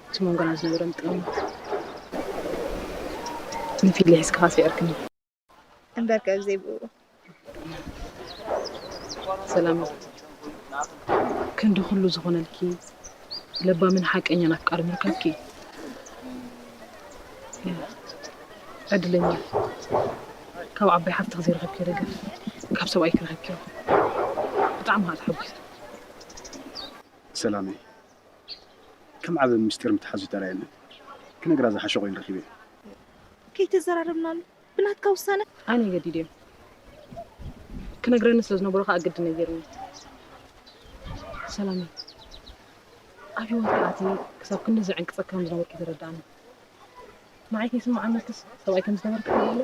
እቲ መንጎና ዝነበረ ምጥልማት ንፊሊ ሒዝካ ስዒርክኒ። እምበር ከ ብዘይ ብኡ። ሰላም፣ ክንዲ ኩሉ ዝኾነልኪ ለባምን ሓቀኛን ኣፍቃሪ ምርካብኪ ዕድለኛ። ካብ ዓባይ ሓፍትኺ ዘይረኸብክዮ ደገፍ ካብ ሰብኣይኪ ረኺብክዮ። ብጣዕሚ ከዓ ተሓጒሰ። ሰላመይ፣ ከም ዓቢ ምስጢር ምትሓዙ ይተራእየኒ። ክነግራ ዝሓሸ ኮይኑ ረኺበዮ። ከይተዘራረብናሉ ብናትካ ውሳነ? ኣነ ገዲደዮ። ክነግረኒ ስለ ዝነበሮ ከዓ ግድን ነጊሩኒ። ሰላመይ፣ ኣብ ህይወት ኣትየ ክሳብ ክንድዚ ዕንቅጸካ ከም ዝነበርኩ ይተረድኣኒ። ንዓይ ከይስምዓኒ ኢልክስ ሰብኣይ ከም ዝነበርኪ ትፈልጢ?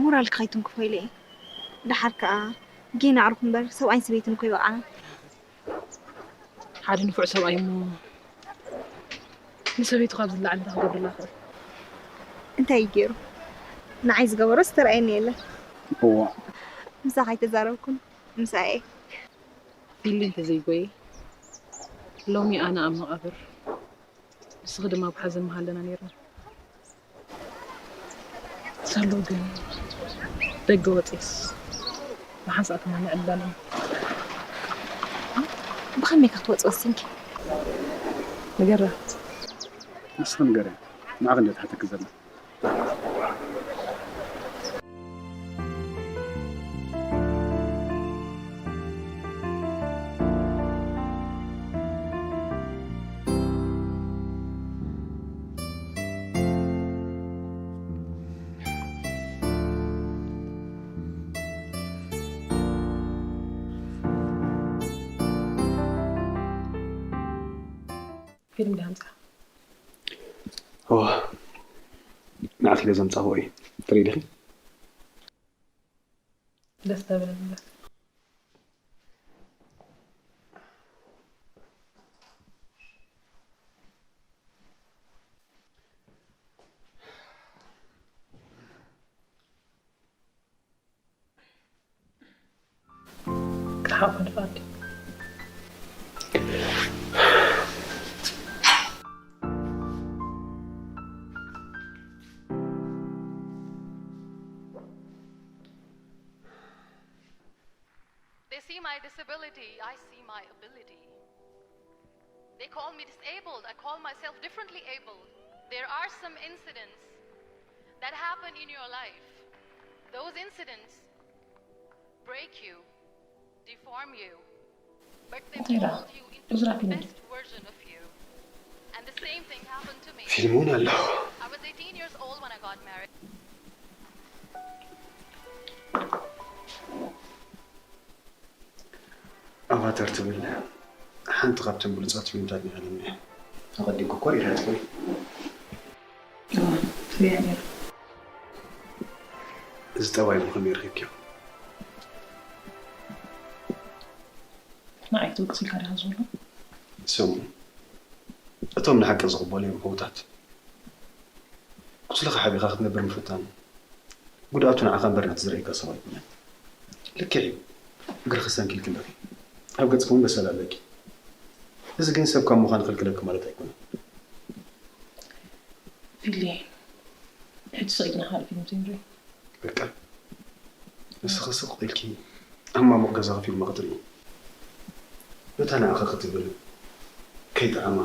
ሞራልኪ ከይትንክፎ ኢለ እየ። ደሓር ከኣ ጌና ኣዕሩኽ እምበር ሰብኣይን ሰበይትን እኮ ይበቕዓና። ሓደ ንፉዕ ሰብኣይ እሞ ንሰበይቱ ካብ ዝለዓል እንታይ ክገብርላ ይኽእል? እንታይ እዩ ገይሩ? ንዓይ ዝገበሮስ ዝተረኣየኒ የለን። እዋ። ምሳኻ ኣይተዛረብኩን፣ ምሳኤ። ፊሊ እንተዘይጎየ ሎሚ ኣነ ኣብ መቓብር፣ ንስኺ ድማ ኣብ ሓዘን ምሃለና ነይርና። ሳሎ ግን ደገ ወፂስ ብሓንሳእ ተማንዕ እንዳለን። ብኸመይ ክትወፅ ወሲንኪ? ንገራ። ንስኺ ንገርያ፣ ንዓኺ እንደ ትሓተኪ ዘላ። ፊልም ዳንሳ ኦ ንዓኺ ኢለ ዘምጻኽዎ እዩ። ትርኢ ዲኺ? ደስ ተብል። ክትሓቑ ንፍቐድ። They see my disability, I see my ability. They call me disabled, I call myself differently abled. There are some incidents that happen in your life. Those incidents break you, deform you, but they mold you into the best version of you. And the same thing happened to me. ፊልም እውን ኣሎ። I was eighteen years old when I got married. ኣቫተር ትብል ሓንቲ ካብተን ብሉጻት ፊልምታት ናይ ዓለምና እያ። ኣቐዲምኪ እኮ ርኢኽያ ትኾኒ። እዋ፣ ትሪኣ ነይረ። እዚ ጠባይ ብኸመይ ረኺብክዮ? ንዓይ ክትወቅስ ኢልካ ዲኻ ዘሎ? ስሙ፣ እቶም ንሓቂ ዝቕበሉ እዮም ዕዉታት። ቁስልኻ ሓቢኻ ክትነብር ምፍታን፣ ጉድኣቱ ንዓኻ እምበር ነቲ ዝርእየካ ሰብ ኣይኮነን። ልክዕ እዩ፣ እግርኺ ሰንኪልኪ ኣለኺ፣ ኣብ ገጽኪ እውን በሰላ ኣለኪ። እዚ ግን ሰብ ካብ ምዃን ይኽልክለኪ ማለት ኣይኮነን። ፊሊ፣ ሕጂ ስቕ ኢልና ካልእ ፊልም ዘይንርኢ? በቃ፣ ንስኺ ስቕ ኢልኪ ኣብ ማሙቕ ገዛኺ ፊልም ክትርኢ፣ ነታ ንዓኺ ክትብል ከይጠዓማ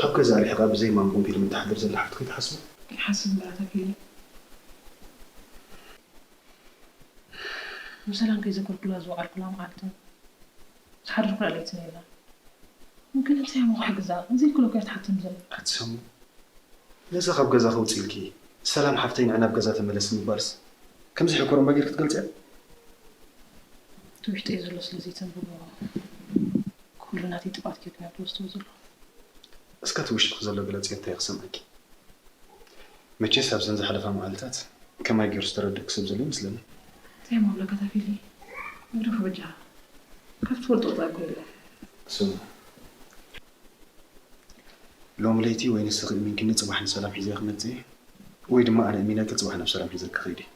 ካብ ገዛ ርሒቓ ብዘይ ማንቡን ፊልምን ትሓድር ዘላ ሓፍትኺ ትሓስቢ? ይሓስብ እምበር ኣታ ፊሊ። ብሰላም ከይዘከርኩላ ዝወዓልኩላ መዓልትን ዝሓደርኩላ ለይትን የላን። ግን እንታይ እሞ ክሕግዛ? ዘይክእሎ እኮ እያ ትሓተኒ ዘላ። ኣቲ ሰሙ፣ ነዛ ካብ ገዛ ከውፅእልኪ፣ ሰላም ሓፍተይ ንዕና ኣብ ገዛ ተመለሲ ምባልስ ከምዚ ሕኮር እምባ ጌርኪ ትገልፅያ? እቲ ውሽጠይ ዘሎ ስለ ዘይተንብቦ ኩሉ ናተይ ጥፍኣት ጌርኩ እያ ዝወስዶ ዘሎ። እስከ እቲ ውሽጥኺ ዘሎ ግለፂ እንታይ ክሰምዐኪ? መቼስ ኣብዘን ዝሓለፋ መዓልታት ከማይ ገይሩ ዝተረድእኪ ሰብ ዘሎ ይመስለኒ። እንታይ እሞ ብለካ ኣታ ፊሊ? ንግደፎ በጃኻ። ካብ ትፈልጦ ወፃኢ እኮ የለን። ስሙ፣ ሎሚ ለይቲ ወይ ንስኺ እሚንክኒ ፅባሕ ንሰላም ሒዘ ክመፅእ ወይ ድማ ኣነ እሚነኪ ፅባሕ ናብ ሰላም ሒዘኪ ክኸይድ እየ።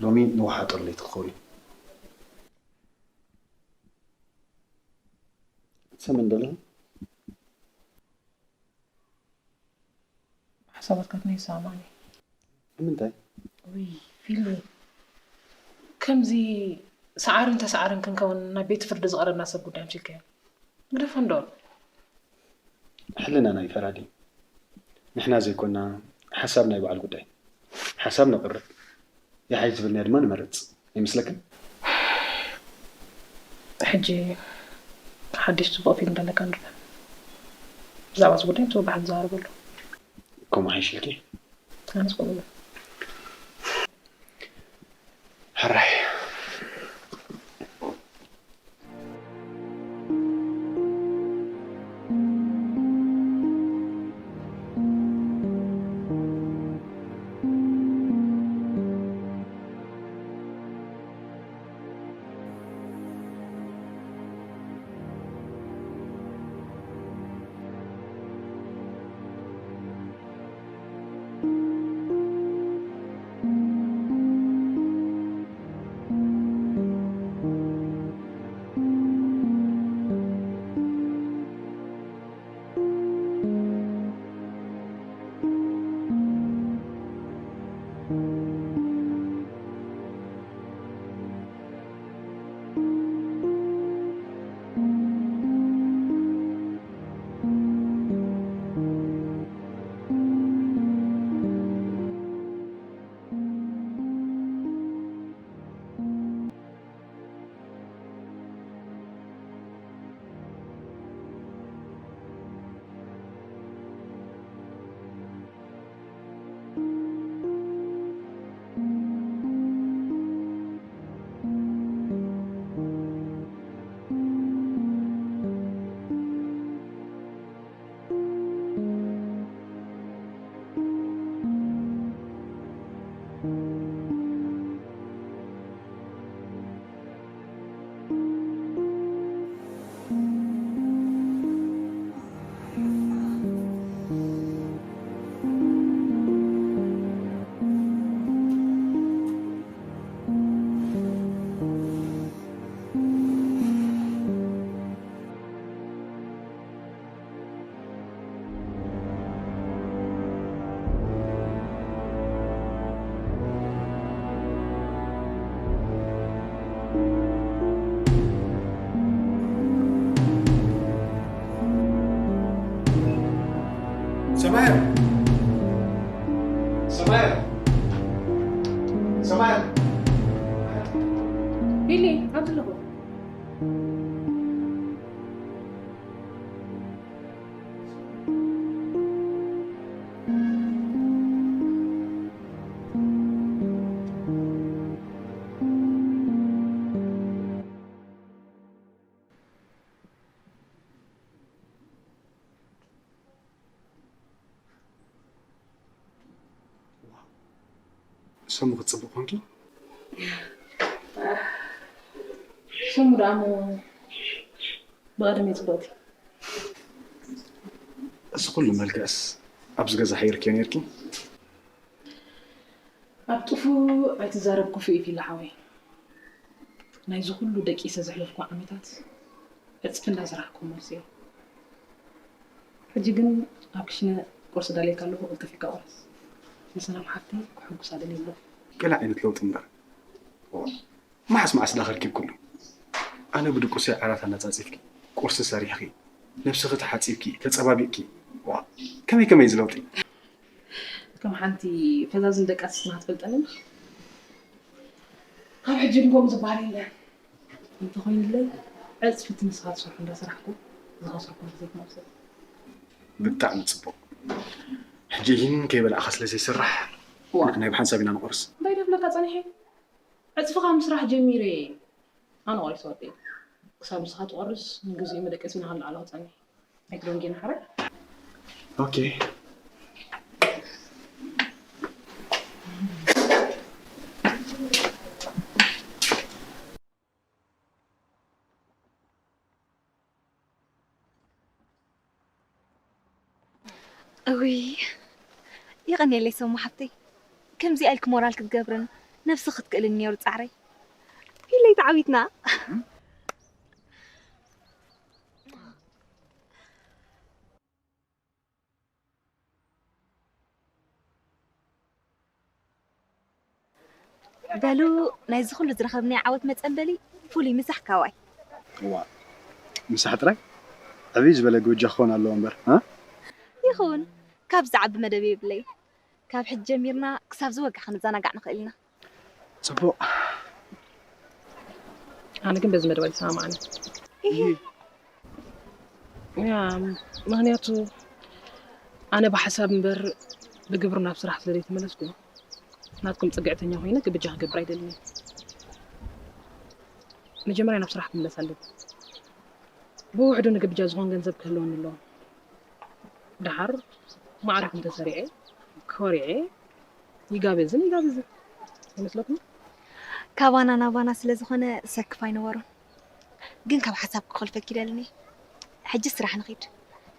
ሎሚ ንወሓጦ ለይቲ ክኸውን እዩ። ትሰምዕኒ ዶ ኣለኺ? ሓሳባትካ ግን ይሰማማዕኒ። ንምንታይ? ውይ ፊሊ፣ ከምዚ ሰዓርን ተሰዓርን ክንከውን ናብ ቤት ፍርዲ ዝቐረብና ሰብ ጉዳይ ኣምሲልካዮ። ግደፎ እንዶ። ሕልናና እዩ ፈራዲ። ንሕና ዘይኮና ሓሳብ ናይ በዓል ጉዳይ። ሓሳብ ነቕርብ። ይሓይሽ ዝብልናዮ ድማ ንመርጽ። ኣይመስለክን? ሕጂ ሓድሽ ጽቡቕ ፊልም ዘለካ ንርዳእ። ብዛዕባ እዚ ጉዳይ ምስ ወጋሕቲ ንዛረበሉ። ከምኡ ሓይሽልኪ? ኣነስ ከምኡ እየ። ሕራይ። ሰማያት! ሰማያት! ቢሊ፣ ኣብዚ ኣለኹ። ሰሙ ክትጽብቕ ኮንኪ? ሰሙ ደኣ እሞ ብቐደም እየ ጽብቕቲ። እዚ ኩሉ መልክዕስ ኣብዚ ገዛ ሓይርክዮ ነይርኪ? ኣብ ጥፉእ ኣይትዛረብ ክፉእ እዩ ፊላ ሓወይ። ናይዚ ኩሉ ደቂሰ ዘሕለፍኩ ዓመታት ዕጽፊ እንዳሰራሕኩ መልስዮ። ሕጂ ግን ኣብ ክሽነ ቁርሲ ዳልየካ ኣለኹ፣ ቅልጥፍ ኢልካ ቁረስ። ንሰላም ሓፍተይ ክሕጉሳ ደልየ ኣለኹ። ገለ ዓይነት ለውጢ እምበር። ዋ፣ መዓስ መዓስ ዳኸርኪ ኩሉ? ኣነ ብድቁሰይ ዓራት ኣነጻጺፍኪ፣ ቁርሲ ሰሪሕኺ፣ ነብስኺ ተሓጺብኪ፣ ተጸባቢቕኪ። ዋ፣ ከመይ ከመይ እዚ ለውጢ? ከም ሓንቲ ፈዛዝን ደቃስትን ክትፈልጠኒ እንዲኻ። ካብ ሕጂ ግን ከምኡ ዝበሃል የለን። እንተኾይኑለይ፣ ዕጽፊ እቲ ንስኻ ትሰርሖ እንዳሰራሕኩ ዝኸሰርኩ ግዜ ክመልሶ። ብጣዕሚ ጽቡቕ። ሕጂ ይህን ከይበላዕኻ ስለ ዘይስራሕ፣ ዋ። ናይ ብሓንሳብ ኢና ንቑርስ። እንታይ ደብለካ ጸኒሐ? ዕጽፍኻ ምስራሕ ጀሚረ እየ። ኣነ ቆሪሰ ወደይ። ክሳብ ንስኻ ትቆርስ፣ ንግዚኡ መደቀሲና ካብ ንላዕሊ ክጸንሕ። ኣይትደንግየኒ ሓራይ? ኦኬ። እውይ፣ የቐንየለይ ሰሙ ሓብተይ። ከምዚኣ ኢልኪ ሞራል ክትገብርን ነብሲ ክትክእልን ነይሩ ጻዕረይ። ፊለይ ተዓዊትና። በሉ፣ ናይዚ ኩሉ ዝረኸብናዮ ዓወት መጸንበሊ ፍሉይ ምሳሕ ካዋይ። እዋ፣ ምሳሕ ጥራይ ዕብይ ዝበለ ጎጃ ክኸውን ኣለዎ እምበር፣ እ? ይኹን፣ ካብ ዝዓቢ መደብ የብለይ። ካብ ሕጂ ጀሚርና ክሳብ ዝወግሕ ክንዘናጋዕ ንኽእል ኢና። ጽቡቕ። ኣነ ግን በዚ መደብ ኣይሰማማዕን። እሂ። ያ፣ ምኽንያቱ ኣነ ብሓሳብ እምበር ብግብሪ ናብ ስራሕ ስለ ዘይተመለስኩ፣ ናትኩም ጽግዕተኛ ኮይነ ግብጃ ክገብር ኣይደልን እየ። መጀመርያ ናብ ስራሕ ክምለስ ኣለኒ። ብውሕዱ ንግብጃ ዝኾን ገንዘብ ክህልወኒ ኣለዎ። ደሓር ማዕሪኹም ተሰሪዐ፣ ኮሪዐ፣ ይጋበዝን ይጋብዝን። ይመስለኩም? ካባና ናባና ስለ ዝኾነ ሰክፍ ኣይነበሮን። ግን ካብ ሓሳብ ክኸልፈኪ ደልኒ። ሕጂ ስራሕ ንኺድ።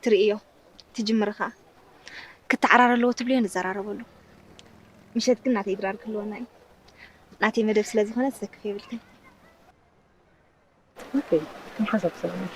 ትርእዮ፣ ትጅምሪ ኸኣ። ክተዓራረ ኣለዎ ትብልዮ ንዘራረበሉ። ምሸት ግን ናተይ ድራር ክህልወና እዩ። ናተይ መደብ ስለ ዝኾነ ትሰክፍ የብልክን። ኦኬ፣ ከም ሓሳብ ሰላም።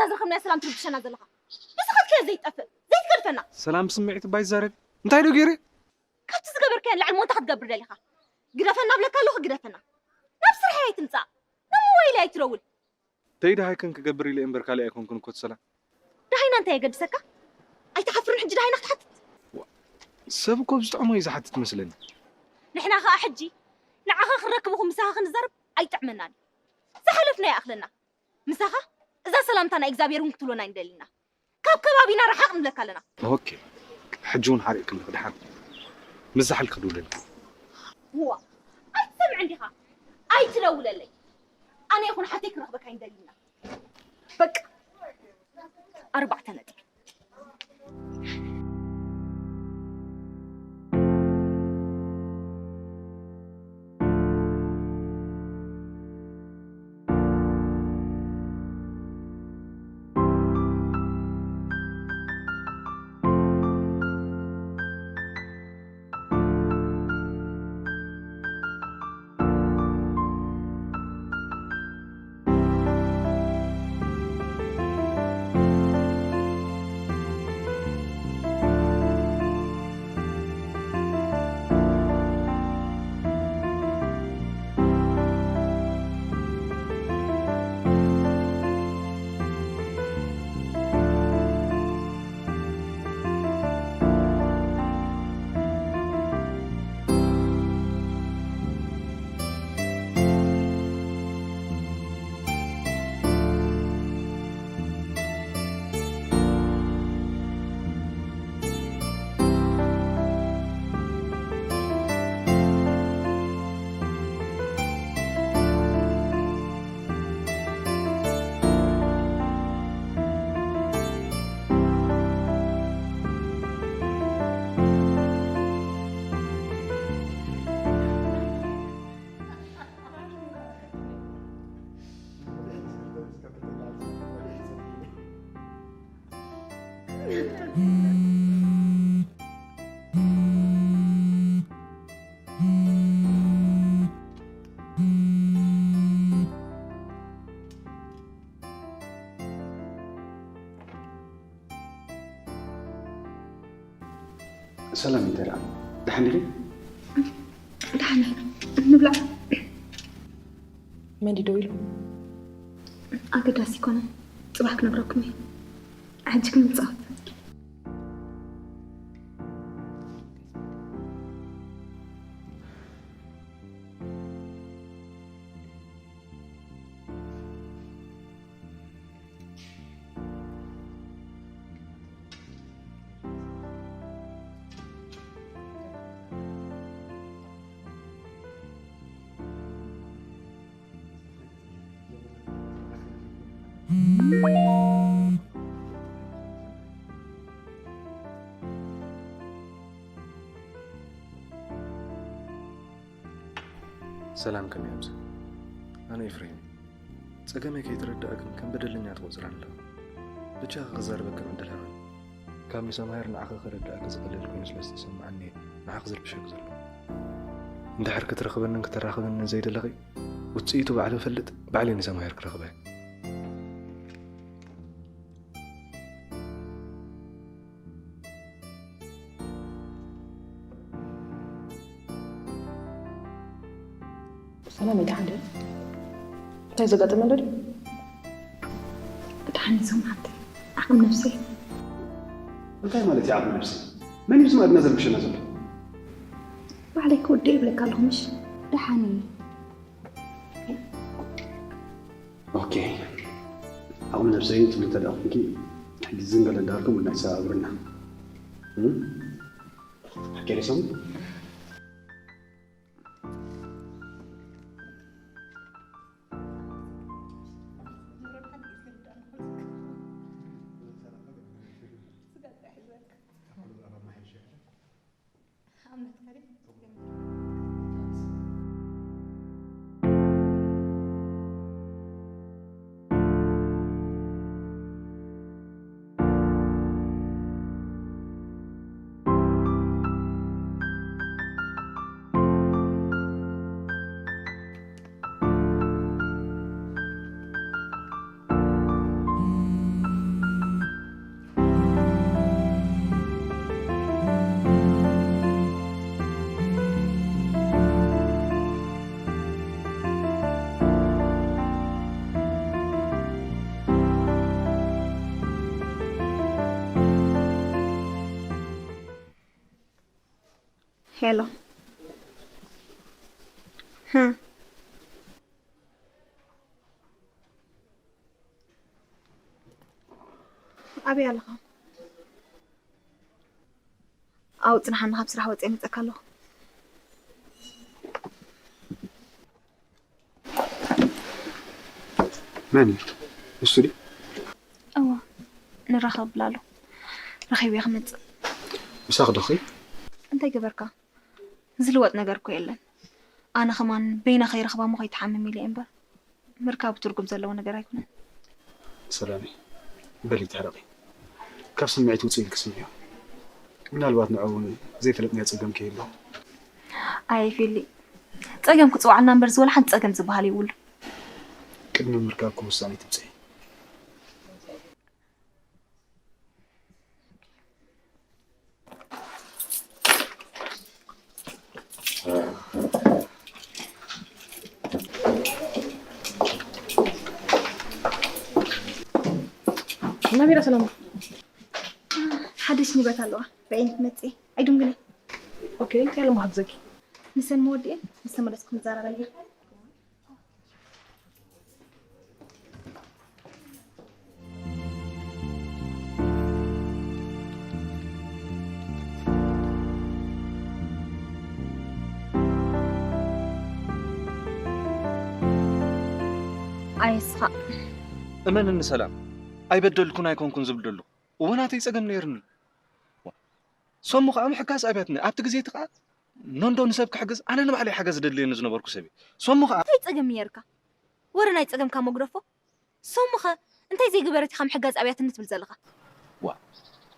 ዝረኸብናዮ ሰላም ትርብሸና ዘለኻ? ንስኻ ከ ዘይትጠፍእ ዘይትገድፈና? ሰላም ብስምዒት እባ ይዛረብ። እንታይ ዶ ገይረ? ካብቲ ዝገበርካዮ ንላዕሊ ሞንታ ክትገብር ደሊኻ? ግደፈና ብለካ ኣለኹ፣ ግደፈና። ናብ ስርሐይ ኣይትምጻእ፣ ናብ ሞባይለይ ኣይትደውል። ተይ ደሃይክን ክገብር ኢለ እምበር ካልእ ኣይኮንኩን እኮ እቲ ሰላም። ደሃይና እንታይ የገድሰካ? ኣይትሓፍርን ሕጂ ደሃይና ክትሓትት? ዋ፣ ሰብ እኮ ብዝጥዕሞ እዩ ዝሓትት መስለኒ። ንሕና ኸኣ ሕጂ ንዓኻ ክንረክብ እኹ ምሳኻ ክንዛረብ ኣይጥዕመናን እዩ። ዝሓለፍና ይኣኽለና። ምሳኻ እዛ ሰላምታ ናይ እግዚኣብሔር እውን ክትብሎና ኣይንደልን ኢና። ካብ ከባቢና ርሓቕ ንብለካ ኣለና። ኦኬ፣ ሕጂ እውን ሓሪቕክኒ። ደሓን ምስ ዝሓልክ ክድውለልኪ። እዋ፣ ኣይትሰምዕን ዲኻ? ኣይትደውለለይ። ኣነ ይኹን ሓተይ ክረኽበካ ኣይንደልን ኢና። በቃ፣ ኣርባዕተ ነጥቢ። ሰላም፣ እንታይ ደኣ? ደሓን ዲኺ? ደሓን እየ። ንብላዕ። መን ድዩ ደው ኢሉ? ኣገዳሲ ኣይኮነን። ጽባሕ ክነግረኩም እየ። ሕጂ ግን ንጻወት። ሰላም፣ ከመይ ኣምሰ? ኣነ ኤፍሬም እየ። ጸገመይ ከይተረዳእክን ከም በደለኛ ትቖጽረኒ ኣለኺ። ብቻ ክዛረበክን ዕድል ሃበኒ። ካብ ንሰማሄር ንዓኺ ክርድኣኪ ዝቐልል ኮይኑ ስለ ዝተሰምዓኒ እየ ንዓኺ ዝርብሸኪ ዘለኹ። እንድሕር ክትረኽበንን ክተራኽበንን ዘይደለኺ፣ ውጽኢቱ ባዕሉ እፈልጥ፣ ባዕለይ ንሰማሄር ክረኽባ እየ። ሰላም፣ ደሓን ዶ? እንታይ ዘጋጠመ ኣሎ ድዩ? ደሓን እየ ሰማዕቲ። ዓቕሚ ነብሰይ። እንታይ ማለት እዩ ዓቕሚ ነብሰይ? መን እዩ ዝማዕድና ዘርብሸና ዘሎ? ባዕለይ ክወደይ ይብለካ ኣለኹ ምሽ? ደሓን እየ። ኦኬ። ዓቕሚ ነብሰይ ትብሊ እንተ ደኣ ኮንኪ፣ ሕጂ ዝን በለ እንዳበልኩም ቡና ይሰጋግሩና። እም? ሓቂ ርእሶም? ኣሎ። ኣበይ ኣለኻ? ኣብኡ ጽንሓኒ፣ ካብ ስራሕ ወጺኤ መጸካ ኣለኹ። መን እዩ? ንሱ ድዩ? እዋ፣ ንራኸብ ብላሉ። ረኺበ ክመጽእ። ምሳኽ ዶ ኺድ? እንታይ ገበርካ? ዝልወጥ ነገር እኮ የለን። ኣነ ከማን በይና ከይረኽባ እሞ ከይትሓምም ኢለ እየ እምበር፣ ምርካቡ ትርጉም ዘለዎ ነገር ኣይኮነን። ሰላመይ፣ በሊ ተሕረቒ። ካብ ስምዒት ውፅእ ኢልኪ ስምዕዮ። ምናልባት ንዑ እውን ዘይፈለጥናዮ ፀገም ከይህልዎ። ኣየ ፊሊ፣ ፀገም ክፅውዓልና እምበር ዝበሉ ሓንቲ ፀገም ዝበሃል የብሉ። ቅድሚ ምርካብኩም ውሳኔ ትብፅሒ። ናቢራ ሰላም። ሓደሽ ንብረት ኣለዋ። ርኣይኒ ክትመጽእ። ኣይድንግነ። ኦኬ፣ እንታይ ኢለ ምሓግዘኪ? ንሰን መወዲኤን ምስ ተመለስኩ ክንዛረበን ኢና። ኣይስኻ። እመንኒ ሰላም፣ ኣይበደልኩን ኣይኮንኩን ዝብል ደለኹ። እወ፣ ናተይ ጸገም ነይርኒ። ሶሙ ከኣ ምሕጋዝ ኣብያትኒ። ኣብቲ ግዜ እቲ ከኣ ኖንዶ ንሰብ ክሕግዝ፣ ኣነ ንባዕለይ ሓገዝ ደድልየኒ ዝነበርኩ ሰብ እየ። ሶሙ ከኣ እንታይ ጸገም ነይርካ? ወረ ናይ ጸገምካ መጉደፎ። ሶሙኸ እንታይ ዘይገበረት ኢኻ ምሕጋዝ ኣብያትኒ ትብል ዘለኻ? ዋ፣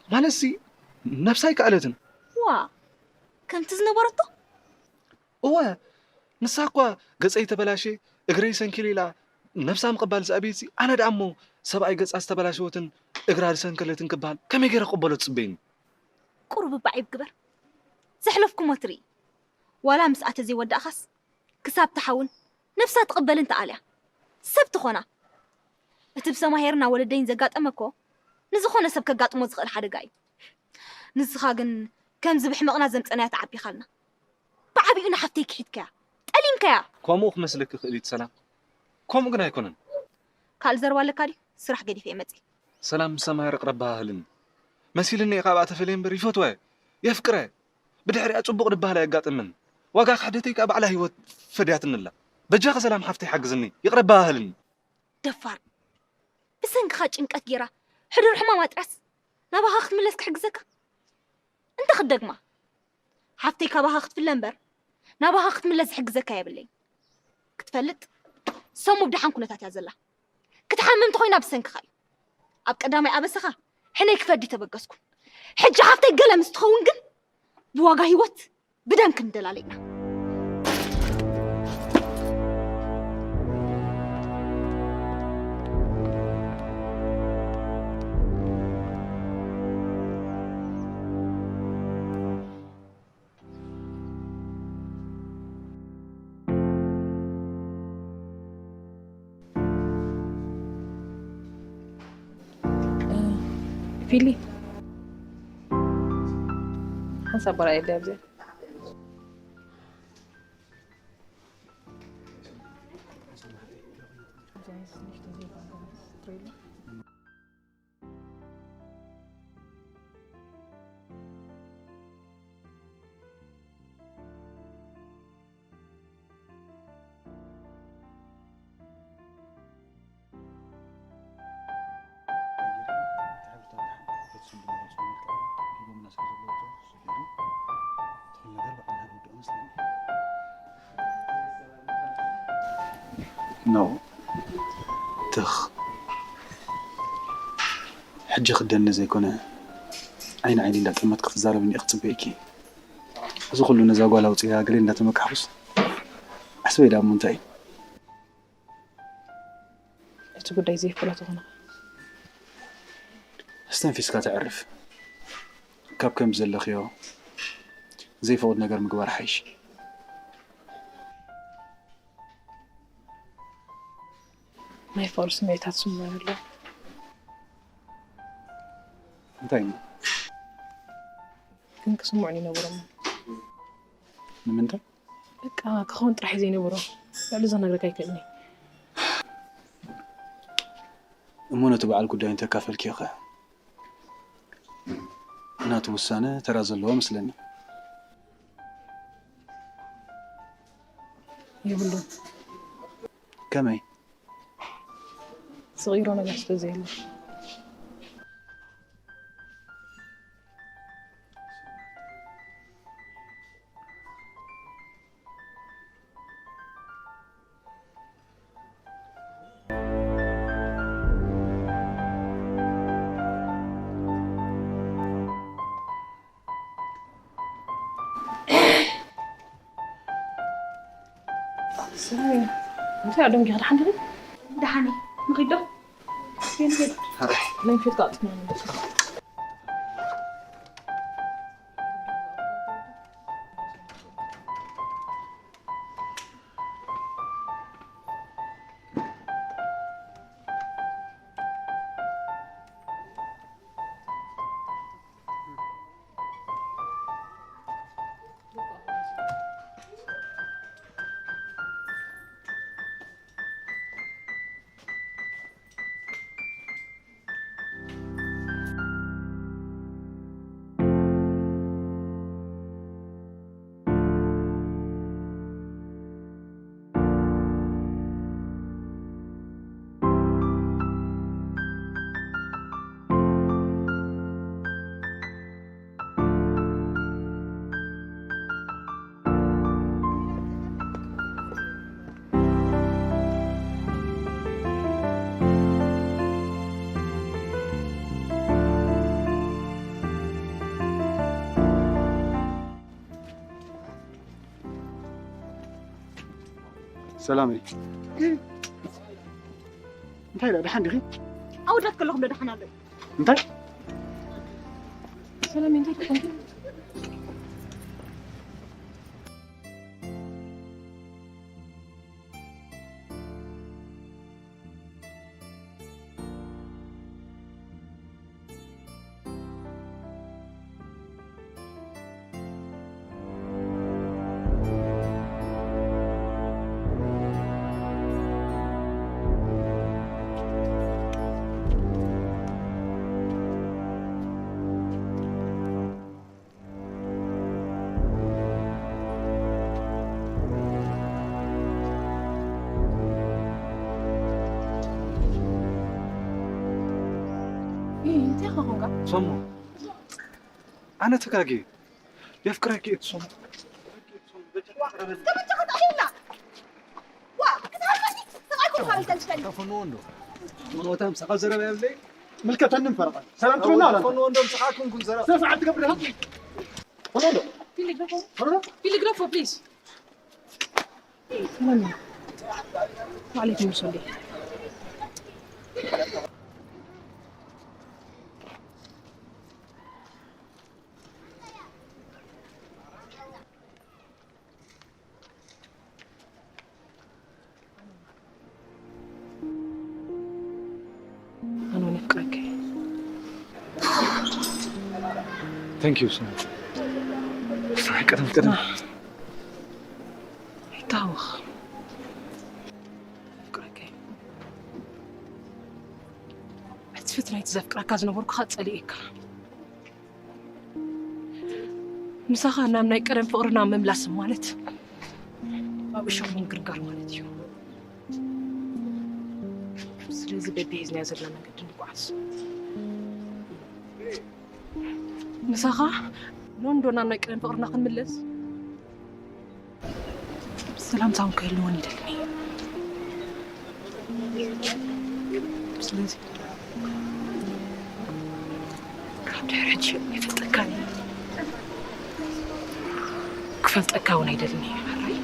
ማለትሲ ነብሳ ኣይከኣለትን። ዋ፣ ከምቲ ዝነበረቶ? እወ፣ ንሳ እኳ ገጸይ ተበላሽየ፣ እግረይ ሰንኪለ ኢላ ነብሳ ምቕባል ዝኣበየትሲ፣ ኣነ ደኣ እሞ ሰብኣይ ገጻ ዝተበላሸወትን እግራ ዝሰንከለትን ክበሃል ከመይ ገይረ ክቕበሎ ትጽበየኒ? ቁሩብ እባ ዒብ ግበር። ዘሕለፍኩሞ ትርኢ። ዋላ ምስኣ ተዘይወዳእኻስ ክሳብ ትሓውን ነብሳ ትቕበልን ትኣልያ። ሰብ ትኾና። እቲ ብሰማሄርን ኣወለደይን ዘጋጠመ እኮ ንዝኾነ ሰብ ከጋጥሞ ዝኽእል ሓደጋ እዩ። ንስኻ ግን ከምዚ ብሕመቕና ዘምጸናያ ተዓቢኻልና። ብዓቢኡ ንሓፍተይ ክሒድካያ፣ ጠሊምካያ። ከምኡ ክመስለኪ ይኽእል እዩ ሰላም። ከምኡ ግን ኣይኮነን። ካልእ ዘረባ ኣለካ ድዩ? ስራሕ ገዲፈ እየ መጺእ። ሰላም ምስ ሰማሄር ይቕረባ ሃህልኒ። መሲልኒ እየ ካብኣ ተፈልየ እምበር ይፈትዋ እየ። የፍቅራ እየ። ብድሕሪኣ ጽቡቕ ድበሃል ኣየጋጥምን። ዋጋ ክሕደተይ ከኣ ባዕላ ህይወት ፈድያትኒ ኣላ። በጃኺ ሰላም ሓፍተይ ሓግዝኒ። ይቕረባ ሃህልኒ። ደፋር። ብሰንክኻ ጭንቀት ጌራ ሕዱር ሕማማ ጥራስ ናባኻ ክትምለስ ክሕግዘካ? እንተ ክትደግማ፣ ሓፍተይ ካባኻ ክትፍለ እምበር ናባኻ ክትምለስ ዝሕግዘካ የብለይን። ክትፈልጥ፣ ሰሙ ብደሓን ኩነታት እያ ዘላ። ክትሓምም እንተኾይና ብሰንክኻ እዩ። ኣብ ቀዳማይ ኣበሳኻ ሕነይ ክፈዲ ተበገስኩ። ሕጂ ሓፍተይ ገለ ምስ ትኸውን ግን ብዋጋ ህይወት ብደም ክንደላለ ኢና። ፊሊ፣ ሓንሳብ በራ የለ ኣብዚ። ኖ፣ ትኽ። ሕጂ ክደኒ ዘይኮነ፣ ዓይኒ ዓይኒ እንዳጠመት ክትዛረብኒ እየ ክጽበየኪ። እዚ ኩሉ ነዛ ጓል ኣውጽያ ገለ እንዳተመካሕኩስ፣ ዓስበይ ደኣ እሞ እንታይ እዩ? እቲ ጉዳይ ዘይፍለጥ ይኹን። ኣስተንፊስካ ተዕርፍ። ካብ ከም ዘለኽዮ ዘይፈቕድ ነገር ምግባር ሓይሽ። ናይ ፍቕሪ ስምዒታት ስምዑኒ ኣሎ። እንታይ እሞ? ግን ክስምዑኒ ይነበሮም። ንምንታይ? በቃ ክኸውን ጥራሕ እዩ ዘይነበሮ። ልዕሊ እዚ ክነግረካ ኣይክእልን እየ። እሞ ነቲ በዓል ጉዳይ እንተካፈልክዮ ኸ? ናቱ ውሳነ ተራ ዘለዎ መስለኒ። የብሉን። ከመይ? ዝቕይሮ ነገር ስለ ዘየለ። ሰላም፣ እንታይ ኣደንጊኻ? ደሓን ዲኺ? ደሓን እየ። ንኺድ ዶ? ንኺድ። ናይ ምሸት ከዓ ኣጥፍእና ንብል። ሰላም እዩ። እንታይ ደኣ ደሓን ዲኺ? ኣወዳት ከለኹም ዶ ደሓን ኣሎ? እንታይ? ሰላም እንታይ ትኾንኪ? ሰሙ፣ ኣነ ተጋግየ። የፍቅረኪ እየ ሰሙ። እስከ በጃኻ ተኣየላ። ዋ፣ ክትሃርመኒ? ሰብኣይ ኮንካ ኢልካ ዝፈልጥ። ፈንዎ እንዶ። ሞኖታ ምሳኻ ዘረባ የብለይ። ምልከተኒ ፈረቓ። ሰላም ትብልና ኣላ። ፈንዎ እንዶ ምሳኻ ኩንኩም ዘረባ። ስነ ስርዓት ትገብር ዲኻ? ፈንዎ እንዶ። ፊሊ ግረፎ፣ ፊሊ ግረፎ ፕሊዝ። ሰላም። ወዓለይኩም ሰላም። ኣነ እውን የፍቅረኪ። Thank you so much። ሰማይ ቀደም ቀደም። ኣይታወኽ። የፍቅረኪ። ሕጽፍት ናይቲ ዘፍቅረካ ዝነበርኩ ኸኣ ጸሊኤካ። ምሳኻ ናብ ናይ ቀደም ፍቕርና ምምላስ ማለት ኣብ እሾኽ ምንግርጋር ማለት እዩ። ስለዚ በብሒዝናዮ ዘለና መገዲ ንጓዓዝ። ምሳኻ ሎንዶን ናብ ናይ ቀደም ፍቕርና ክንምለስ ሰላምታ እውን ክህልወን ይደልን እየ። ስለዚ ካብ ድሕሪ ሕጂ ይፈልጠካን እየ። ክፈልጠካ እውን ኣይደልን እየ። ሕራይ።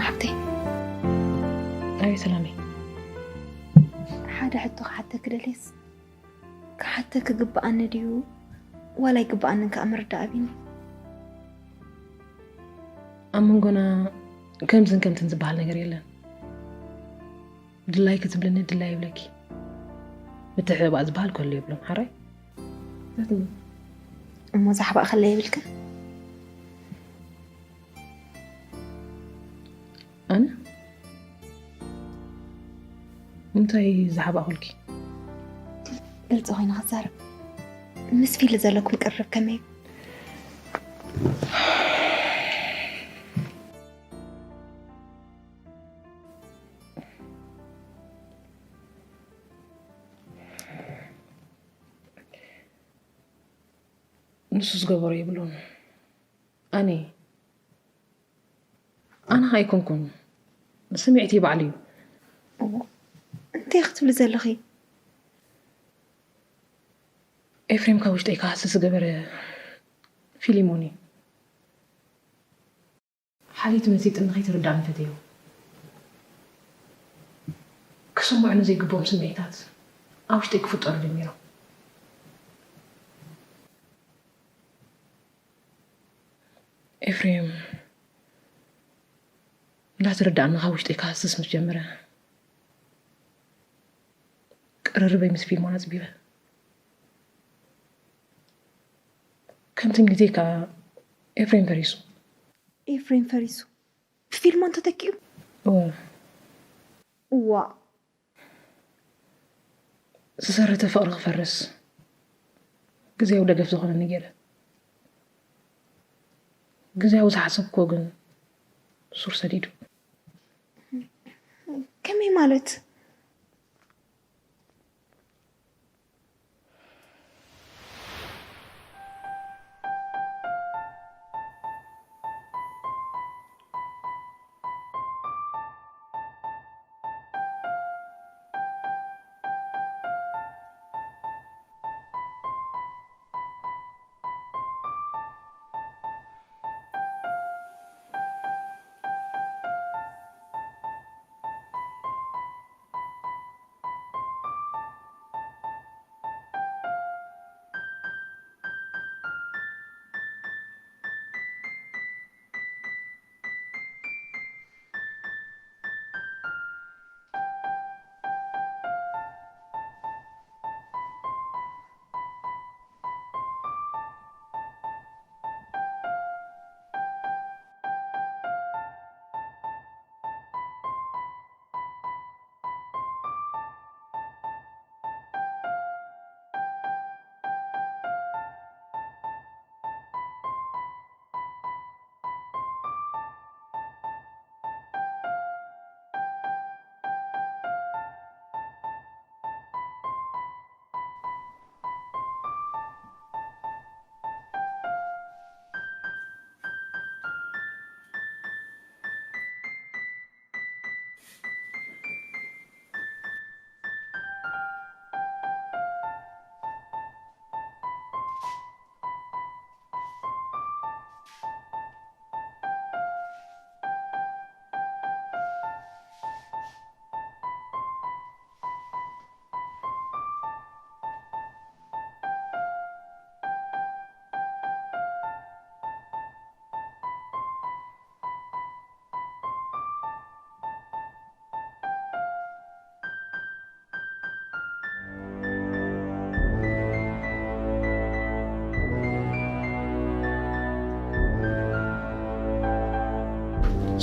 ሓብተይ። ኣይ ሰላመይ። ሓደ ሕቶ ክሓተኪ ደልየስ፣ ክሓተኪ ግብኣኒ ድዩ ዋላ ኣይግብኣንን ከኣ ምርዳእ ኣቢኒ። ኣብ መንጎና ከምዝን ከምትን ዝበሃል ነገር የለን። ድላይኪ ትብልኒ ድላይ ይብለኪ። ምትሕብባእ ዝበሃል ከሎ የብሉን ሓራይ። እሞ ዛሕባእ ከለ የብልክን? ኣነ እንታይ ዛሕባእ ኩልኪ? ግልፂ ኮይና ክዛረብ ምስ ፊሊ ዘለኩም ቅርብ ከመይ? ንሱ ዝገበሮ የብሉን። ኣነ ኣነ ኣይኮንኩን፣ ስምዒት ባዕሉ እዩ። እንታይ ክትብሊ ዘለኺ? ኤፍሬም ካብ ውሽጠይ ክሃስስ ዝገበረ ፊሊሞን እዩ። ሓሊት መጺጥኒ ከይትርዳእኒ ፈትዮ። ክስምዑኒ ዘይግብኦም ስምዒታት ኣብ ውሽጠይ ክፍጠሩ ጀሚሮም። ኤፍሬም እንዳተረዳእኒ ካብ ውሽጠይ ክሃስስ ምስ ጀመረ፣ ቅርርበይ ምስ ፊልሞን ኣጽቢበ። ከምቲ ግዜ ከኣ ኤፍሬም ፈሪሱ። ኤፍሬም ፈሪሱ ብፊልሞን ተተኪኡ? እወ። እዋ። ዝሰረተ ፍቕሪ ክፈርስ ግዜያዊ ደገፍ ዝኾነኒ ገይረ። ግዜያዊ ዝሓሰብክዎ ግን ሱር ሰዲዱ። ከመይ ማለት?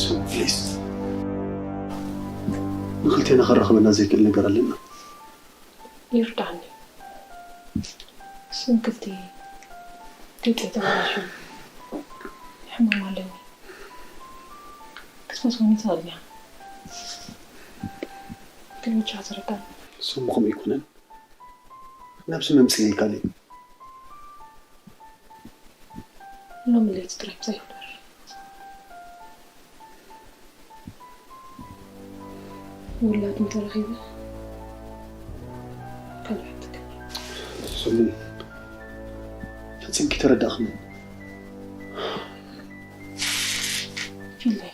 ሶም፣ ፕሊዝ፣ ንክልቴና ከራኽበና ዘይክእል ነገር ኣለና። ይርዳኒ። ስንክልቲ፣ ድምፀይ ተበላሽዩ፣ ሕማም ኣለኒ። ክትፈትወኒ ትኽእል እያ። ግን ምቻ ትረዳኒ። ሶም፣ ከምኡ ኣይኮነን። ናብዚ መምፅእ ኢልካ ድዩ? ሎሚ ለይቲ ጥራይ ምሳይ ፍጠር። ውላድ እንተረኺበ ካልእ ሓትት። ሶሚ፣ ፈጺምኪ ተረዳእኽኒ። ፊለይ፣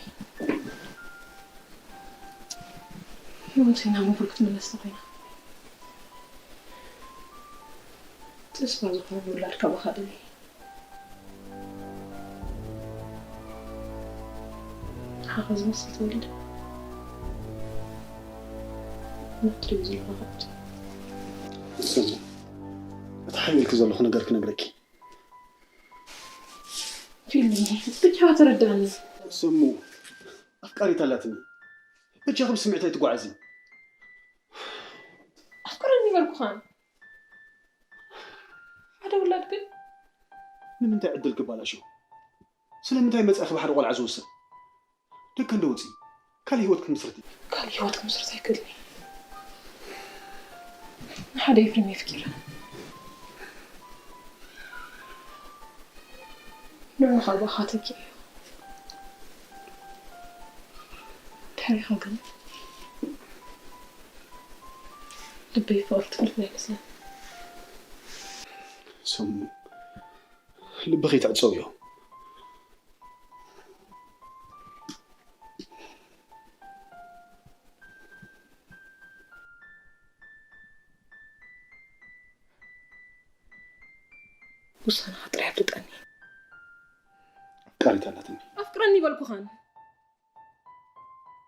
ከምቲ ናብ ንቡር ክትምለስ ተኾይና፣ ተስፋ ዝኾነ ውላድ ካባኻ ደልየ። ንዓኻ ዝመስል ተወሊደ። ንኽትሪኦ ዘለኻ ከብቲ። ስሙ፣ እቲ ሓሚልኪ ዘለኹ ነገር ክነግረኪ። ፊልሚ፣ ብቻ ተረዳእኒ። ስሙ፣ ኣፍቃሪት ኣላትኒ። በጃኺ ብስምዒት ኣይትጓዓዚ። ኣፍቅረኒ በልኩኻ። ሓደ ውላድ ግን ንምንታይ ዕድል ክባላሾ? ስለምንታይ መጻኢኺ ብሓደ ቆልዓ ዝውሰን? ደቂ እንዶ ውጺ፣ ካልእ ህይወት ክምስርት። ካልእ ህይወት ክምስርት ኣይክእልን። ንሓደ ኤፍሬም የፍቂረ። ንዑ ካብ ኣኻ ተኪኡ። ድሕሪኻ ግን ልበይ ፍቕሪ ትብል ኣይመስለን። ስሙ፣ ልብኺ ትዕጸውዮ። ውሳነኻ ጥራይ ኣፍልጠኒ። ኣፍቃሪት ኣላትኒ። ኣፍቅረኒ በልኩኻን።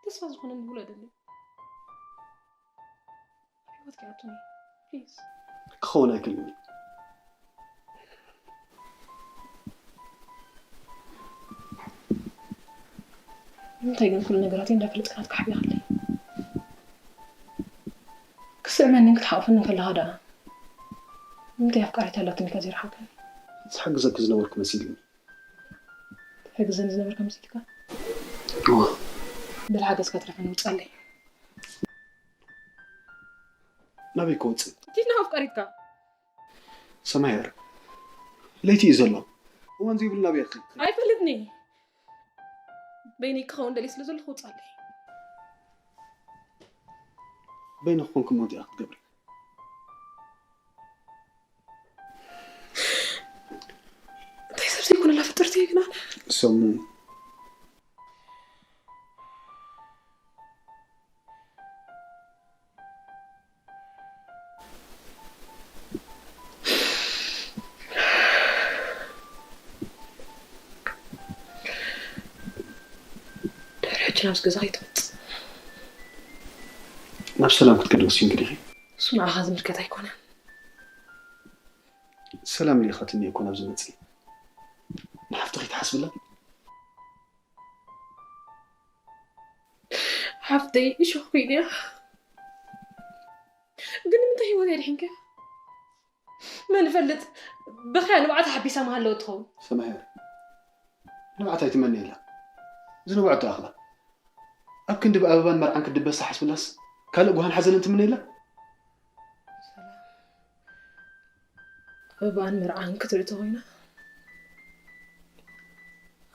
ተስፋ ዝኾነኒ ውለደለይ። ኣብ ህይወትካ ኣቱኒ፣ ፕሊዝ። ክኸውን ኣይክእልን እዩ። ንምንታይ ግን ኩሉ ነገራት እንዳፈለጥካ ናትካ ሓቢኻለይ? ክስዕመንን ክትሓቑፍንን ከለኻ ደኣ ንምንታይ ኣፍቃሪት ኣላትኒ ኢልካ ዘይረሓብካኒ? ዝሓግዘኪ ዝነበርኩ መሲልኒ። ትሕግዘኒ ዝነበርካ መሲልካ? እወ። በል ሓገዝካ ትረፈኒ ውጻለይ። ናበይ ክወጽእ? ዲና ኣፍቃሪትካ? ሰማየር፣ ለይቲ እዩ ዘሎ። እዋን ዘይብሉ ናበይ ክኸይድ? ኣይፈልጥኒ። በይነይ ክኸውን ደልየ ስለ ዘለኹ ውጻለይ። በይንኺ ኮንኩም መውዲኣ ክትገብሪ። እንታይ ሰብ ዘይኮነላ ፍጥርቲ እየ ግን ኣነ። ሰሙ። ድሕሪ ሕጂ ናብዚ ገዛ ከይትመጽእ። ናብ ሰላም ክትከዲ ወሲንኪ ዲኺ? እሱ ንዓኻ ዝምልከት ኣይኮነን። ሰላም ልኢኻትኒ እኮ ናብዚ መጺእ። ንሓፍትኺ ትሓስብላ? ሓፍተይ እሾኽ ኮይና እያ። ግን ንምንታይ ህይወት ኣድሒንካ? መን ይፈልጥ፣ ብኽያ ንብዓት ሓቢሳ ምሃለወ ትኸውን። ሰማያር፣ ንብዓት ኣይትመነየላ። ዝንብዖ ተኣኽላ። ኣብ ክንዲ ብኣበባን መርዓን ክትድበስ ትሓስብላስ፣ ካልእ ጓህን ሓዘንን ትምነየላ? ሰላም። ኣበባን መርዓን ክትርኢ ተኾይና፣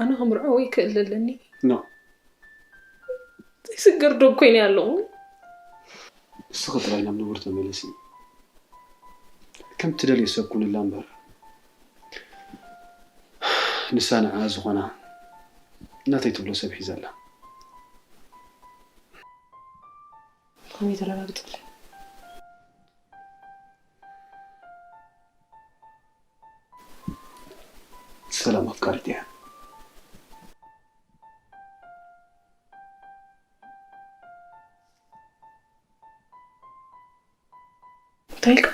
ኣነ ከምርዖ ወይ ክእል ኣለኒ? ኖ። ዘይስገር ዶ ኮይነ ኣለኹ? ንስኺ ጥራይ ናብ ንቡር ተመለሲ። ከም ትደልዮ ሰብ ኩንላ እምበር፣ ንሳ ንዓ ዝኾና ናተይ ትብሎ ሰብ ሒዛ ኣላ። ከመይ ተረጋግጽለይ? ሰላም ኣፍቃሪት እያ። እንታይ ኢልካ?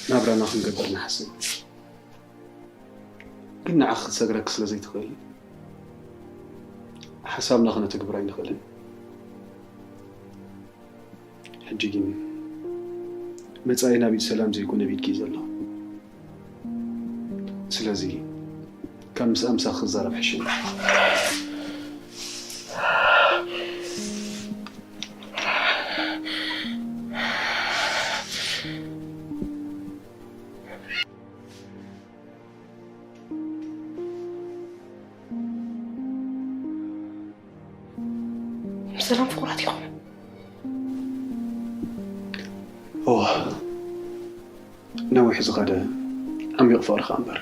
ናብራና ክንገብር ንሓስብ፣ ግን ንዓኺ ክትሰግረኪ ስለ ዘይትኽእሊ፣ ሓሳብና ከነተግብር ኣይንኽእልን። ሕጂ ግን መጻኢ ናብ ኢድ ሰላም ዘይኮነ ኣብ ኢድኪ እዩ ዘሎ። ስለዚ ካብ ምስ ኣምሳኺ ክዛረብ ሕሽም። ብሰላም ፍቑራት ኢኹም? እዋ፣ ነዊሕ ዝኸደ ዓሚቕ ፍቕሪ ከኣ እምበር።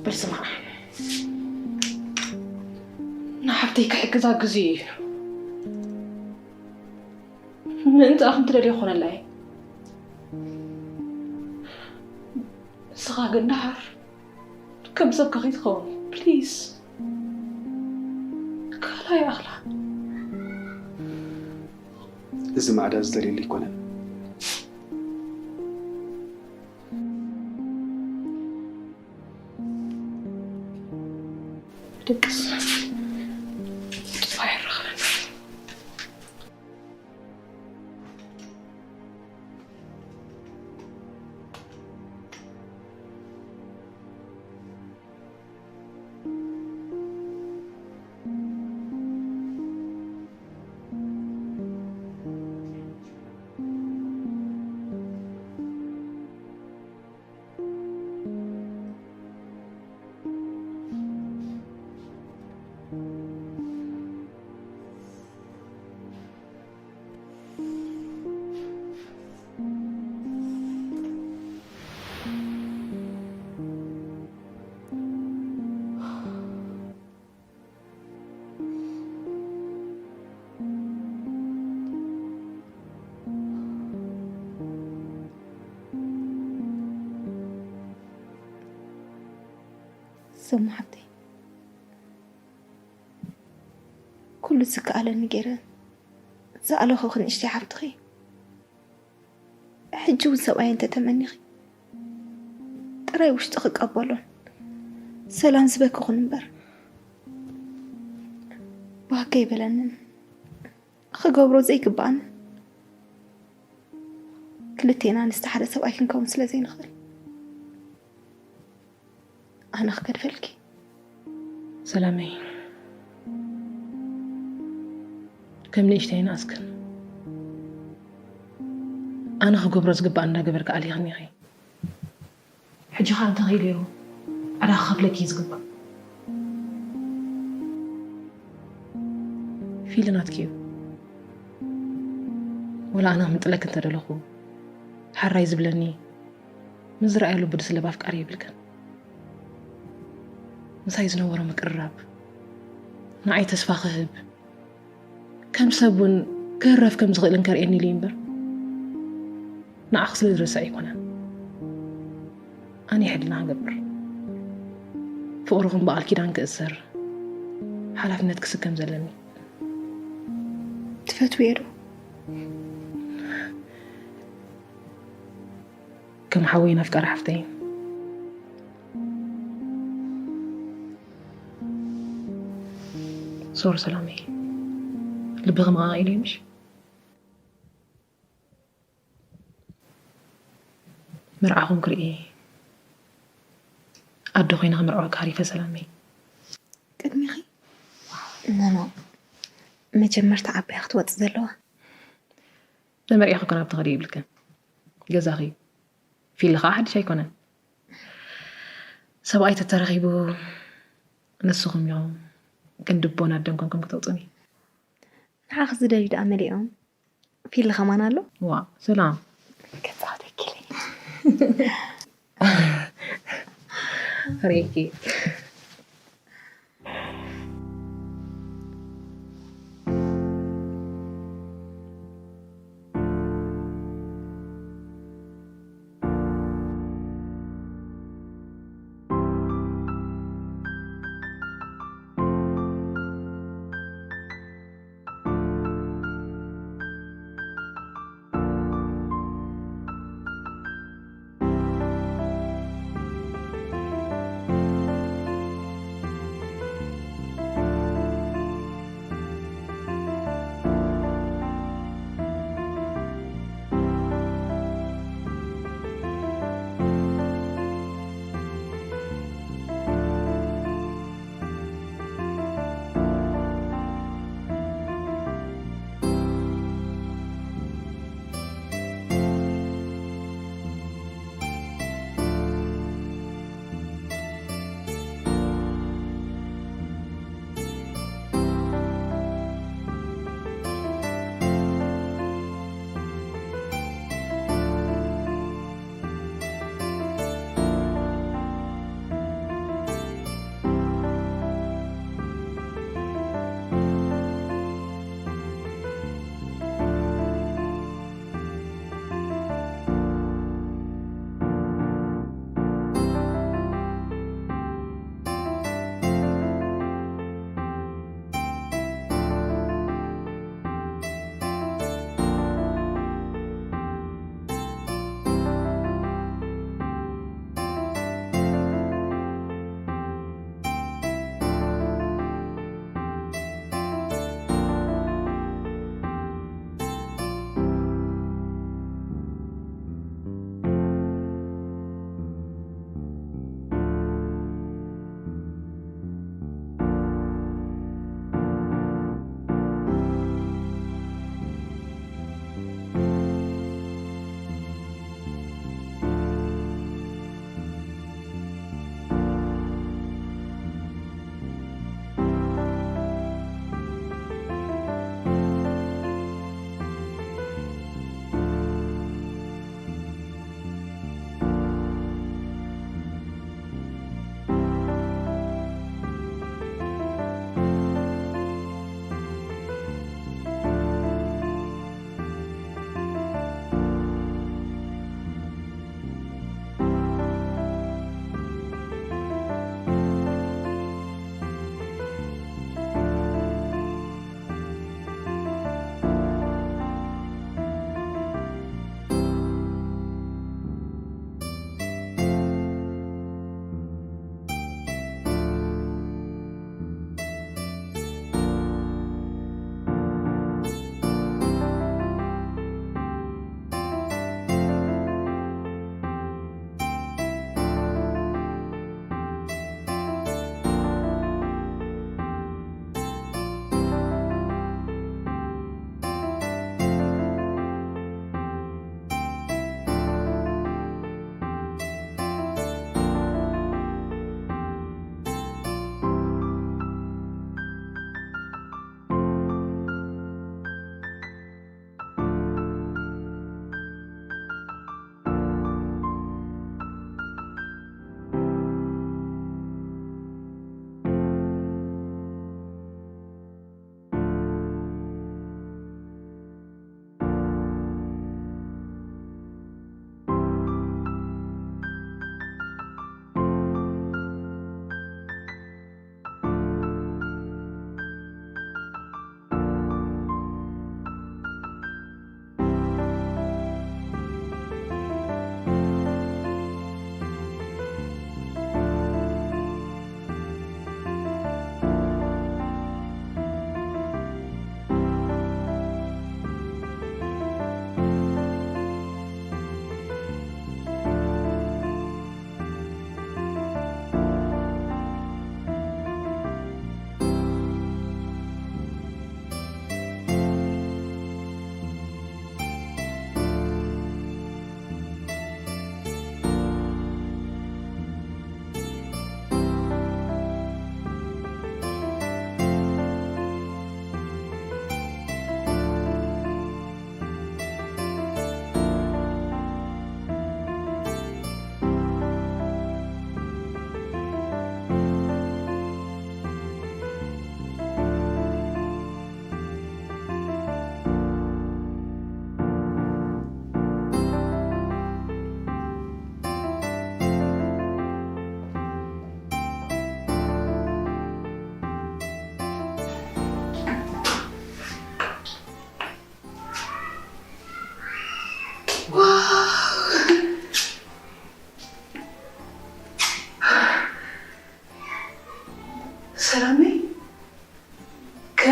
በል ስማዕ፣ ንሓፍተይ ክሕግዛ ግዜ እዩ። ምእንትኣ ከም ትደልዮ ክኾነላ እየ። ንስኻ ግን ደሓር ከም ሰብካ ከይትኸውን ፕሊዝ። ካልኣይ ኣኽላ። እዚ ማዕዳ ዝደልየሉ ኣይኮነን። ድቅስ ጥፋ ይረኽበና። ሰሙ ሓብተይ፣ ኩሉ ዝከኣለኒ ገይረ ዝኣለኹኺ ንእሽተይ ሓፍትኺ፣ ሕጂ እውን ሰብኣይ እንተተመኒኺ ጥራይ ውሽጢ ክቀበሎን ሰላም ዝበክኹን እምበር ባህ ከይበለንን ክገብሮ ዘይግባኣንን ክልቴና ንስቲ ሓደ ሰብኣይ ክንከውን ስለ ዘይንኽእል ኣነ ክገድፈልኪ። ሰላመይ፣ ከም ንእሽተይ ንኣስክን ኣነ ክገብሮ ዝግባእ እንዳገበርካ ኣሊኽኒ ኢኺ። ሕጂ ኸኣ እንተኺኢለዮ ዕዳ ክኸፍለኪ እዩ ዝግባእ። ፊሊ ናትኪ እዩ። ወላ ኣነ ክምንጥለኪ እንተደለኹ፣ ሓራይ ዝብለኒ፣ ምስ ዝረኣየ ልቡ ድስለብ ኣፍቃሪ የብልክን። ምሳይ ዝነበሮ ምቅርራብ፣ ንዓይ ተስፋ ክህብ፣ ከም ሰብ እውን ክህረፍ ከም ዝኽእል እንከርእየኒ ኢሉ እዩ እምበር፣ ንዓኺ ስለ ዝረስዕ ኣይኮነን። ኣነ ሕልና ክገብር፣ ፍቕርኹም ብቓል ኪዳን ክእሰር ሓላፍነት ክስከም ዘለኒ። ትፈትውዮ ዶ? ከም ሓወይን ኣፍቃሪ ሓፍተይን። ሶሪ ሰላመይ፣ ልብኺ መቓቒሉ እዩ ምሽ? መርዓኹም ክርኢ ኣደ ኮይነ ክምርዐወካ ሃሪፈ ሰላመይ። ቅድሚኺ? ኖ፣ ኖ፣ መጀመርታ ዓባይ ክትወጽእ ዘለዋ። ንመርዒኺ ኮን ኣብ ትኸዲ ይብልክን። ገዛኺ ፊሊ ኸዓ ሓድሽ ኣይኮነን። ሰብኣይ ተተረኺቡ ንስኹም ኢኹም ቅንዲ ኣቦን ኣደን ኮንኩም ክትወጹኒ። ንዓኺ ዝደልዩ ደኣ መሊኦም። ፊሊ ከማን ኣሎ? ዋ፣ ሰላም። ገጻ ተኪለ። ሬኪ።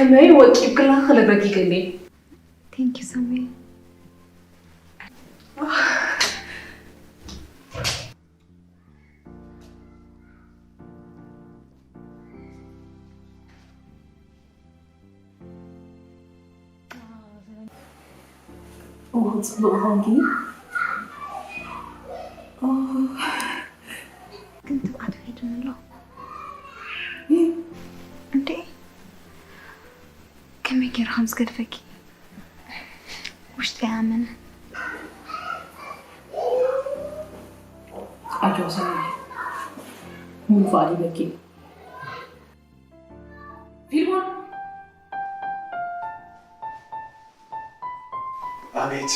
ከመይ ወቂብክላ ክነግረኪ ይክእል እየ። Thank you ሰመይ። እዎ ፅቡቅ ኾንኪ። ግን ትብዓት ሒድኒ ኣሎ። እንዴ ከመይ ገይረ ከም ዝገድፈኪ ውሽጢ ኣይኣመነ። ኣጆ ሰናይ ሙሉ ፍቓድ ይበኪ። ፊልሞን ኣቤት።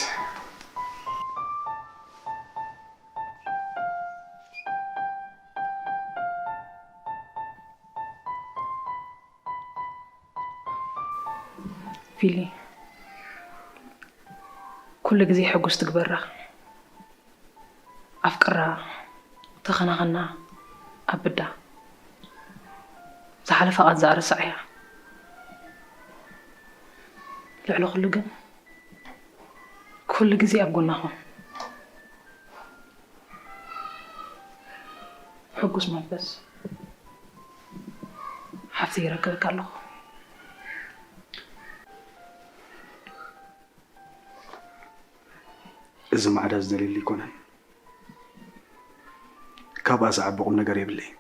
ፊሊ ኩሉ ግዜ ሕጉስ ትግበራ። ኣፍቅራ፣ ተኸናኸና፣ ኣብዳ። ዝሓለፈ ቃንዛ ኣረሳዕያ። ልዕሊ ኩሉ ግን ኩሉ ግዜ ኣብ ጎናኹም። ሕጉስ መንፈስ ሓፍተይ ይረክበካ ኣለኹ። እዚ ማዕዳ ዝደልየሉ ኣይኮነን። ካብኣ ዝዓቢ ቁም ነገር የብለይን።